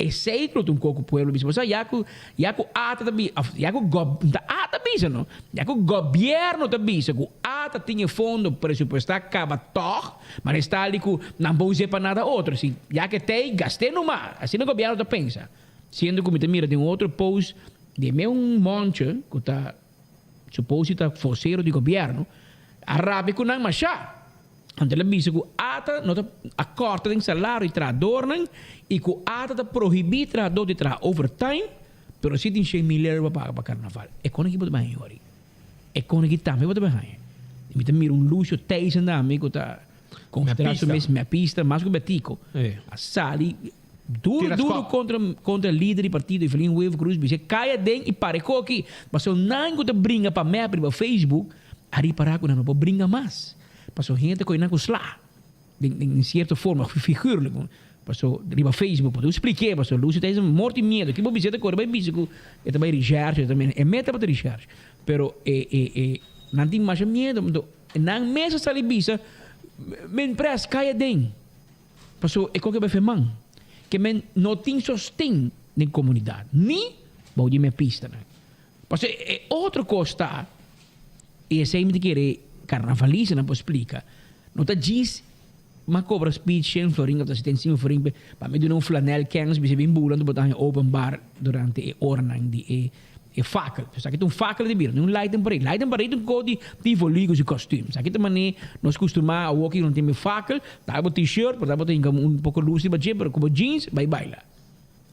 Esei lo ta un kos ku pueblo bisa, pasobra ya ku ya ku ata ta bisa òf ya ku gob ta ata bisa no, ya ku gobièrnu ta bisa ku ata tin e fondo presupuestá kaba tòg, ma e sta di ku nan por us'é pa nada otro, si ya ke t'ei gast'é numa, asina gobièrnu ta pensa. Siendo ku mi ta mira den un otro post di e meun monche ku ta Suppose ta vocero di gobierno a rabia cu nan masha. Anto el a bisa cu ata no ta a corta den salario di trahadornan y cu ata ta prohibi trahador di traha overtime pero si tin shen mil euro pa paga pa carnaval. E con aki bo ta bay haña hori? E con aki tambe bo ta bay haña? Mi ta mira un Lucio Thijssen tambe cu ta considera su mes mepista mas cu Betico. A sali Duro Tira duro skop. kontra kontra lider di partido Evelyn Wever Croes bis'é kaya den i pare koki pasobra nan ku ta bringa pa mep riba Facebook a ripará ku nan no por bringa mas pasobra hende ta kohe nan ku sla den den sierto forma figurlijk pasobra riba Facebook bo ta splik'é pasobra Lucio ta hesa morto di miedo ki bo bis'é ta kore bai bisa ku e ta bai recherche e meta pa ta recherche pero e e e nan tin masha miedo nan mes a sali bisa men pres kaya den. Paso e koke bai feman ke men no tin sosten den komunidat ni bou di mepistanan. Paso e otro kos ta, i esei mi ta kere karnavalistanan por splika, no ta djis m'a kobra speech shen florin òf ta 75 florin pa mi duna un flanèl kèns bisa bin bula anto bo ta haña open bar durante e oranan di e E fakel. Esaki ta un fakel di bira, no un lighting parade. Lighting parade ta un ko di Tivoli ku su kostuum. Esaki ta manera nos kustumá awor ki no tin e fakel, ta bo t-shirt, por ta bo ta hinka un poko lus riba dje, pero ku bo jeans bai baila.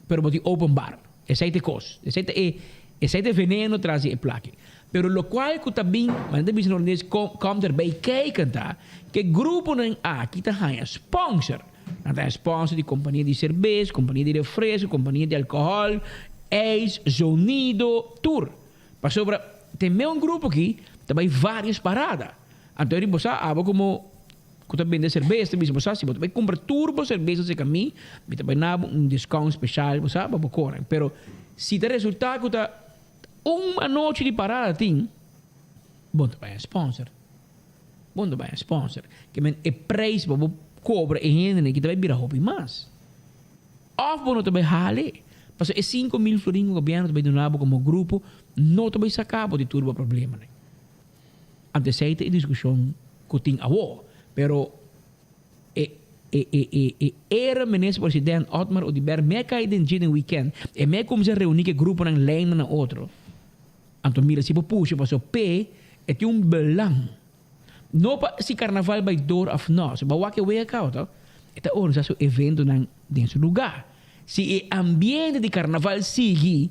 Pero bo tin open bar. Esei ta e kos. Esei ta e, esei ta e veneno tras di e plaki. Pero lokual ku ta bin, manera ta bisa na holandes, komt erbij kijken ta, ku e gruponan aki ta haña sponsor. Nan ta sponsor di kompania di serbes, kompania di refresko, kompania di alkohòl, ijs, zonido, tur. Pasobra den meun grupo aki ta bai varios parada. Anto eri bo sa abo komo ku ta bende serbes ta bisa bo sa si bo ta bai kumpra tur bo serbes aserka mi, mi ta bai na bo un diskount speshal bo sa pa bo kore. Pero si ta resulta ku ta un anochi di parada tin, bo ta bai a sponsor. Bo no ta bai a sponsor. Ke men e prijs pa bo kobra e hendenan ki ta bai bira hopi mas. Of bo no ta bai hale. Pasobra e 5000 florin ku gobièrnu ta bai duna bo komo grupo no ta bai saka bo di tur bo problemanan. Anto esei ta e diskushon ku tin awo. Pero e e e e e era minister president Otmar Oduber me a kai den dje den weekend e me a kuminsá reuní ku e gruponan lijnnan na otro. Anto mira si bo pusha paso p'e e tin un belang. No pa si carnaval bay door of no, si bo wak e wega caba to, e ta organisa su eventonan den su lugar. Si e ambiente di carnaval sigui,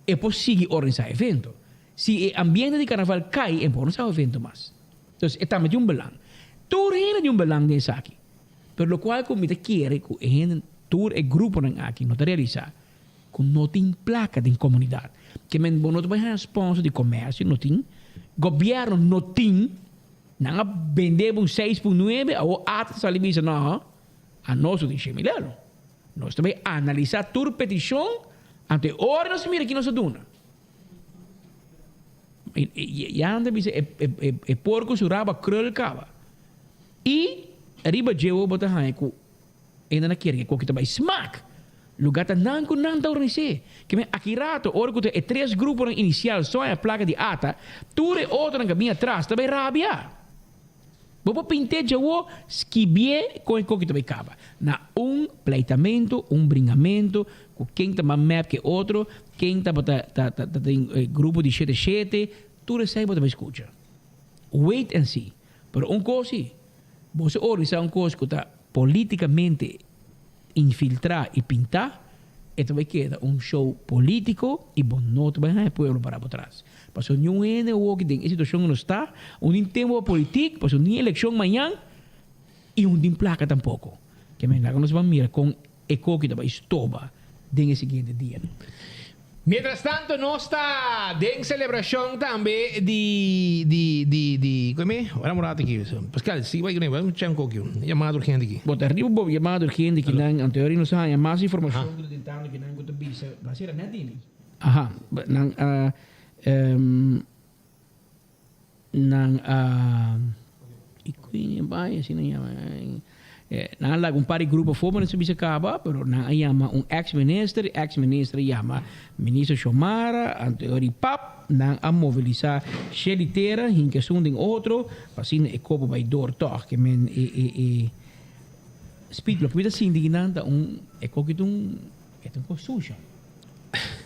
e por sigui organisa evento. Si e ambiente di carnaval cay, e no por organisa evento mas. Entonces e tambe tin un belang. Tur hende tin un belang den esaki. Pero locual cu mi ta kere cu e hende, tur e gruponan aki no ta realisa, ku no tin plaka den komunidat. Ke men bo no ta bai haña sponsor di komersio, no tin. Gobièrnu no tin. Nan a bende bo un seis pun nuebe, awor ata ta sali bisa no, anos no tin shei mil euro. Nos ta bai analisá tur petishon, anto e ora nos ta mira ki nos ta duna. Ya nan ta bisa e porko su raba krul kaba. I riba dje bo ta haña ku E nan a kere ku koki ta bai smak. Luga ta nan ku nan ta organis'é. Ke men aki rato, ora ku ta e tres gruponan inisial so haña plaka di ata, tur e otronan ku a bin atras ta bai rabia. Bo por pint'é djawo, skibié kon e koki ta bai kaba. Na un pleitamento, un bringamento, ku ken ta mas mep ke otro, ken tabata ta ta den grupo di shete shete, tur esei bo ta bai skucha. Wait and see. Pero un kos si, bo si organisá un kos ku ta politikamente infiltrá i pintá, e ta bai keda un show polítiko i bo no ta bai haña pueblo pará bo tras. Pasobra niun hende awoki den e situashon ku nos ta, un tin tempu pa politik, pasobra un tin elekshon mañan i un tin plaka tampoko. Ke men laga nos ban mira kon e koki ta bai stoba den e siguiente dianan. Mientras tanto nos ta den celebracion tambe di di di di come ora un rato aki Pascal si bai bai un chan koki un llamada urgente aki. Bo ta riba bo llamada urgente ki nan anto ora nos a haña mas informacion ku ta den tanto ki nan ku ta bisa ba sera net dimi. Aha nan a Nan a i Queen bai asina yama nan a laga un par di grupo afó pa nan bisa kaba pero nan a yama un ex minister e ex minister a yama minister Xiomara anto e ora di pap nan a movilisa shel di tera hinka esun den otro pa asina e kopo bai dor tog ke men e e e speed loke mi ta sinti ki nan ta un e koki ta un E ta un kos susha.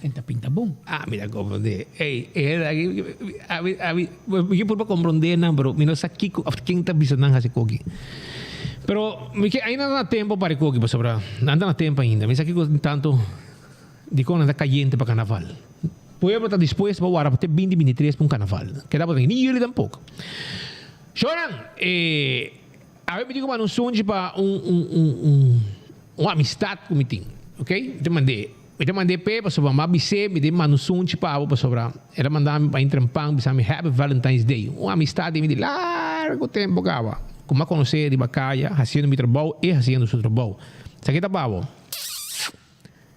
En ta pinta bon. Ah, mi ta comprende. Ey, e hende aki, ami, ami, mi ke purba comprende nan, pero mi no sa kiko of ken ta bisa nan hasi koki. Pero mi ke ainda na tempo pa koki pasobra nan ta na tempo ainda. Mi sa kiko tanto dikon nan ta kayente pa karnaval. Pueblo ta dispuesto pa wara te binti binti tres pa un karnaval. Keda bo ta ni yuli tampoko. Shonan, e awe mi tin ku manda un sunchi pa un un un un. Un amistad cu mi tin, ok? Mi ta mand'é. Mi ta mand'é p'e pasobra m'a bis'é mi den manda un sunchi pa bo pasobra el a manda mi pa intra en pan bisa mi Happy Valentine's Day. Un amistad di mi di largo tempo caba cu m'a conoce riba caya haciendo mi trabou e haciendo su trabou. Esaki ta pa bo.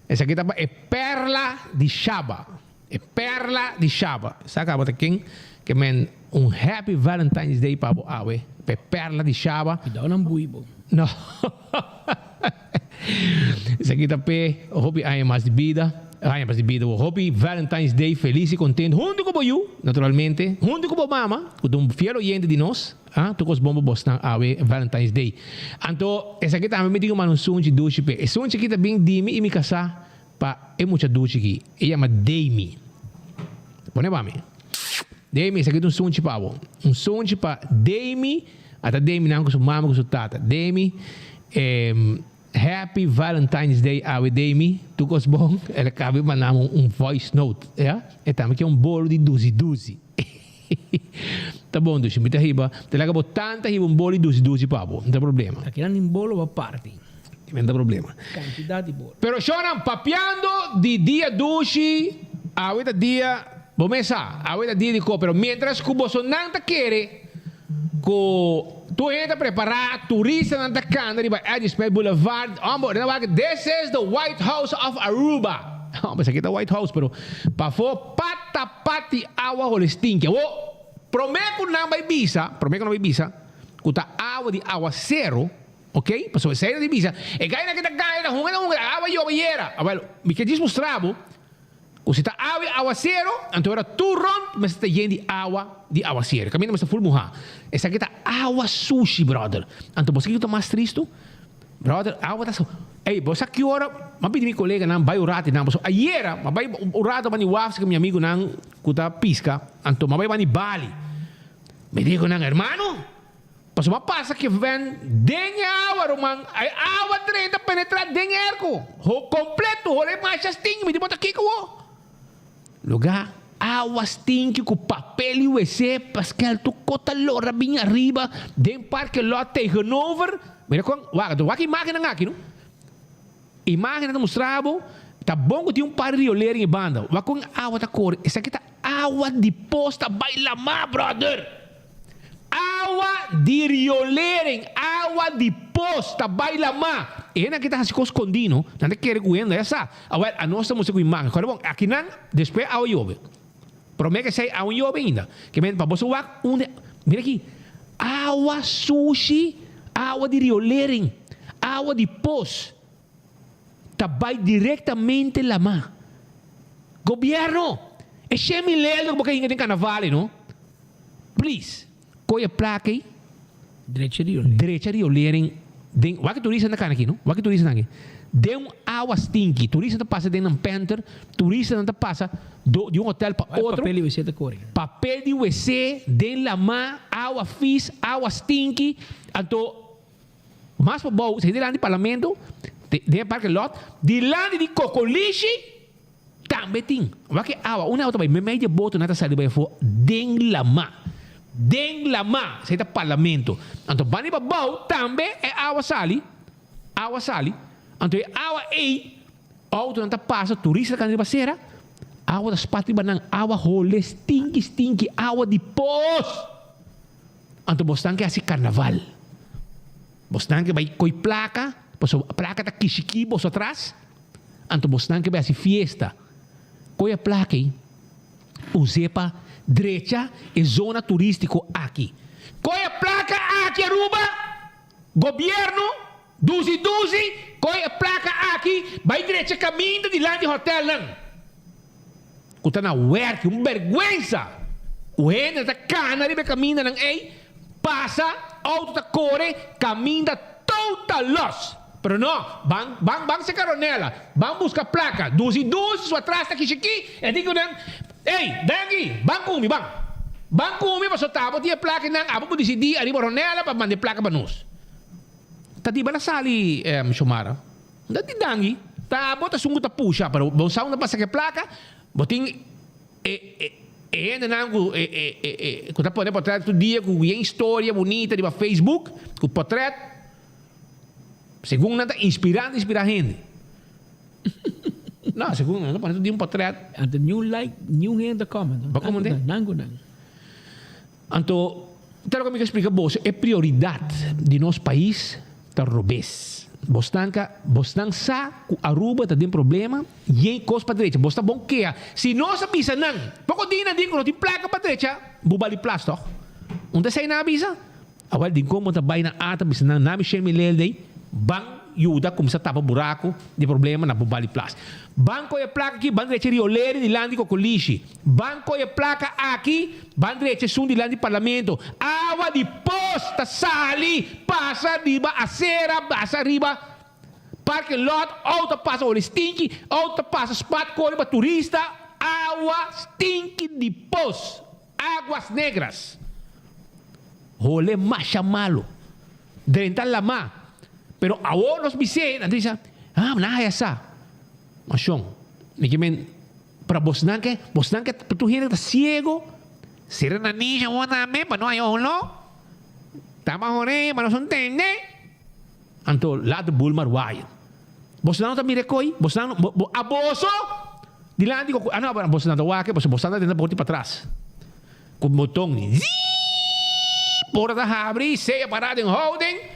Esaki ta pa e perla di Shaba. E perla di Shaba. Sa caba ta ken ke men un Happy Valentine's Day pa bo awe. Pa e perla di Shaba. Cuidao nan bui bo. No. Esaki ta p'e hopi aña mas di bida. Aña mas di bida bo. Hopi Valentine's Day felis y contento hunto cu bo yu, naturalmente. Hunto cu bo mama, cu ta un fiel oyente di nos. Ah, tur cos bon pa bosnan awe Valentine's Day. Anto, esaki tambe mi tin cu manda un sunchi dushi p'e. E sunchi aki ta bin di mi y mi casá pa e mucha dushi aki. E yama Damy. Pone pa mi. Damy, esaki ta un sunchi pa bo. Un sunchi pa Damy. Ata Damy nan cu su mama cu su tata. Damy, em, Happy Valentine's Day awe Damy. Tur cos bon. El a caba di manda mi un voice note. Ya. E tambe ke un bolo di duzi duzi. Ta bon dushi, mi ta hiba, ta laga bo tanta hiba un bolo di dushi dushi pa bo, no ta problema. Aki nan tin bolo pa parti. No ta problema. Cantidad di bolo. Pero shownan, papiando di dia dushi, awe ta dia, bo mes sa, awe ta dia di ko, pero mientras ku bosonan ta kere ku tur hende ta prepara, turistanan ta kanda riba Eddie Smith Boulevard, hombo, nan wak, this is the White House of Aruba. Hombo, esaki ta White House, pero pafó pata. Pati awa hole stinki. Awor, promé ku nan bai bisa, promé ku nan bai bisa ku ta awa di awasero, ok, pasobra esei nan di bisa, e gainan ke ta gana ta hunga ta hunga, awa yobe yera. Awel, mi ke djis mustra bo ku si ta awa di awasero, anto ora tur rònt mester ta yen di awa di awasero. Kaminda mester ful muhá. Esaki ta awa sushi, bròder. Anto bo sa kiko ta mas tristu? Brother, awa ta Ey, bo sa ki ora m'a pidi mi coleganan bai un rato einan, pasobra ayera m'a bai un rato bani waf cu mi amigunan cu ta pisca, anto m'a bai bani Bali. Mi di cu nan, Hermano, pasobra m'a pasa ki ven den e awa, ruman, e awa drenta penetra den e airco, ho completo, hole masha stinki, mi di bo ta kico wo? Lugar awa stinki ku papel i wc paskel tur ko ta lora bin ariba den parke lot tegenover mira kon wak wak imagennan aki no imagennan ta mustra bo ta bon ku tin un par di riolering e banda wak kon awa ta kore esaki ta awa di pos ta bai lama brother awa di riolering awa di pos ta bai lama e hende aki ta hasi kos skondi no nan ta kere ku hende ya sa. Awel, anos ta mustra ku imagen. Kòrda bon, akinan despues awa yobe. Promé ke esei awa yobe ainda. Ke men pa boso wak unda, mira aki, awa sushi, awa di riolering, awa di pos ta bai direktamente lamá. Gobièrnu, e shen mil elder ku bo ke hinka den karnaval ei no. Please, kohe e plaka ei. Drecha riolering. Drecha riolering den, wak e turista ta kana aki no, wak e turista aki. Den un awa stinky, turista ta pasa den nan penter, turistanan ta pasa do di un hotel pa otro. Papel di wc ta kore. Papel di wc den lama, awa fis, awa stinky, anto mas pa bou, esei dilanti parlamento, den e parke lot, dilanti di Kokolishi Tambe tin. Wak e awa, un awa ta bai meimei di e boto nan ta sali bai afó den lamá. Den lamá! Esei ta parlamento. Anto banda di pabou tambe e awa sali, awa sali. Anto e awa ei, outonan ta pasa, turista ta kanda riba sera, awa ta spat riba nan, awa hole stinki stinki, awa di pos! Anto bosnan ke hasi karnaval. Bosnan ke bai koi plaka, pasobra plaka ta kishikí boso atras. Anto bosnan ke bai hasi fiesta, koe e plaka ei, us'é pa drecha e zona turístiko aki. Koe e plaka aki Aruba, gobièrnu, duzi duzi, koe e plaka aki bai drecha kaminda dilanti hotèlnan ku ta na wèrki. Un bèrgwensa ku hende ta kana riba e kamindanan ei, pasa, outo ta kore, kaminda total lòs. Pero no, ban, ban, ban seca Ronela, ban busca placa, dusi dusi, su atras ta kishiki, e di cu nan, Ey, danki, ban cu mi, ban. Ban cu mi pasobra ta abo tin e placa y nan abo por dicidi ariba Ronela pa manda e placa pa nos. Ta di bala sali, Xiomara. No ta di danki, ta abo ta esun cu ta pusha, pero bo sa unda pa saca e placa, bo tin e, e, e hendenan cu, e, e, e, e, cu ta pone potret tur dia cu yen historia bunita riba Facebook, cu potret. Segun nan ta inspirá, nan ta inspirá hende. No, segun nan ta pone tur dia un potret. Anto niun like, niun hende ta comment. Bo komente? Nan ku nan. Anto, ta loke mi ke splika boso, e prioridat di nos pais ta robes. Bosnan ka, bosnan sa ku Aruba ta den problema, yen kos pa drecha. Bos ta bon kea. Si nos a bisa nan, poko dia nan di ku no tin plaka pa drecha, bo bali plas tòg? Un ta esei nan a bisa? Awel dikon bo ta bai na ata bisa nan nami shemi lel dei ban yuda kumsa tapa buraku di problema na Bubali Plas. Ban koe e plaka aki ban drecha rioleri dilanti Kokolishi. Ban koe e plaka aki ban drecha esun dilanti Parlamento. Awa di pos ta sali pasa riba asera pasa riba parking lot auto pasa ora stinki auto ta pasa spat kore pa turista awa stinki di pos. Aguas negras. Hole masha malo. Drenta lama. Pero awor nos bis'é, nan ta bisa, ah, nan haya sa. Mashon, mi ke men, pero bosnan ke, bosnan ke tur hende ta ciego, sera nan nisha awor tambe pa no haya holo. Ta mahoré pa nos ntende. Anto laat de boel maar waaien. Bosnan no ta mira e koi, bosnan no, bo, bo, a boso dilanti ku, ah no, bosnan ta wak, boso bosnan ta tenta porti patras. Ku boton di ziiiip, porta ta habri, sea pará den houding,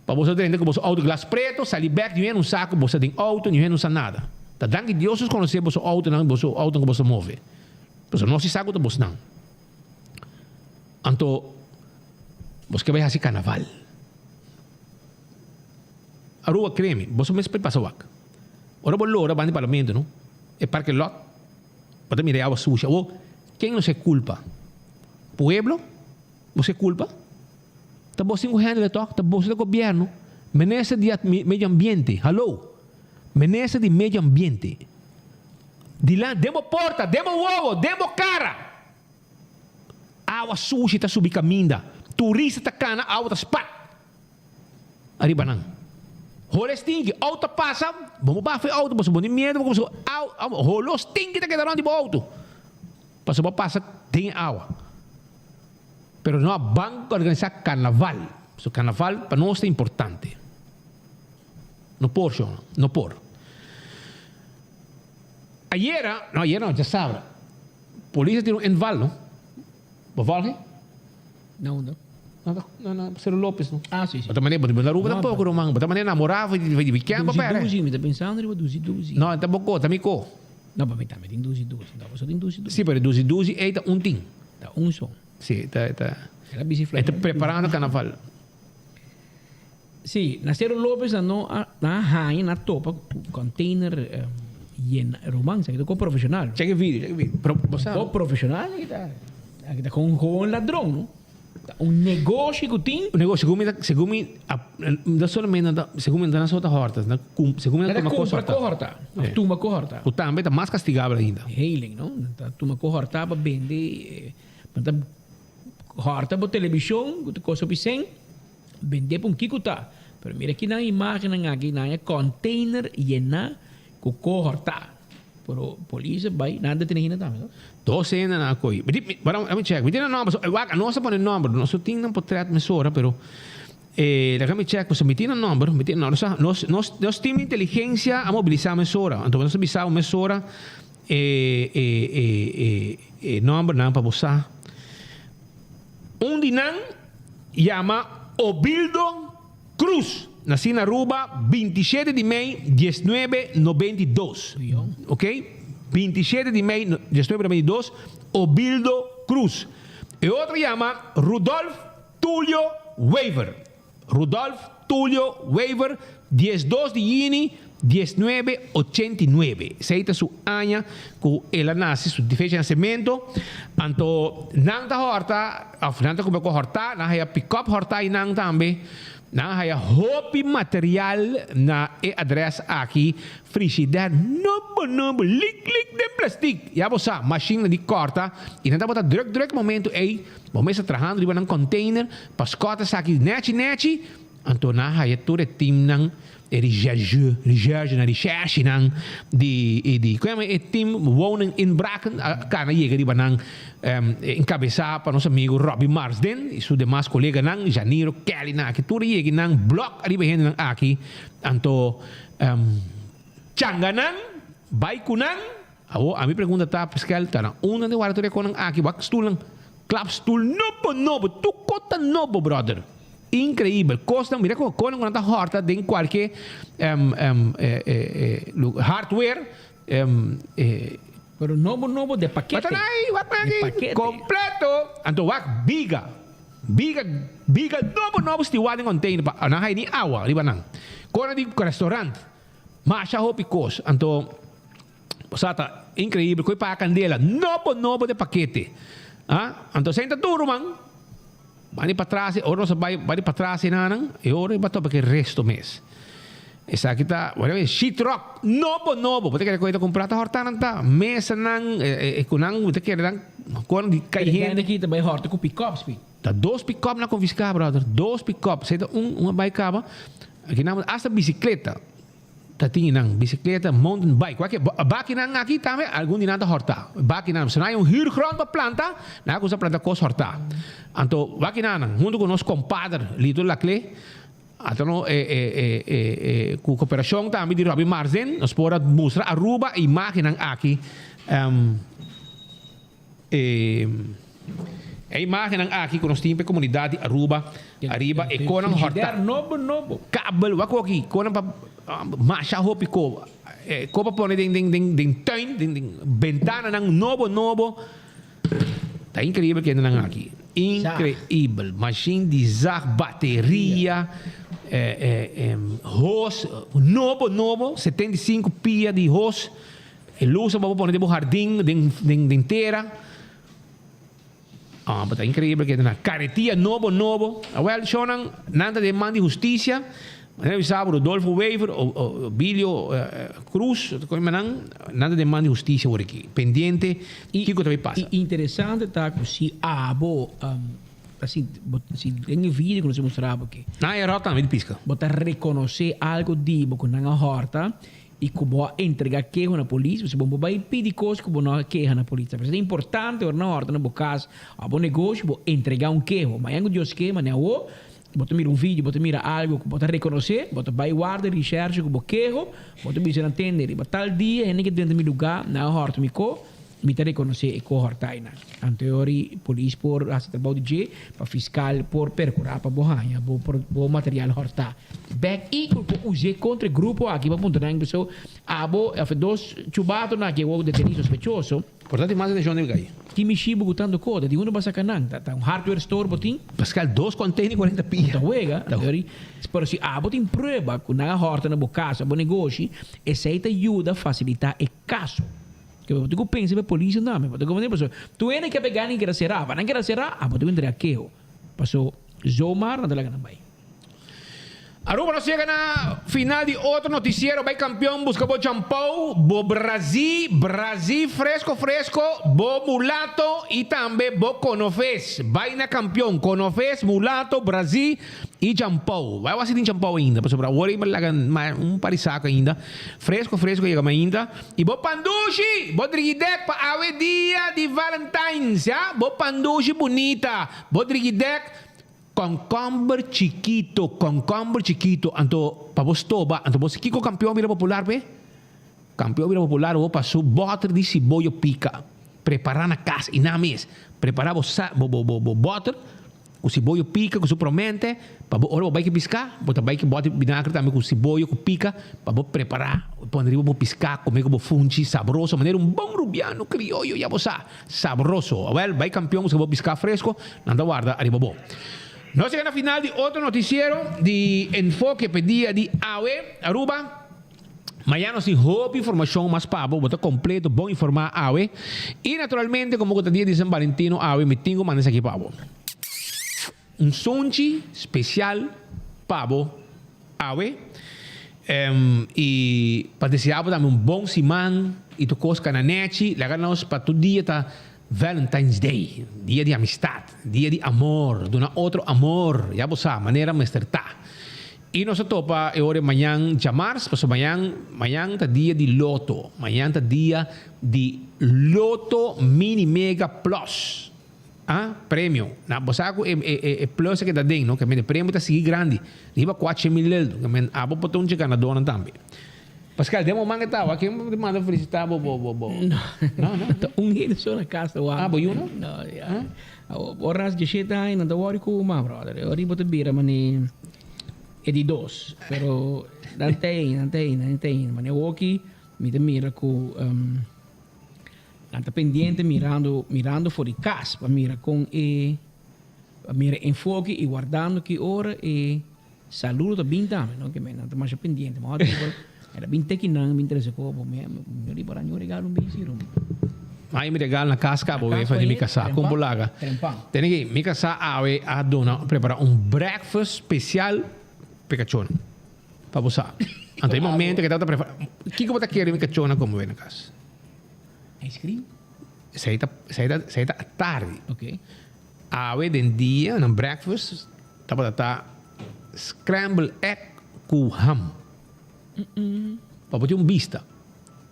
pa boso drenta ku boso auto glas preto, sali bek, niun hende no sa ku boso ta den auto, niun hende no sa nada. Ta danki Dios nos konosé boso autonan, boso autonan ku boso ta move. Pasobra nos si sa ku ta bosnan. Anto, bos ke bai hasi karnaval. Aruba, kremi, boso mes por pasa wak. Ora bo lora banda di parlamento, no, e parke lot, bo ta mira e awa sushi. Awor, ken nos e kulpa? Pueblo? Boso e kulpa? Ta bos tin ku handle tok, ta boso ta gobierno. Minister di medio ambiente, hallo! Minister di medio ambiente, dilanti, den bo porta, den bo wowo, den bo kara! Awa sushi ta subi kaminda. Turista ta kana, awa ta spat ariba nan. Holo stinki, outo ta pasa, bo no bafa e outo pasobra bo tin miedu pasobra holo stinki ta keda rònt di bo outo pasobra bo a pasa den e awa. Pero no a ban organisá karnaval, pasobra karnaval pa nos ta importante. No por, shon, no por. Ayera, no ayera no, djasabra. Polis a tira un inval no. Bo volg e? Na unda? Na na na Cerro Lopez no. Ah si si. Bo ta manera bo na Aruba tampoco ruman. Bo ta manera namora for di weekend bo pere. Duzi duzi mi ta pensando riba duzi duzi. No ta bo ko ta mi ko. No pa mi tambe tin duzi duzi. No boso tin duzi duzi. Si pero duzi duzi ey ta un tin. Ta un son. Si ta ta. El a bisti E ta preparando carnaval. Sí, na Cerro Lopez nan no a nan a haña, nan a topa ku container yena ruman, esaki ta kon profesional. Check e video, check e video. Pero bo sa. Kon profesional esaki ta. Esaki ta kon gewoon ladron, no? Ta un negoshi ku tin. Un negoshi, segun mi ta, segun mi, no solamente nan ta, segun mi nan ta ta horta, nan ta segun mi nan ta tuma kos horta. Nan ta kumpra ko horta, òf tuma ko horta. Ku tambe ta mas kastigabel ainda. Hailing, no? Nan ta tuma ko horta pa bende, nan ta horta bo telebishon ku ta kosta hopi sèn, bende pa un kiko ta. Pero mira kinan imagennan aki, nan e container yená ku ko horta. Pero polis a bai, nan a detene hende tambe, no? Dos hende nan a koyi. Mi di, mi, let me check. Mi tin nan nomber. So, wak, nos a pone nomber. Nos no tin nan potret mesora, pero eh, laga mi check. Pasobra mi tin nan nomber. Mi tin nan nomber. Nos, nos, nos team di inteligencia a mobilisa mesora. Anto nos a bisa bo mesora e, e, e, e, e nombernan pa bo sa. Un di nan yama Obildo Cruz, nací na Aruba 27 di mei 1992. Ok, 27 di mei 1992, Obildo Cruz. E otro yama Rudolf Tulio Wever. Rudolf Tulio Wever, 12 di juni 1989. Esey ta su aña cu el a nace, su fecha di nacemento. Anto nan ta horta, of nan ta cumpra cu horta, nan haya pick-up horta y nan tambe. Nan haya hopi material na e adres aki, frigidair nobo nobo, lik lik den plastic. Ya bo sa, machine di corta y nan tabata druk druk momento ey, bo mes ta trahando riba nan container pa scot esaki nechi nechi. Anto nan haya tur e teamnan, e rechercheur, recherchenan, recherchenan di, e di, ku yama e team woning inbraken a kana yega riba nan, enkabesá pa nos amigu Robbie Marsden i su demas koleganan, Janiro, Kelly nan aki, tur a yega i nan blòk riba e hendenan aki, anto changa nan, bai ku nan. Awor ami pregunta ta, Pascal, ta na unda nan ta warda tur e konan aki? Wak stulnan, klapstul nobo nobo, tur kos ta nobo brother. Increibel, kosnan, mira kon konan ku nan ta hòrta den kualke hardware. Pero nobo nobo de pakete. Bata nan wak nan aki, kompleto. Anto wak biga, biga, biga nobo nobo stiwá den container pa nan haya ni awa riba nan. Konan di restaurant. Masha hopi kos. Anto, bo sa ta increibel ku e paga kandela nobo nobo de pakete. Ah, anto esei ta duru man. Bani patras, ora nos a bai bani patras enanan, e ora e ba topa ku e resto mes. Esaki ta, whatever, sheetrock nobo nobo. Bo ta kere ku e ta kumpra ta hòrta nan ta. Mesanan, e ku nan, bo ta kere nan kon di kai Pero hende. hende aki ta bai hòrta ku pick-ups, pi. Ta dos pick-up nan konfiská, brother. Dos pick-up. Esei ta un, un a bai kaba. Aki nan hasta bicicleta ta tin nan, bicicleta, mountain bike. Wak e bakinan aki tambe algun di nan ta horta. Bakinan, si nan hay un huurgrond pa planta, nan a cuminsa planta cos horta. Anto wak nan hunto cu nos compadre Lito Laclé, anto no e e e e e cu cooperacion tambe di Robby Marsden, nos por a mustra Aruba e imagennan aki. E e imagennan aki ku nos tin pa e komunidat di Aruba ariba e konan hòrta. Nobo nobo. Kabel wak oki konan pa masha hopi ko e ko pa pone den den den den tuin den den bentananan nobo nobo. Ta inkreibel kendenan aki. Inkreibel. Mashin di zag, bateria, e e hos nobo nobo 75 pia di hos. E lus bo por pone den bo hardin, den den den tera. Ah, bo ta increíble ke na caretilla nobo nobo. Awel, shownan, nan ta den man di husticia. Manera mi sa, Rodolfo Wever, o, o, Obilio eh, Cruz, kon nan, nan ta den man di husticia awor aki. Pendiente, kiko ta bay pasa. I interesante ta ku si abo, um, asi, bo, si den e video ku nos a mustra abo aki. Nan e ròt tambe di piska. Bo ta rekonosé algo di bo ku nan a hòrta. I ku bo a entregá keho na polis, pasobra bo no por bai pidi kos ku bo no a keha na polis. Ta por importante ora nan hòrta na bo kas òf bo negoshi, bo entregá un keho. Mañan ku Dios ke, manera awor, bo ta mira un video, bo ta mira algu ku bo ta rekonosé, bo ta bai warda rishèrshe ku bo keho, bo ta bisa nan tende riba tal dia hende ke drenta mi lugá, nan a hòrta mi ko. Mi ta rekonosé e kohortainan. Anto e ora polis por hasi trabou di dje pa fiskal por perkurá pa bo haña bo bo material hòrtá bèk i ku por us'é kontra e grupo aki pa puntra nan pasobra abo òf e dos chubatonan aki awor detení sospechoso. Por tanto mas atenshon debe kai. Ki mishi bo ku tantu kos? Di unda bo a saka nan? Ta un hardware store bo tin? Pascal, dos container 40 pia. Ta wega. Pero si abo tin prueba ku nan a hòrta na bo kas òf bo negoshi, esei ta yuda fasilitá e kaso. Ke bo tin ku pensa pa e polis nan tambe. Bo tin ku manera pasobra tur hende ke pega nan keda será. Pa nan keda será, abo tin ku entrega keho. Paso zomaar nan ta laga nan bai. Aruba nos yega na final di otro noticiero bay campeon busca bo champou, bo brazi, brazi fresco fresco, bo mulato y tambe bo conofes. Bay na campeon, conofes, mulato, brazi y champou. Bay wasi tin champou ainda pasobra awor ey laga un par di saco ainda. Fresco fresco yega mainta. Y bo pandushi, bo drigidek pa awe dia di Valentines ya, bo pandushi bunita, bo drigidek. Kònkòmber chikito, kònkòmber chikito, anto pa bo stoba, anto bo si kiko kampion bira popular p'e? Kampion bira popular bo pa su bòter di siboyo pika, prepará na kas i nan mes prepará bo sa bo bo bo bòter ku siboyo pika ku su promente pa bo ora bo bai ki piská bo ta bai ki bòter binagre tambe ku siboyo ku pika pa bo prepará pone riba bo piská kome ku bo funchi sabroso manera un bon rubiano krioyo ya bo sa. Sabroso. Awel, bai kampion buska bo piská fresko, nan ta warda ariba bo. Nos yega na final di otro notisiero di Enfoke p'e dia di awe. Aruba, mañana nos tin hopi informashon mas pa bo, bo ta kompleto bon informá awe. I naturalmente komo ku ta dia di San Valentino awe, mi tin ku manda esaki pa bo. Un sonchi special pa bo awe y pa desea bo tambe un bon siman y tur cos cana nechi. Laga nos pa tur dia ta Valentine's Day, dia di amistad, dia di amor, duna otro amor, ya bo sa manera mester ta. Y nos ta topa e ora mañan djamars, pasobra mañan, mañan ta dia di loto, mañan ta dia di Loto Mini Mega Plus. A premio. Na bo sa ku e e e plus a keda den no, ke men e premio ta sigui grandi, riba kuache mil leldo, ke men abo por ta un dje ganadónan tambe. Pascal, den bo man e tawa, ken bo ta manda felisitá bo bo bo bo? No, No, no. Ta un hende so na kas ta wak. Ah, bo yu no? No, ya. Ora nas djeshete aña nan ta wòri ku ma, brother. E ora bo ta bira mane e di dos. Pero nan ta ei, nan ta ei, nan ta ei. Mane awoki mi ta mira ku. Nan ta pendiente mirando mirando for di cas pa mira con e pa mira enfoke y wardando ki ora e saludo ta bin tambe no ke men nan ta masha pendiente ma ora e ta bin teki nan bin trece ko bo mi mi riba nan yo regalo un bici rum. Ai mi regalo na cas cabo we fa di mi casa con bo laga tene ki mi casa awe a duna prepara un breakfast special pe cachona. Pa bo sa. Anto e momento ke tabata prepara kiko bo ta kere mi cachona come we na cas? Ice cream? Esei ta, esei ta, esei ta atardi. Ok. Awe den dia nan breakfast tabata ta scramble egg ku ham. Pa bo tin un bista.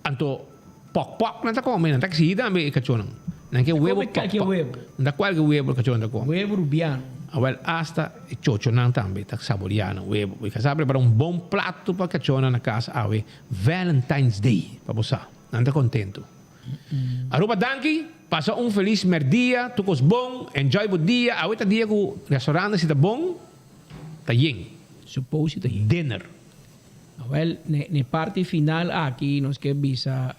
Anto pok pok nan ta come, nan ta exigi tambe e cachonnan. Nan ke webo pok pok. Nan ta cualke webo e cachonnan ta come. Webo rubiano. Awel hasta e chochonan tambe ta saboria nan webo. Bo sa prepara un bon plato pa cachonnan na cas awe Valentine's Day pa bo sa. Nan ta contento. Aruba danki, pasa un feliz merdia, tur cos bon, enjoy bo dia, awe ta dia cu restaurantnan si ta bon, ta yen. Suppose si ta yen. Dinner. Awel, ne ne parti final aki nos ke bisa,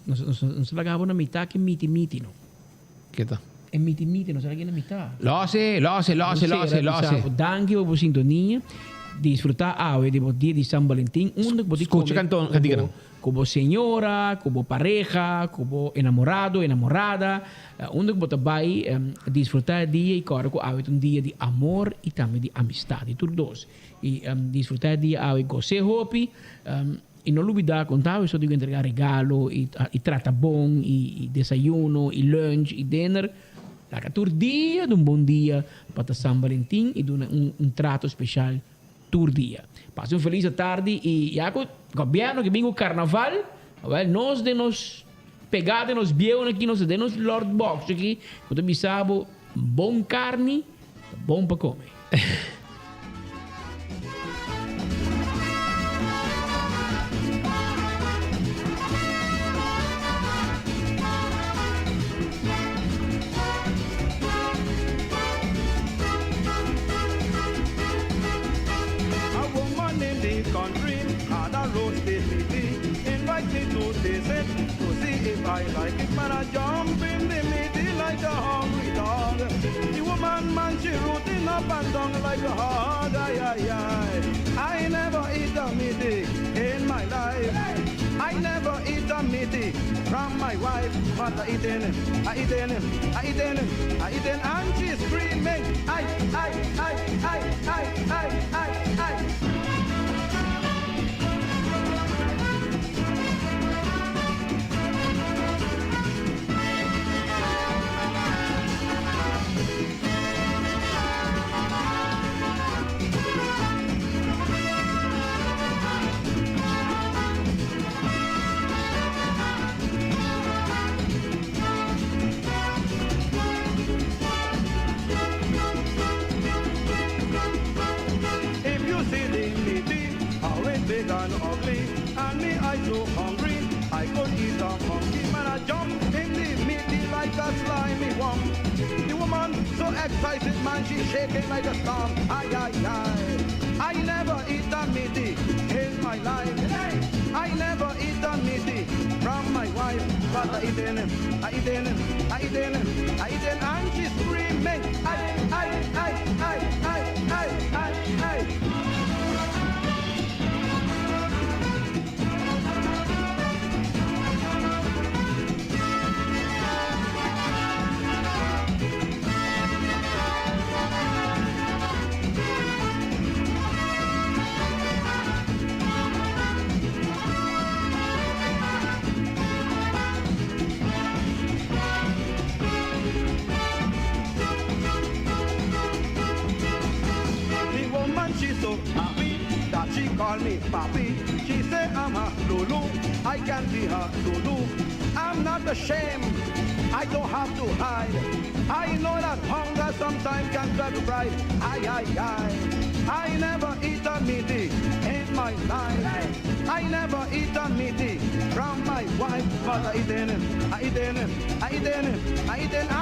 nos nos nos ta laga bo na mitad ke miti miti no. Ke ta? E miti miti nos ta laga na mitad. Lose, lose, lose, lose, lose. Danki pa bo sintonia. Disfruta awe di bo dia di San Valentin unda ku bo tin Skucha kanton, kantika nan. Ku bo señora, ku bo pareha, ku bo enamorado, enamorada, unda ku bo ta bai disfruta e dia i kòrda ku awe ta un dia di amor i tambe di amistad, di tur dos. I disfruta e dia awe, gos'é hopi i no lubida ku ta awe so tin ku entrega regalo i trata bon i desayuno i lunch i dinner. Laga tur dia ta un bon dia pa ta San Valentin i duna un trato speshal tur dia. Pasa un feliz atardi y ya cu gobierno ke bin cu carnaval, awel nos den nos pega den nos bieunan aki, nos den nos lord box aki, cu ta bisa bo bon carni ta bon pa come. A woman in the country had a roasted meaty. Invite me to taste it, to see if I like it. Man, I jump in the meaty like a hungry dog. The woman, man, she rooting up and down like a hog. Aye, aye, aye. I never eat a meaty in my life. I never eat a meaty from my. my wife, but I eating him, I eating him, I eating him, I eating, and she screaming, I, I, I, I, I, I, I, I. If you see the meaty, how it big and ugly, and me I so hungry, I could eat a monkey. Man, I jump in the meaty like a slimy worm. The woman so excited, man, she shaking like a storm. Aye, aye, aye. I never eat a meaty in my life. I never eat a meaty from my wife, but I eat in him, I eat in him, I eat in him, I eat in, and she screaming, I, I, I, I, I, I, I, I. The woman she so happy that she call me papi. She say I'm her Lulu, I can be her Lulu. I'm not ashamed, I don't have to hide. I know that hunger sometimes can drive pride. Aye, aye, aye. I never eat a meaty in my life. I never eat a meaty from my wife, but I eat in him, I eat in him, I eat in him, I eat in.